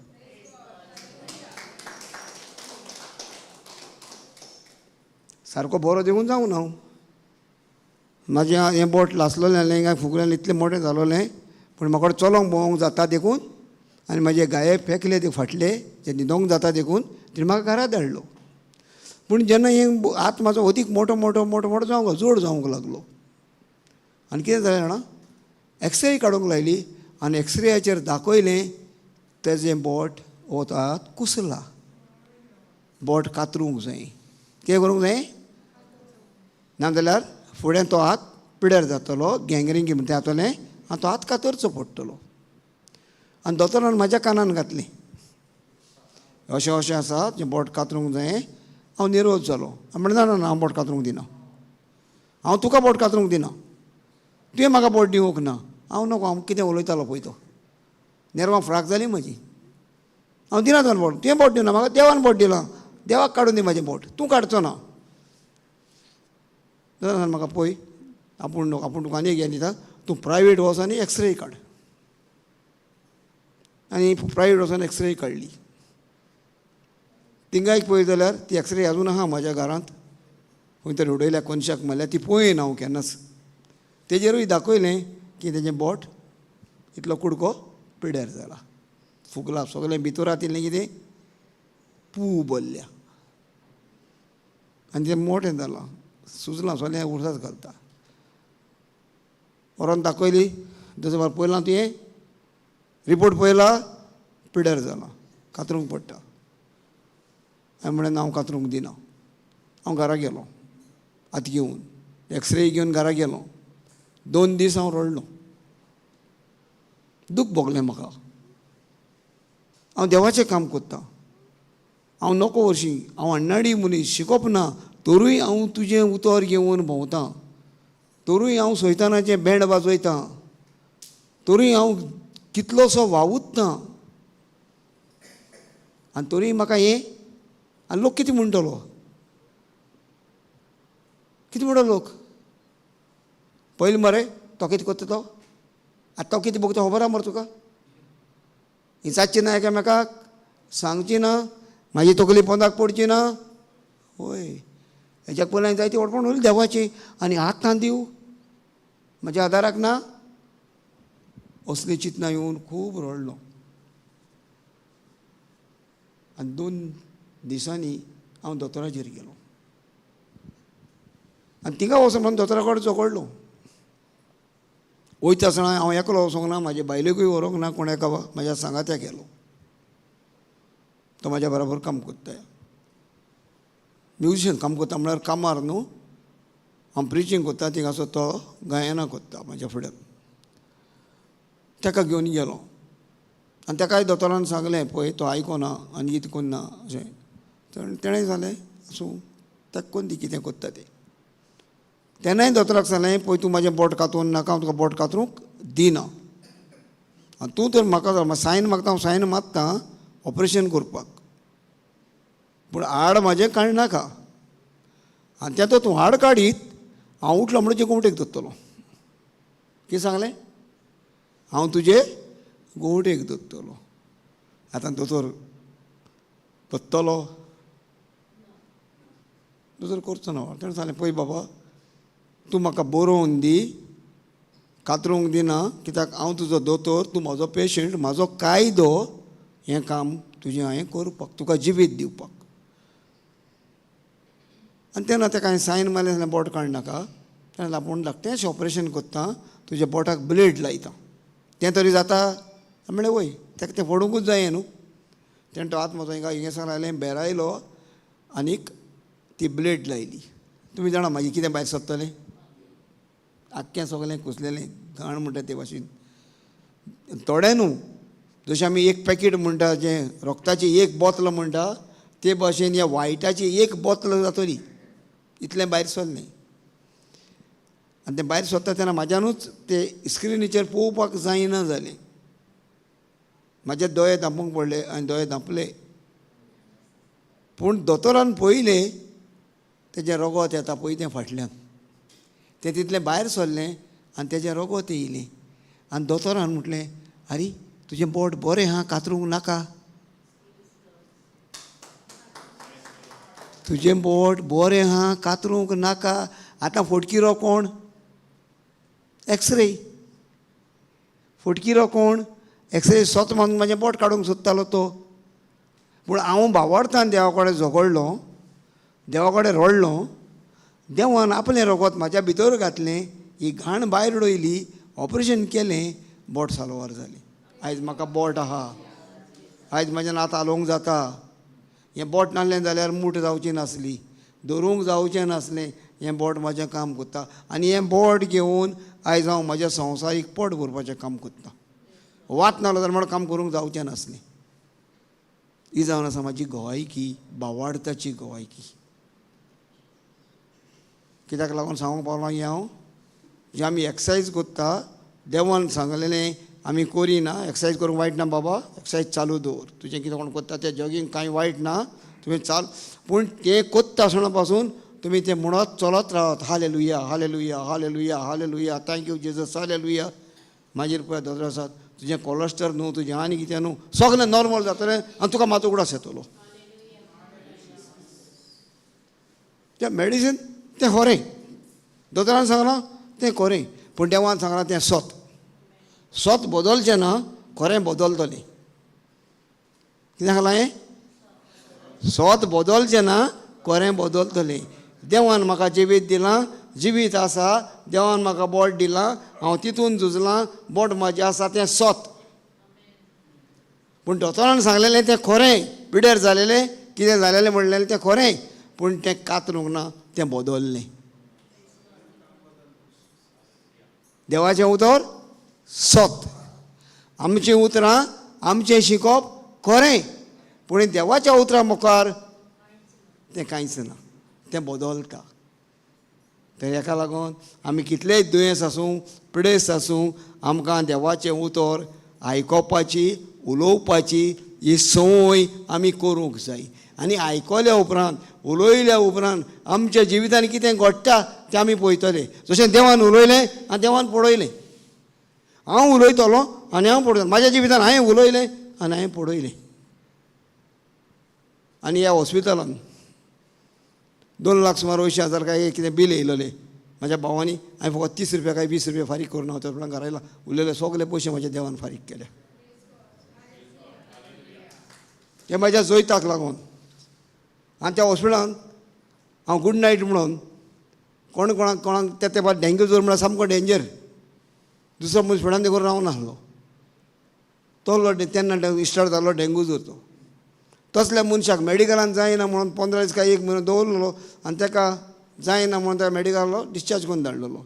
A: सारको बरो देखून जावं ना हांव. म्हाजें हें बोट लासलेलें आसलें काय फुगलें, इतलें मोटें जालोलें, पूण म्हाका चलोंक भोंवंक जाता देखून आनी म्हाजे गाये फेकले ते फाटले जे न्हिदोंक जाता देखून तिणें म्हाका घरा धाडलो. पूण जेन्ना हें हात म्हाजो अदीक मोटो मोटो मोटो मोटो जावंक जोड जावंक लागलो. आनी कितें जालें जाणा, एक्सरे काडूंक लायली आनी एक्सरेयाचेर दाखयलें तेजें बोट वतात कुसला, बोट कातरूंक जाय. कितें करूंक जाय? नाजाल्यार फुडें तो हात पिड्यार जातलो, गँगरीन म्हणटा जातलें आनी तो हात कातरचो पडटलो. आनी दोतोरान म्हाज्या कानान घातलें अशें अशें आसा, जें बोट कातरूंक जाय. हांव निरोज जालो. म्हणलें ना ना ना, हांव बोट कातरूंक दिना, हांव तुका बोट कातरूंक दिना, तुवें म्हाका बोट दिवंक ना. हांव नको, हांव कितें उलयतालो पळय तो, नेरवां फ्राक जाली म्हजी. हांव दिना तुका बोट, तुवें बोट दिवना म्हाका, देवान बोट दिलां, देवाक काडून दी म्हाजें बोट, तूं काडचो ना. दोतोरान म्हाका पळय, आपूण नको, आपूण तुका आनी एक हें दिता, तूं प्रायवेट वच आनी एक्सरे काड. आनी प्रायवेट वचून एक्सरे काडली. थिंगाय पळय जाल्यार ती एक्सरे अजून आहा म्हाज्या घरांत, खंय तरी उडयल्या कोनशाक मारल्या, ती पळयना हांव केन्नाच. तेजेरूय दाखयलें की तेजें बोट इतलो कुडको पिड्यार जाला, फुगला, सगळें भितर आतिल्लें कितें पू भरल्या आनी तें मोटें जालां, सुजलां, सगळें उरसात घालता. व्हरोन दाखयली, जसो पळयलां तुवें रिपोर्ट पळयला, पिड्यार जाला, कातरूंक पडटा. हांवें म्हणलें ना, हांव कातरूंक दिना. हांव घरा गेलो, हात घेवन एक्सरे घेवन घरा गेलो. 2 दीस हांव रडलो, दूख भोगलें म्हाका. हांव देवाचें काम करतां, हांव नको वर्शीं, हांव अन्नाडी मनीस, शिकोप ना, तरूय हांव तुजें उतर घेवन भोंवतां, तरूय हांव सैतानाचें बँड वाजयतां, तरूय हांव कितलोसो वावुरतां, आनी तरूय म्हाका हें. आनी लोक कितें म्हणटलो, कितें म्हणटलो लोक? पयलीं मरे तो कितें करता तो, आतां तो कितें बघता खबर आहा मरे तुका? विचारची ना एकामेकाक, सांगची ना, म्हाजी तकली पोंदाक पडची ना. वय, हेज्याक पयलीं हांवें जायती व्हडपण उरली देवाची, आनी आतां दिवं म्हज्या आदाराक ना. असली चिंतनां येवन खूब रडलो. आनी 2 दिसांनी हांव दोतोराचेर गेलो आनी थिंगा वचोन म्हणून दोतोरा कडेन झगडलो. वयता आसतना हांव एकलो वचोंक ना, म्हाजे बायलेकूय व्हरूंक ना, कोण एका म्हाज्या सांगात्याक गेलो, तो म्हाज्या बराबर काम करता, म्युजिशियन काम करता म्हळ्यार कामार न्हू, हांव प्रिचींग करता थिंगासो तो गायनां करता म्हाज्या फुड्यान. ताका घेवन गेलो आनी ताकाय दोतोरान सांगलें पळय तो आयकोना आनी कितें करना अशें. तेणें सांगलें आसूं, ताका कोण ती कितें करता तें. तेन्नाय दोतोराक सांगलें पळय तूं म्हाजें बोट कातरून नाका, हांव तुका बोट कातरूंक दिना, आनी तूं तर म्हाका सायन मागता, हांव सायन मागता ऑपरेशन करपाक, पूण हाड म्हाजें काडनाका, आनी तें तूं हाड काडीत हांव उठलो म्हणून तुजे गोमटेक धरतलो. कितें सांगलें? हांव तुजे गोमटेक धरतलो. आतां दोतोर धरतलो, दोतोर करचो ना. तेणें सांगलें पळय बाबा तूं म्हाका बरोवन दी, कातरूंक दिना, कित्याक हांव तुजो दोतोर, तूं म्हाजो पेशंट, म्हाजो कायदो हें काम तुजें हांवें करपाक, तुका जिवीत दिवपाक. आनी तेन्ना ताका हांवें सायन मारलें, जाल्यार बोट काडनाका. तेणें आपूण धाकटेंशें ऑपरेशन करता, तुज्या बोटाक ब्लेड लायता, तें तरी जाता? म्हणलें वय, ताका तें फोडुंकूच जाय न्हू. तेणें तो हात म्हजो हिंगा हिंगासर आयलें, बेरायलो आनीक ती ब्लेड लायली. तुमी जाणा मागीर कितें भायर सरतलें? आख्खें सगळें कुसलेलें घाण म्हणटा ते भाशेन. थोडें न्हू, जशें आमी एक पॅकेट म्हणटा, जें रोगताची एक बोतल म्हणटा, ते भाशेन ह्या वायटाची एक बोतल जातली, इतलें भायर सरलें आनी तें भायर सरता तेन्ना म्हाज्यानूच ते स्क्रिनीचेर पळोवपाक जायना जालें. म्हाजे दोळे धांपूंक पडले आनी दोळे धांपले. पूण दोतोरान पळयलें तेजें रगत येता पळय तें फाटल्यान, तें तितलें भायर सरलें आनी तेजें रगत येयलें. आनी दोतोरान म्हटलें, आरे तुजें बोट बरें आहा, कातरूंक नाका, तुजें बोट बरें आहा, कातरूंक नाका. आतां फटकिरो कोण? एक्सरे. फटकिरो कोण? एक्सरे सोत मारून म्हाजें बोट काडूंक सोदतालो तो. पूण हांव बावडतान देवा कडेन झगडलो, देवा कडेन रडलो. देवान आपलें रगत म्हाज्या भितर घातलें, ही घाण भायर उडयली, ऑपरेशन केलें, बोट साल्वार जालें. आयज म्हाका बोट आहा, आयज म्हाज्यान आतां हालोवंक जाता. हें बोट नासलें जाल्यार मूठ जावची नासली, धरूंक जावचें नासलें. हें बोट म्हाजें काम करता आनी हें बोट घेवन आयज हांव म्हाज्या संवसारीक पोट भरपाचें काम करता. वात नासलो जाल्यार म्हाका काम करूंक जावचें नासलें. ही जावन आसा म्हाजी गोवायकी, बावाडताची गोवायकी. कित्याक लागून सांगूंक पावलो हें हांव? जे आमी एक्सरसायज करता, देवान सांगलेलें आमी करिना. एक्सरसायज करूंक वायट ना बाबा, एक्सरसायज चालू दवर. तुजें कितें कोण करता तें जॉगींग कांय वायट ना, तुवें चाल. पूण तें करता आसतना पासून तुमी तें म्हणत चलत रावत, hallelujah hallelujah hallelujah hallelujah, thank you Jesus, hallelujah. मागीर पळय दोतोर आसात, तुजें कोलेस्ट्रॉल न्हू, तुजें आनी कितें न्हू, सगळें नॉर्मल जातलें आनी तुका मात उगडास येतलो. तें मेडिसीन तें खरें, दोतोरान सांगलां तें खरें, पूण देवान सांगलां तें सत. सत बदलचें ना, खरें बदलतलें. कितें सांगलां हें? सत बदलचें ना, खरें बदलतलें. देवान म्हाका जिवीत दिलां, जिवीत आसा. देवान म्हाका बोट दिलां, हांव तितून झुजलां, बोट म्हाजें आसा तें सत. पूण दोतोरान सांगलेलें तें खरें, पिड्यार जालेलें कितें जालेलें म्हणलेलें तें खरें, पूण तें कातरूंक ना, तें बदललें. देवाचें उतर सत, आमचीं उतरां, आमचें शिकोवप खरें, पूण देवाच्या उतरां मुखार तें कांयच ना, तें बदलता. तर हेका लागून आमी कितलेय दुयेंस आसूं, पिडेस्त आसूं, आमकां देवाचें उतर आयकोपाची, उलोवपाची ही संवय आमी करूंक जाय. आनी आयकल्या उपरांत, उलयल्या उपरांत आमच्या जिवितान कितें घडटा तें आमी पळयतले. जशें देवान उलयलें आनी देवान पळयलें, हांव उलयतलो आनी हांव पळयतलो. म्हाज्या जिवितान हांवें उलयलें आनी हांवें पळयलें. आनी ह्या हॉस्पिटलान 2 लाख सुमार 80,000 काय कितें बील येयलेलें म्हाज्या भावांनी. हांवें फकत 30 रुपया काय 20 रुपया फारीक करून हांव त्या घरा आयला. उरलेले सगळे पयशे म्हाज्या देवान फारीक केले. ते म्हाज्या जैताक लागून. आनी त्या हॉस्पिटलान हांव गूड नायट म्हणून कोण कोणाक कोणाक त्या तेंपार डेंग्यू जोर म्हळ्यार सामको डेंजर, दुसरो मनीस फुड्यान देखून रावनासलो. तो तेन्ना स्टार्ट जालो डेंग्यू जोर. तो तसल्या मनशाक मेडिकलान जायना म्हणून 15 दीस काय 1 म्हयनो दवरलेलो आनी ताका जायना म्हणून ताका मेडिकलान डिस्चार्ज करून धाडलेलो.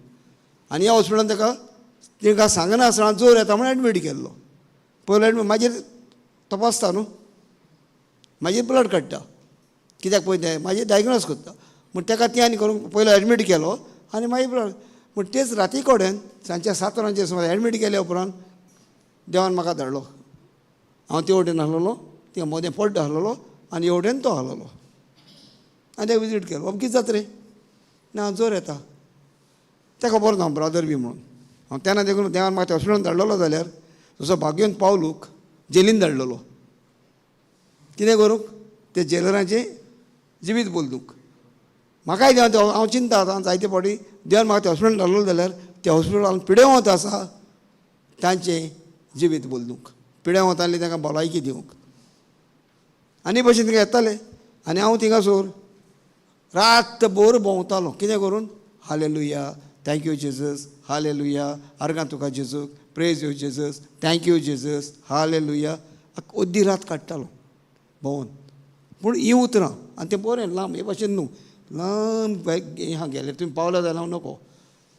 A: आनी ह्या हॉस्पिटलान ताका तांकां सांगना आसतना जोर येता म्हणून एडमीट केल्लो. पयलो एडमीट मागीर तपासता न्हू, मागीर ब्लड काडटा, कित्याक पळय तें मागीर डायग्नोज करता. म्हण ताका तें आनी करूंक पयलो एडमीट केलो आनी मागीर ब्लड. पूण तेच राती कडेन सांजच्या 7 वरांचेर सुमार एडमीट केल्या उपरांत देवान म्हाका धाडलो. हांव ते वटेन आसलेलो, ते मदें पड्डो आसलेलो आनी हेवटेन तो आसलेलो. आनी ते विजीट केलो. बाबा कितें जाता रे? ना जोर येता. तें खबर ना ब्रादर बी म्हणून. हांव तेन्ना देखून देवान म्हाका त्या हॉस्पिटलान धाडलेलो जाल्यार जसो भाग्योन पावलूक जेलीन धाडलेलो. कितें करूंक? ते जेलरांचें जिवीत बदलूंक. म्हाकाय देवान हांव चिंता आतां जायते फावटी देवान म्हाका त्या हॉस्पिटलान धाडलेलो जाल्यार त्या हॉस्पिटलान पिडेवंत आसा तांचें जिवीत बदलूंक, पिडेवंत आसलें तांकां भलायकी दिवंक. आनी भशेन थिंगा येताले आनी हांव थिंगासर रातभर भोंवतालो. कितें करून? Hallelujah, thank you Jesus, hallelujah, आर्गां तुका जेजूक, praise you Jesus, thank you Jesus, hallelujah. अद्दी रात काडटालो भोंवन. पूण हीं उतरां आनी तें बरें लांब हे भाशेन न्हू, लांब हें गेलें तुमी पावल्या जाल्यार हांव नको.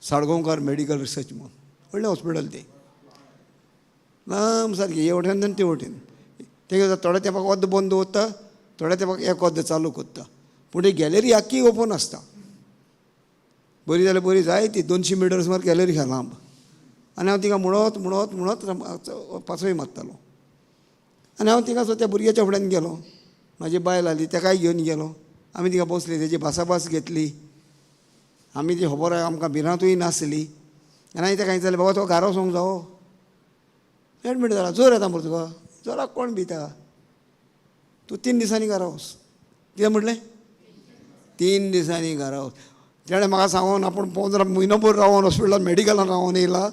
A: साळगांवकार मेडिकल रिसर्च म्हणून व्हडलें हॉस्पिटल तें, लांब सारकें हे वटेन आनी ते वटेन. तें थोड्या तेंपाक अर्द बंद दवरता, थोड्या तेंपाक एक अर्द चालू करता, पूण ती गॅलरी आख्खी ओपन आसता. बरी जाल्यार बरी जाय ती 200 मिटर सुमार गॅलरी खा लांब. आनी हांव तिका म्हणत म्हणत म्हणत पासय मारतालो. आनी हांव तिका त्या भुरग्याच्या फुड्यान गेलो. म्हाजी बायल आली, ताकाय घेवन गेलो. आमी तिका बसली, तेजी भासाभास घेतली. आमी ती खबर आमकां भिरांतूय नासली. आनी हांवें ताका विचारलें, बाबा तो घरा वचोंक जावो, एडमीट जाला, जोर येता मरे तुका, जोराक कोण भिता, तूं 3 दिसांनी घरा वच. कितें म्हटलें? 3 दिसांनी घरा वच. तेणें म्हाका सांगून आपूण 15 म्हयनोभर रावोन हॉस्पिटलान मेडिकलान रावोन येयला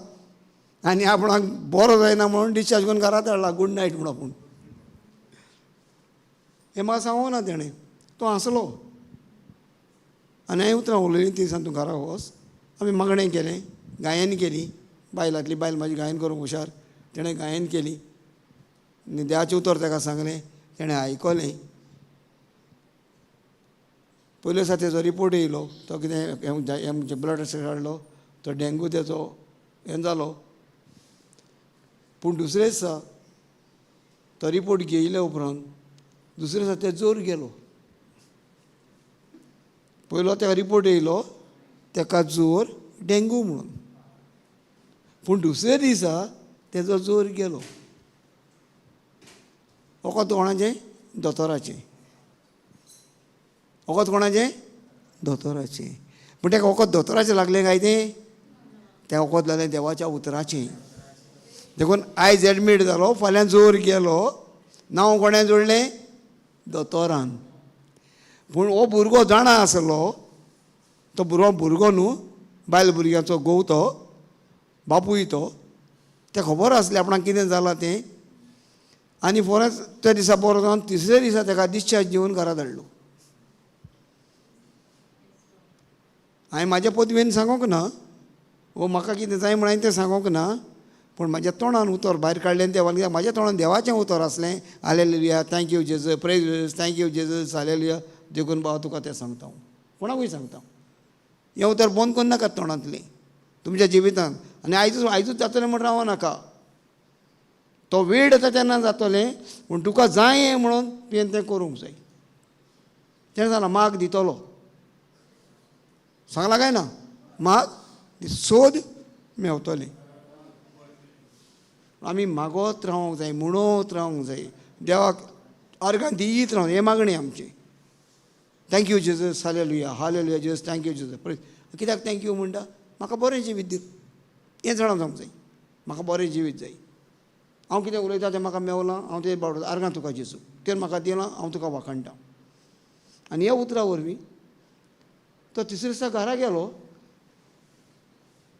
A: आनी आपणाक बरो जायना म्हणून डिस्चार्ज करून घरा धाडला, गूड नायट म्हूण आपूण. हें म्हाका सांगूंक ना तेणें. तो हांसलो आनी हांवें उतरां उलयलीं, 3 दिसान तूं घरा वच. आमी मागणें केलें, गायन केली. बायलांतली बायल म्हाजी गायन करूंक हुशार, तेणें गायन केली. देवाचें उतर ताका सांगलें, तेणें आयकलें. पयले दिसा तेजो रिपोर्ट येयलो, तो कितें ब्लड टेस्ट काडलो, तो डेंगू तेजो हें जालो. पूण दुसरे दिसा तो रिपोर्ट घेयल्या उपरांत दुसरे दिसा ते जोर गेलो. पयलो ताका रिपोर्ट येयलो ताका जोर डेंगू म्हणून, पूण दुसरे दिसा तेजो जोर गेलो. वखद कोणाचें? दोतोराचें. वखद कोणाचें? दोतोराचें. पूण ताका वखद दोतोराचें लागलें काय तें? तें वखद लागलें देवाच्या उतराचें. देखून आयज एडमीट जालो, फाल्यां जोर गेलो. नांव कोणें जोडलें? दोतोरान. पूण हो भुरगो जाणा आसलो, तो भुरगो भुरगो न्हू, बायल भुरग्याचो घोव तो, बापूय तो, तें खबर आसलें आपणाक कितें जालां तें. आनी फोरच त्या दिसा बरो जावन तिसऱ्या दिसा ताका डिस्चार्ज दिवन घरा धाडलो. हांवें म्हाज्या पदवेन सांगूंक ना, वो म्हाका कितें जाय म्हण हांवें तें सांगूंक ना, पूण म्हाज्या तोंडान उतर भायर काडलें देवान, कित्याक म्हाज्या तोंडान देवाचें उतर आसलें. Hallelujah, thank you Jesus, praise Jesus, thank you Jesus, hallelujah. देखून बाबा तुका तें सांगता हांव, कोणाकूय सांगता हें उतर बंद करूं नाका तोंडांतलें तुमच्या जिवितांत. आनी आयजूच आयजूच जातलें म्हण रावो नाका, तो वेळ येता तेन्ना जातलें, पूण तुका जाय म्हणून तुवें तें करूंक जाय. तेणें सांगलां माग दितलो, सांगलां काय ना? माग सोद मेवतलें. आमी मागत रावंक जाय, म्हणत रावंक जाय, देवाक अर्गां दीत रावंक, हें मागणें आमचें. Thank you Jesus, hallelujah, hallelujah Jesus, thank you Jesus. कित्याक thank you म्हणटा? म्हाका बरें जिवीत दी, हें जाणा जावंक जाय. म्हाका बरें जिवीत जाय. हांव कितें उलयता तें म्हाका मेवलां, हांव तें बावडो अर्गां तुका जेजू, तें म्हाका दिलां, हांव तुका वाखाणटा. आनी ह्या उतरां वरवीं तो तिसरे दिसा घरा गेलो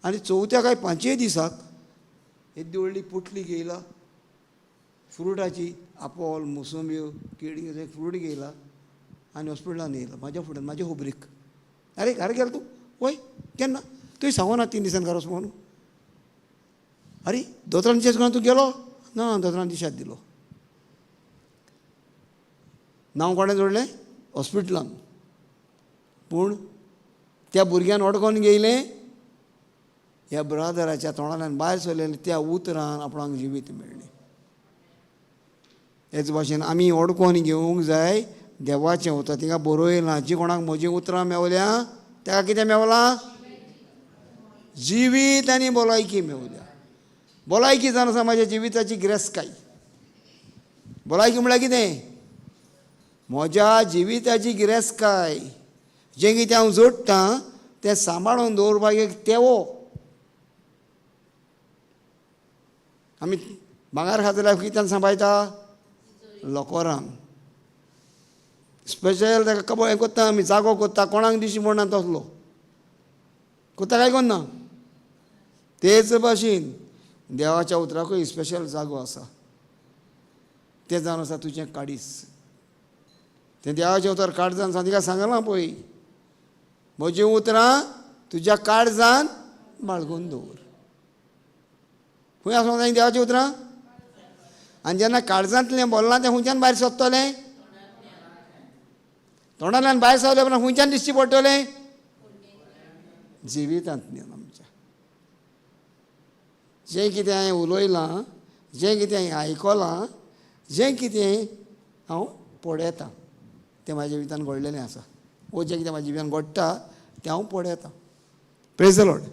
A: आनी चवथ्या काय पांचवे दिसाक येद्दी व्हडली पोटली घेयला फ्रुटाची, आपोल, मोसंब्यो, केळी, फ्रूट घेयला आनी हॉस्पिटलान येयला म्हाज्या फुड्यान, म्हाज्या होबरीक. अरे घरा गेलो तूं? वय केन्ना? तुवें सांगो ना 3 दिसान घरा वच म्हणून. अरे दोतोरान दिशाद करून तूं गेलो? ना, दोतोरान दिशाद दिलो. नांव कोणें जोडलें? हॉस्पिटलान. पूण त्या भुरग्यान अडकोन घेयलें, ह्या ब्रादराच्या तोंडांतल्यान भायर सरलेलें त्या उतरान आपणाक जिवीत मेळ्ळें. हेच भाशेन आमी अडकोन घेवंक जाय देवाचें उतर. तिंगा बरयलां, जी कोणाक म्हजीं उतरां मेवल्या ताका कितें मेवलां? जिवीत आनी भलायकी मेवल्या. भलायकी जावन आसा म्हाज्या जिविताची गिरेस्तकाय. भलायकी म्हळ्यार कितें? म्हज्या जिविताची गिरेस्तकाय. जें कितें हांव जोडटां तें सांबाळून दवरपाक एक तेवो. आमी भांगर खाता जाल्यार कित्यान सांबाळटा? लोकोरान. स्पेशल ताका कबो हें कोत्ता आमी, जागो कोत्ता, कोणाक दिशी पडना तसलो कोत्ता काय कोन्ना. तेच भाशेन देवाच्या उतराकूय स्पेशल जागो आसा, तें जावन आसा तुजें काडीस. तें देवाचें उतर काळजान सांग, तिका सांगलां पळय, म्हजीं उतरां तुज्या काळजान बाळगून दवर. खंय आसूंक जाय देवाचीं उतरां? आनी जेन्ना काळजांतलें बोल्लां तें खंयच्यान भायर सोदतलें? तोंडांतल्यान भायर सरलें उपरांत खंयच्यान दिश्टी पडटलें? जिवितांतल्यान आमच्या. जें कितें हांवें उलयलां, जें कितें हांवें आयकलां, जें कितें हांव पळयतां तें म्हाज्या जिवितान घडलेलें आसा, वो जें कितें म्हाज्या जिवितान घडटा तें हांव पळयतां. प्रेज the Lord.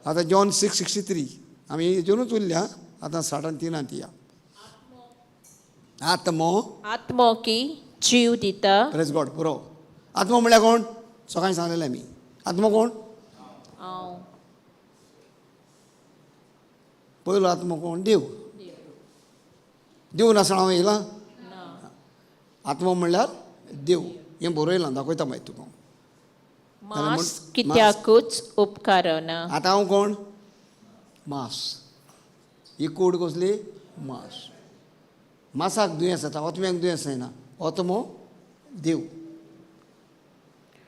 A: आतां जॉन 6:63 आमी हेजेरूच उरल्या. आतां 60 3 या. आत्मो
B: आत्मो की जीव दिता.
A: प्रेज गॉड. पुरो. आत्मो म्हणल्यार कोण? सकाळीं सांगलेलें आमी. आत्मो कोण?
B: हांव.
A: पयलो आत्मो कोण? देव. देव नासतना हांव येयला? आत्मो म्हणल्यार देव. हें बरयलां, दाखयता मागीर तुका.
B: मास कित्याकूच उपकारना.
A: आतां हांव कोण? मास. ही कूड कसली? मास. मासाक दुयेंस जाता, ओतम्याक दुयेंस जायना. ओतमो देव.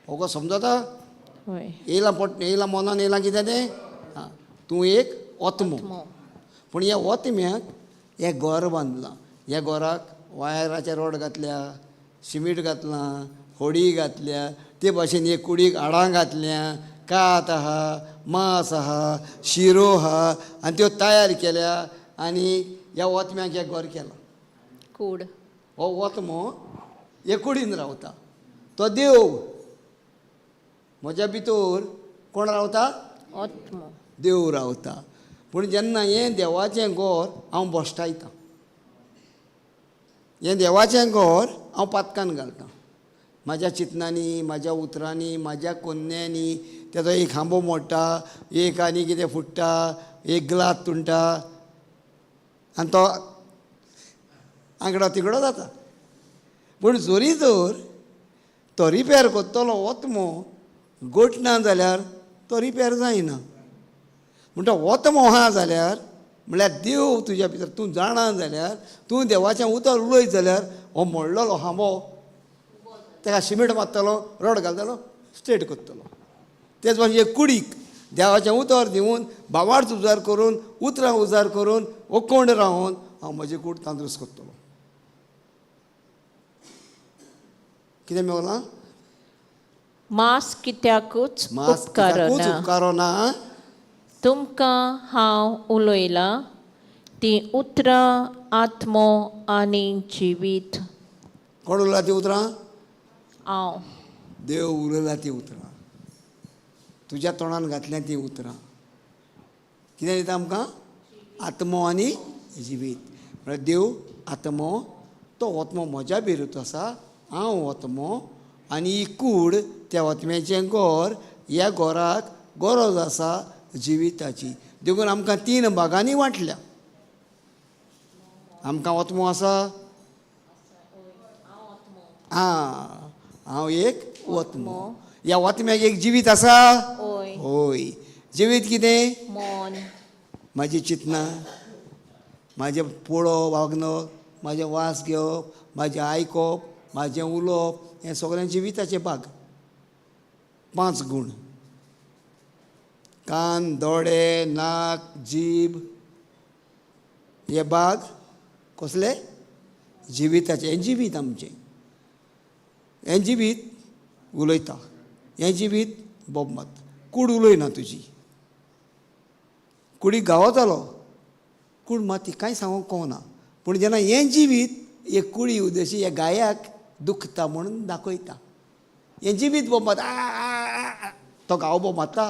A: हो समजता?
B: हय.
A: येयलां पोट येयलां, मनान येयलां कितें तें. आं, तूं एक ओतमो. पूण ह्या ओतम्याक हें घर बांदलां. ह्या घराक वायराचे रोड घातल्या, शिमीट घातलां, होडी घातल्या, ते भाशेन हे कुडीक हाडां घातल्या, कात आहा, मांस आहा, शिरो आहा, आनी त्यो तयार केल्या आनी ह्या ओतम्याक हें घर केलां.
B: कूड.
A: हो ओतमो हे कुडीन रावता. तो देव. म्हज्या भितर कोण रावता?
B: आत्मो.
A: देव रावता. पूण जेन्ना हें देवाचें घर हांव भश्टायतां, हें देवाचें घर हांव पातकान घालतां, म्हाज्या चिंतनांनी, म्हाज्या उतरांनी, म्हाज्या कोन्न्यांनी. तेजो एक खांबो मोडटा, एक आनी कितें फुट्टा, एक ग्लास तुंटा आनी तो आंगडो तिगडो जाता. पूण जरी जर तो रिपेर करतलो ओतमो गोटना जाल्यार तो रिपेर जायना. म्हणटा ओतमो आहा जाल्यार म्हणल्यार देव तुज्या भितर तूं जाणा जाल्यार, तूं देवाचें उतर उलयत जाल्यार हो मोडलेलो खांबो ताका शिमेट मारतलो, रोड घालतलो, स्ट्रेट करतलो. तेच भाशेन एक कुडीक देवाचें उतर दिवन भावार्थ उजार करून, उतरां उजार करून, ओकोंड रावन हांव म्हजी कूड तंदुरुस्त करतलो. कितें मेवलां?
B: मास कित्याकूच
A: मास कित्याकूच
B: उपकारना.
A: उपकारना.
B: तुमकां हांव उलयलां तीं उतरां आत्मो आनी जिवीत.
A: कोण उरला ती उतरां?
B: हांव.
A: देव उलयला ती उतरां, तुज्या तोंडान घातल्या ती उतरां. कितें दिता आमकां? आत्मो आनी जिवीत. म्हळ्यार देव आत्मो, तो ओत्मो म्हज्या भितर आसा, हांव ओत्मो आनी ही कूड त्या ओत्म्याचें घर. ह्या घराक गरज आसा जिविताची. देखून आमकां 3 भागांनी वांटल्या. आमकां ओत्मो आसा. आं, हांव एक ओत्मो. ह्या ओत्म्याक एक जिवीत आसा.
B: हय.
A: होय. जिवीत कितें?
B: मन.
A: म्हाजी चिंतनां, म्हाजें पळोवप, वागणप, म्हाजें वास घेवप, म्हाजें आयकप, म्हाजें उलोवप, हें सगळें जिविताचें भाग. 5 गूण. कान, दोळे, नाक, जीब, हे भाग कसले? जिविताचे. हें जिवीत आमचें. हें जिवीत उलयता, हें जिवीत बोब मात. कूड उलयना तुजी. कुडीक घावो जालो, कूड मात ती कांय सांगूंक कळना. पूण जेन्ना हें जिवीत एक कुडी उद्देशी ह्या गायाक दुखता म्हणून दाखयता. हें जिवीत बोब मात, आ, तो घावो बोब मारता,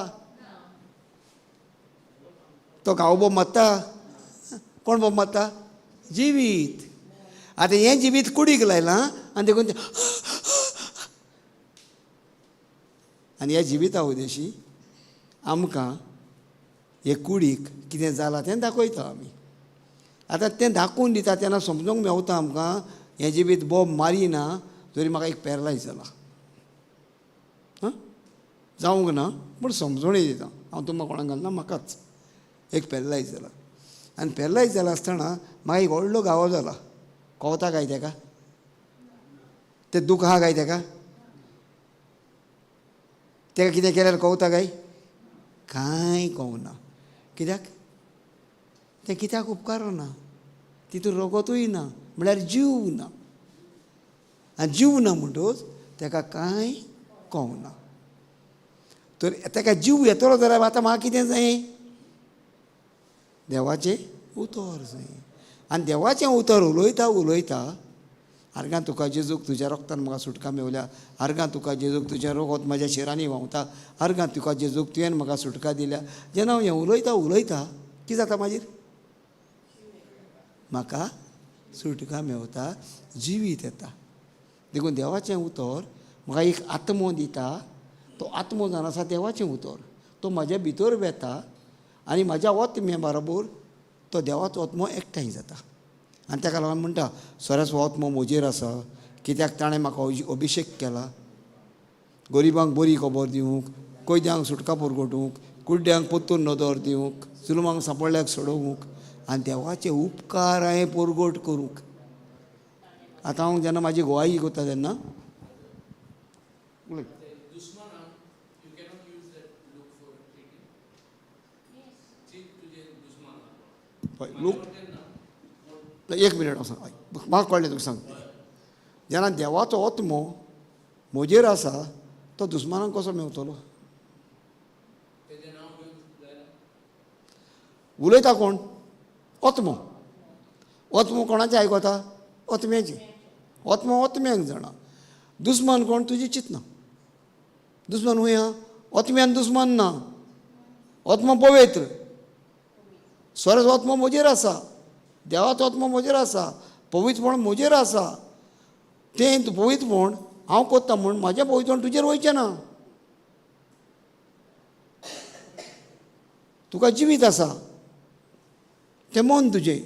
A: तो घावो बोब मारता. कोण बोब मारता? जिवीत. आतां हें जिवीत कुडीक लायलां आनी देखून आनी ह्या जिविता उद्देशी आमकां हे कुडीक कितें जालां तें दाखयता आमी. आतां तें दाखोवन दिता तेन्ना समजूंक मेवता आमकां हें जिवीत बोब मारिना तरी म्हाका एक पॅरलायज जाला. हां, जावंक ना पूण समजोणी दिता हांव तुमकां, कोणाक घालना, म्हाकाच एक पॅरलायज जाला. आनी पॅरलायज जाला आसतना म्हाका एक व्हडलो घावो जाला. कवता काय तेका? तें दूख आहा काय तेका? तेका कितें केल्यार कवता काय? कांय कवना. कित्याक? तें कित्याक उपकारना, तितून रगतूय ना, म्हळ्यार जीव ना. आनी जीव ना म्हणटकच तेका कांय कवना. तर तेका जीव येतलो जाल्यार आतां म्हाका कितें जाय? देवाचें उतर जाय. आनी देवाचें उतर उलयता उलयता आर्गां तुका जेजूक, तुज्या रोगतान म्हाका सुटका मेवल्या. आर्गां तुका जेजूक, तुज्या रोगत म्हाज्या शिरांनी व्हांवता. आर्गां तुका जेजूक, तुवें म्हाका सुटका दिल्या. जेन्ना हांव हें उलयता उलयता कितें जाता मागीर? म्हाका सुटका मेवता, जिवीत येता. देखून देवाचें उतर म्हाका एक आत्मो दिता. तो आत्मो जावन आसा देवाचें उतर. तो म्हाज्या भितर वेता आनी म्हाज्या ओत्म्या बरोबर तो देवाचो आत्मो एकठांय जाता. आनी ताका लागून म्हणटा, सोऱ्याचो आत्मो म्हजेर आसा, कित्याक ताणें म्हाका अभिशेक केला गरिबांक बरी खबर दिवंक, कैद्यांक सुटका पुरगटूंक, कुड्ड्यांक परतून नदर दिवंक, जुलमांक सांपडल्याक सोडोवंक आनी देवाचे उपकार हांवें परगट करूंक. आतां हांव जेन्ना म्हाजी गोवाई करता तेन्ना उलय. लोक एक मिनट हांव सांग, म्हाका कळ्ळें तुका सांगता. जेन्ना देवाचो आत्मो म्हजेर आसा तो दुस्मानाक कसो मेवतलो? उलयता कोण? आत्मो. आत्मो कोणाचें आयकता? आत्म्याचें. आत्मो आत्म्याक जाणा. दुस्मान कोण? तुजी चिंतना. दुस्मान खंय आहा? आत्म्यान दुस्मान ना. आत्मो पवित्र. स्वराचो आत्मो म्हजेर आसा, देवाचो आत्मो म्हजेर आसा, पवित्रपण म्हजेर आसा. तें पवित्रपण हांव कोत्ता म्हूण म्हाजें पवित्रपण तुजेर वयचें ना. तुका जिवीत आसा, तें मन तुजें.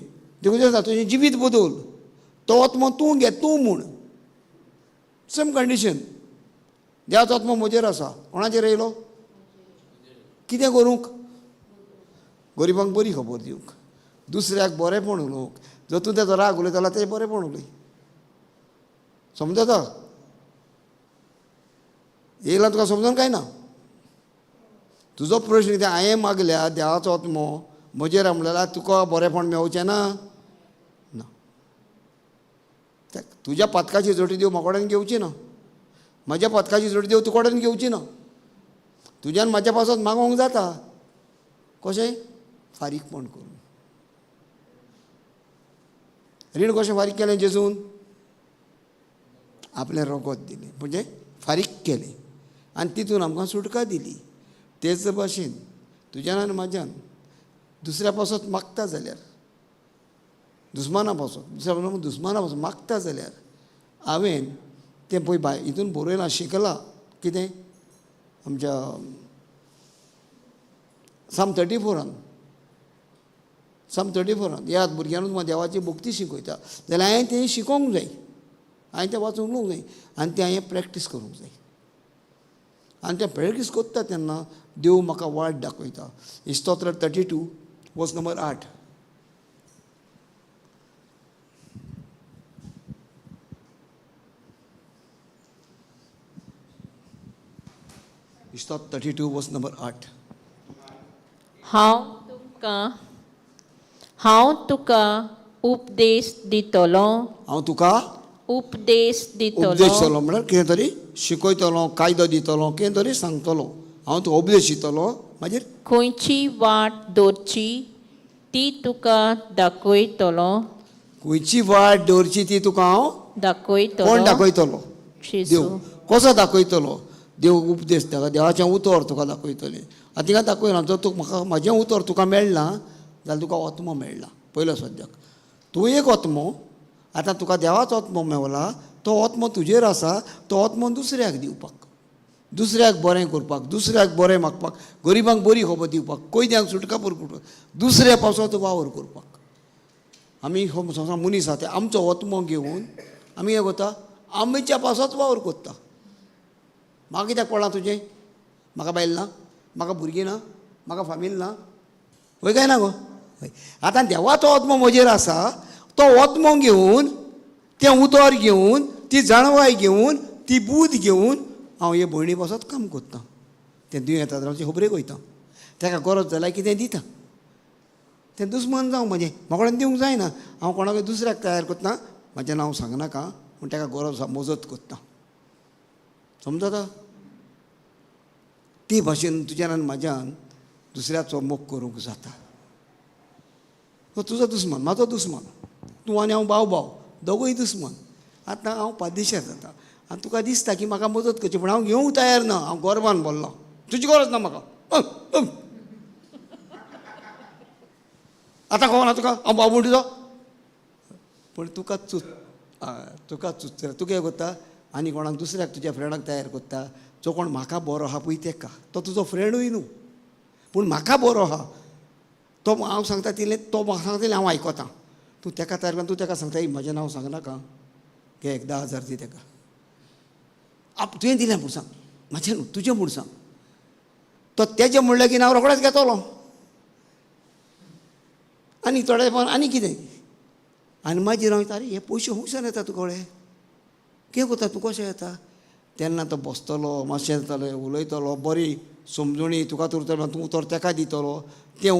A: देखून आसा तुजें जिवीत बदल, तो आत्मो तूं घे, तूं म्हूण. Same condition. देवाचो आत्मो म्हजेर आसा, कोणाचेर येयलो? कितें करूंक? गरिबांक बरी खबर दिवंक, दुसऱ्याक बरेंपण उलोवंक. जर तूं तेजो राग उलयता जाल्यार तेजें बरेंपण उलय. समजता? येयला तुका समजून काय ना? तुजो प्रश्न कितें? हांवें मागल्या देवाचो आत्मो म्हजेर म्हणल्यार तुका बरेंपण मेवचें ना? ना. तुज्या पातकाची जोटी देव म्हाका कडेन घेवची ना, म्हज्या पातकाची जोटी देव तुका कडेन घेवची ना. तुज्यान म्हाज्या पासत मागोंक जाता. कशें? फारीकपण करून. रीण कशें फारीक केलें जेजून? आपलें रोगत दिलें, म्हणजे फारीक केलें आनी तितून आमकां सुटका दिली. तेच भाशेन तुज्यान आनी म्हाज्यान दुसऱ्या पासत मागता जाल्यार, दुस्माना पासत, दुसऱ्या दुस्माना पासत मागता जाल्यार हांवें तें पळय बाय हितून बरयलां, शिकलां कितें आमच्या साम 34 साम 34 याद भुरग्यांक तुमकां देवाची भक्ती शिकयता जाल्यार हांवें तें शिकोंक जाय, हांवें तें वाचूंक उलोवंक जाय आनी तें हांवें प्रॅक्टीस करूंक जाय. आनी तें प्रॅक्टीस करता तेन्ना देव म्हाका वाट दाखयता. स्तोत्र 32 वर्स नंबर 8. स्तोत्र 32 वर्स नंबर 8.
B: हांव तुका उपदेश दितलो.
A: हांव तुका
B: उपदेश दितलो.
A: उपदेश दितलो म्हळ्यार कितें तरी शिकयतलो, कायदो दितलो, कितें तरी सांगतलो. हांव तुका उपदेश दितलो. मागीर
B: खंयची वाट दवरची ती तुका दाखयतलो.
A: खंयची वाट दवरची ती तुका हांव
B: दाखयतलो.
A: कोण दाखयतलो? देव. कसो दाखयतलो? देव उपदेश ताका, देवाचें उतर तुका दाखयतलें. आतां थिंगा दाखयना, जर तुका म्हाका म्हाजें उतर तुका मेळना जाल्यार तुका आत्मो मेळना. पयलो सद्याक तूं एक आत्मो, आतां तुका देवाचो आत्मो मेवला, तो आत्मो तुजेर आसा, तो आत्मो दुसऱ्याक दिवपाक, दुसऱ्याक बरें करपाक, दुसऱ्याक बरें मागपाक, गरिबांक बरी खबर दिवपाक, कैद्यांक सुटका पुरकूट, दुसऱ्या पावसाचो वावर करपाक. आमी हो संवसार मनीस आसा, ते आमचो आत्मो घेवन आमी हें करता, आमच्या पावसाचो वावर करता. म्हाका कित्याक पडलां तुजें? म्हाका बायल ना, म्हाका भुरगीं ना, म्हाका फामील ना, हय काय ना गो? हय. आतां देवाचो आत्मो म्हजेर आसा, तो आत्मो घेवन, तें उतर घेवन, ती जाणवाय घेवन, ती बूद घेवन हांव हे भयणी पासत काम करतां. तें दुयेंत जाल्यार खबरेक वयता, ताका गरज जाल्यार कितें दिता. तें दुस्मान जावं म्हजें, म्हाका कडेन दिवंक जायना, हांव कोणाकय दुसऱ्याक तयार करता, म्हाजें नांव सांगनाका, पूण ताका गरज आसा मजत करता. समजता? ते भाशेन तुज्यान आनी म्हाज्यान दुसऱ्याचो मोग करूंक जाता. तो तुजो दुस्मान, म्हाजो दुस्मान, तूं आनी हांव भाव भाव, दोगूय दुस्मान. आतां हांव पादेशार जाता आनी तुका दिसता की म्हाका मदत करची, पूण हांव घेवंक तयार ना. हांव गर्वान बोल्लो, तुजी गरज ना म्हाका. आतां खबर ना तुका हांव बाबू तुजो. पूण तुका तुका चुचता. तूं कितें करता आनी कोणाक दुसऱ्याक तुज्या फ्रेंडाक तयार करता, जो कोण म्हाका बरो आहा पळय तेका, तो तुजो फ्रेंडूय न्हू पूण म्हाका बरो आहा तो, हांव सांगता तितलें तो म्हाका सांगता तितलें हांव आयकता. तूं तेका तयार कर, तूं तेका सांगता म्हजें नांव सांगनाका, घे एक 10,000 दी तेका. आप तुवें दिलें म्हूण सांग, म्हाजें न्हू तुजें म्हूण सांग. तो तेजें म्हणलें की हांव रोखडेंच घेतलो. आनी थोडे पण आनी कितें. आनी मागीर हांव आरे हे पयशे खंयच्यान येता तुका कळ्ळें, कितें करता तूं, कशें येता. तेन्ना तो बसतलो, मातशें जातलें, उलयतलो, बरी समजणी तुका उरतलो, तूं उतर तेका दितलो, तें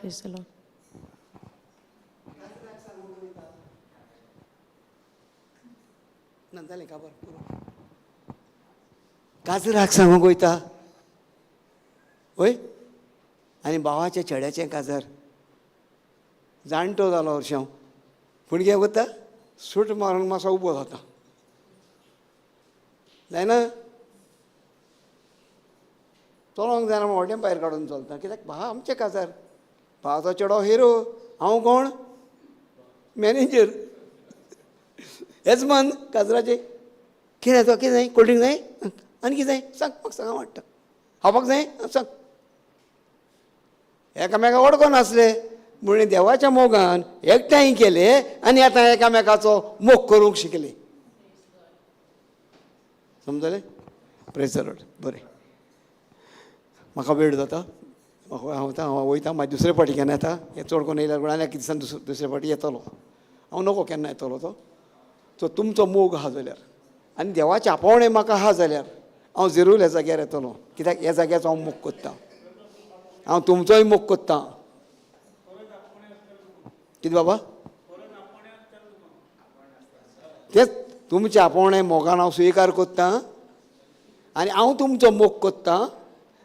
B: Praise the Lord.
A: ना जालें काबर पुरो. काजराक सांगूंक वयता वय, आनी भावाच्या चेड्याचें काजर, जाणटो जालो हरशीं, पूण कितें करता सूट मारून मातसो उबो जाता, जायना चलोंक जायना म्हण व्हडलें भायर काडून चलता. कित्याक भाव आमचें काजार, भावाचो चेडो हिरो, हांव कोण मॅनेजर, येजमान काजराचें. कितें तुका कितें जाय, कोल्ड ड्रिंक जाय, आनी कितें जाय सांग, म्हाका सांग वाडटा, खावपाक जाय सांग. एकामेका वळखून आसले म्हणून देवाच्या मोगान एकठांय केले आनी आतां एकामेकाचो मोग करूंक शिकले. समजलें? Praise the Lord. बरें, म्हाका वेळ जाता, हांव आतां हांव वयता, मागीर दुसरे फावटी केन्ना येता हें चड करून येयल्यार आनी एक दिसान दुसरे फावटी येतलो हांव, नको केन्ना येतलो तो. सो तुमचो मोग आहा जाल्यार आनी देवाचें आपोवणें म्हाका आहा जाल्यार हांव जरूर ह्या जाग्यार येतलो, कित्याक ह्या जाग्याचो हांव मोग करता, हांव तुमचोय मोग करता. कितें बाबा तेंच तुमचें आपोवणें मोगान हांव स्विकार करता आनी हांव तुमचो मोग करता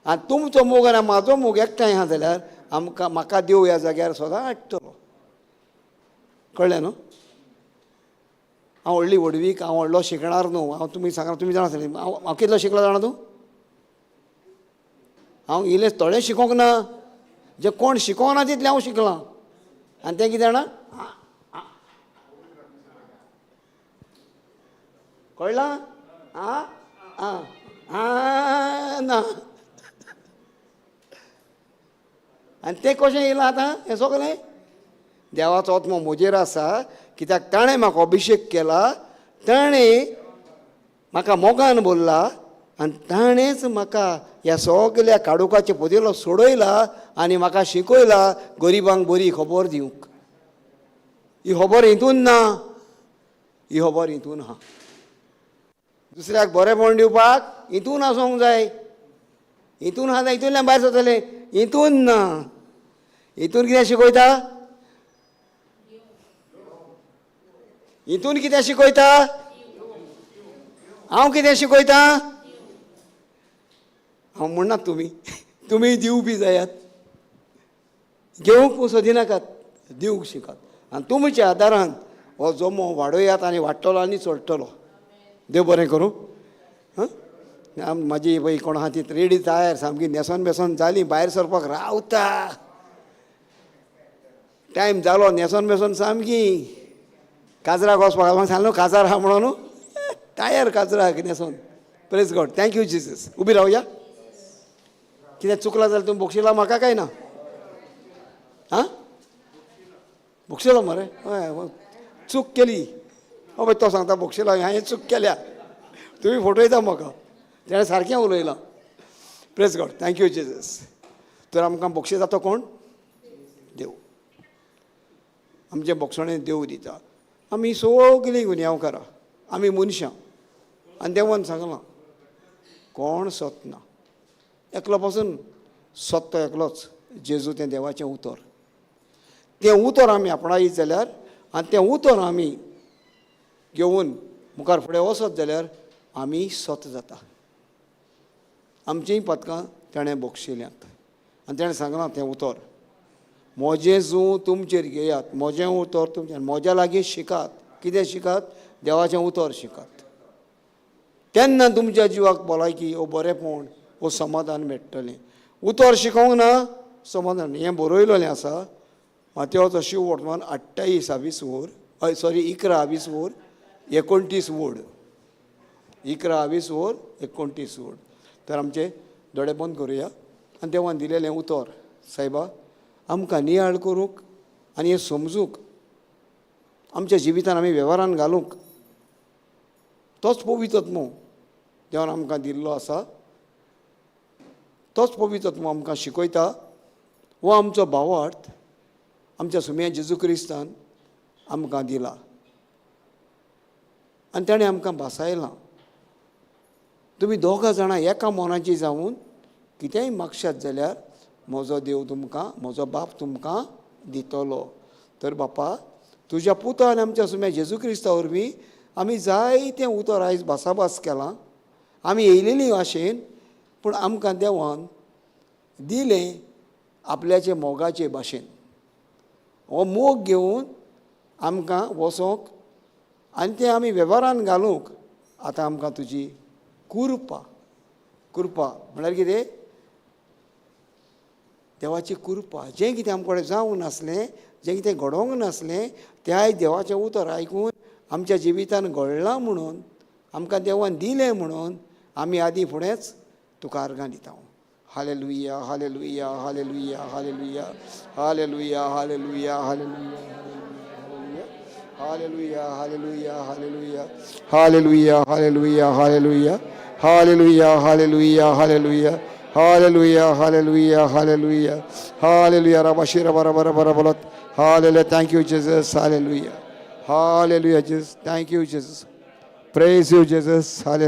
A: आनी तुमचो मोग आनी म्हाजो मोग एकठांय आहा जाल्यार आमकां म्हाका देव ह्या जाग्यार सदां हाडटलो. कळ्ळें न्हू? हांव व्हडली व्हडवीक, हांव व्हडलो शिकणार न्हू. हांव तुमी सांगा, तुमी जाणा आसतलीं हांव कितलो शिकलो जाणा तूं? हांव इल्लें थोडें शिकोंक ना, जें कोण शिकोंक ना तितलें हांव शिकलां. आनी तें कितें जाणा, कळ्ळां? आं आं आं ना. आनी तें कशें येयलां आतां हें सगलें देवाचो आत्मो म्हजेर आसा, कित्याक ताणें म्हाका अभिशेक केला, ताणें म्हाका मोगान बोल्ला आनी ताणेंच म्हाका ह्या सगल्या काडुकाचे पोदेलो सोडयला आनी म्हाका शिकयला गरिबांक बरी खबर दिवंक. ही खबर हितून ना, ही खबर हितून आहा. दुसऱ्याक बरेंपण दिवपाक हितून आसूंक जाय, हितून आहा हितूंतल्यान भायर सरतलें, हितून ना. हितून कितें शिकयता? हितून कितें शिकयता? हांव कितें शिकयता? हांव म्हणना तुमी तुमी दिवपी जायात, घेवंक सोदिनाकात, दिवंक शिकात आनी तुमच्या आदारान हो जमो वाडोयात आनी वाडटलो आनी चडटलो. देव बरें करूं. हां, म्हाजी पळय कोण आहा ती रेडी तयार सामकी न्हेसोन बेसोन जाली, भायर सरपाक रावता, टायम जालो, न्हेसोन बेसोन सामकी काजराक वचपाक हांव सांगलो काजार आहा म्हणून न्हू, तयार काजराक न्हेसोन. Praise God, thank you Jesus. उबी रावया. कितें चुकलां जाल्यार तुमी बोगशिला म्हाका काय ना? आं, बोगशिलो मरे? हय, चूक केली. हय तो सांगता बोगशिला, हांवें चूक केल्या, तुमी फटयता म्हाका, तेणें सारकें उलयलां. Praise God, thank you Jesus. तर आमकां बोगशे जाता कोण? देव. आमचें बोगसणें देव दिता. आमी सगलीं गुन्यांवकारां, आमी मनशां आनी देवान सांगलां कोण सत ना, एकलो पासून सत तो एकलोच, जेजू तें देवाचें उतर. तें उतर आमी आपणायत जाल्यार आनी तें उतर आमी घेवन मुखार फुडें वचत जाल्यार आमी सत जाता. आमचींय पदकां ताणें बक्षिल्यांत आनी ताणें सांगलां तें उतर म्हजें जूं तुमचेर घेयात, म्हजें उतर तुमचेर, म्हज्या लागीं शिकात. कितें शिकात? देवाचें उतर शिकात, तेन्ना तुमच्या जिवाक भलायकी ओ बरेंपण ओ समाधान मेळटलें. उतर शिकोवंक ना समाधान. हें बरयलेलें आसा मातेवाचो शिव वर्तमान 28 आवीस वर, सॉरी 11 आवीस वर 29 वड, 11 आवीस वर 29 वड. तर आमचे दोळे बंद करुया आनी देवान दिलेलें उतर सायबा आमकां नियाळ करूंक आनी हें समजूंक, आमच्या जिवितान आमी वेव्हारान घालूंक तोच पवित्र आत्मो देवान आमकां दिल्लो आसा. तोच पवित्र आत्मो आमकां शिकयता. हो आमचो भावार्थ आमच्या सुम्या जेजू क्रिस्तान आमकां दिला आनी ताणें आमकां भासायलां, तुमी दोगां जाणां एका मनाची जावन कितेंय मागशात जाल्यार म्हजो देव तुमकां, म्हजो बाप तुमकां दितलो. तर बापा तुज्या पुतान आमच्या सुम्या जेजू क्रिस्ता वरवीं आमी जायतें उतर आयज भासाभास केलां. आमी येयलेलीं आशेन, पूण आमकां देवान दिलें आपल्याचे मोगाचे भाशेन. हो मोग घेवन आमकां वचोंक आनी तें आमी वेव्हारान घालूंक आतां आमकां तुजी कृपा, कृपा म्हळ्यार कितें? देवाची कृपा. जें कितें आमचे कडेन जावंक नासलें, जें कितें घडोवंक नासलें, त्याय देवाचें उतर आयकून आमच्या जिवितान घडलां म्हणून, आमकां देवान दिलें म्हणून आमी आदीं फुडेंच तुका अर्गां दिता. Hallelujah, hallelujah, hallelujah, hallelujah, hallelujah, hallelujah, hallelujah, hallelujah, hallelujah, hallelujah, hallelujah, hallelujah, hallelujah, hallelujah, hallelujah, hallelujah, hallelujah, hallelujah, hallelujah, hallelujah. रबाशी rava rava rava रबलत. Hallelujah. Thank you Jesus. Hallelujah, hallelujah Jesus. Thank you Jesus. Praise you Jesus. Hallelujah.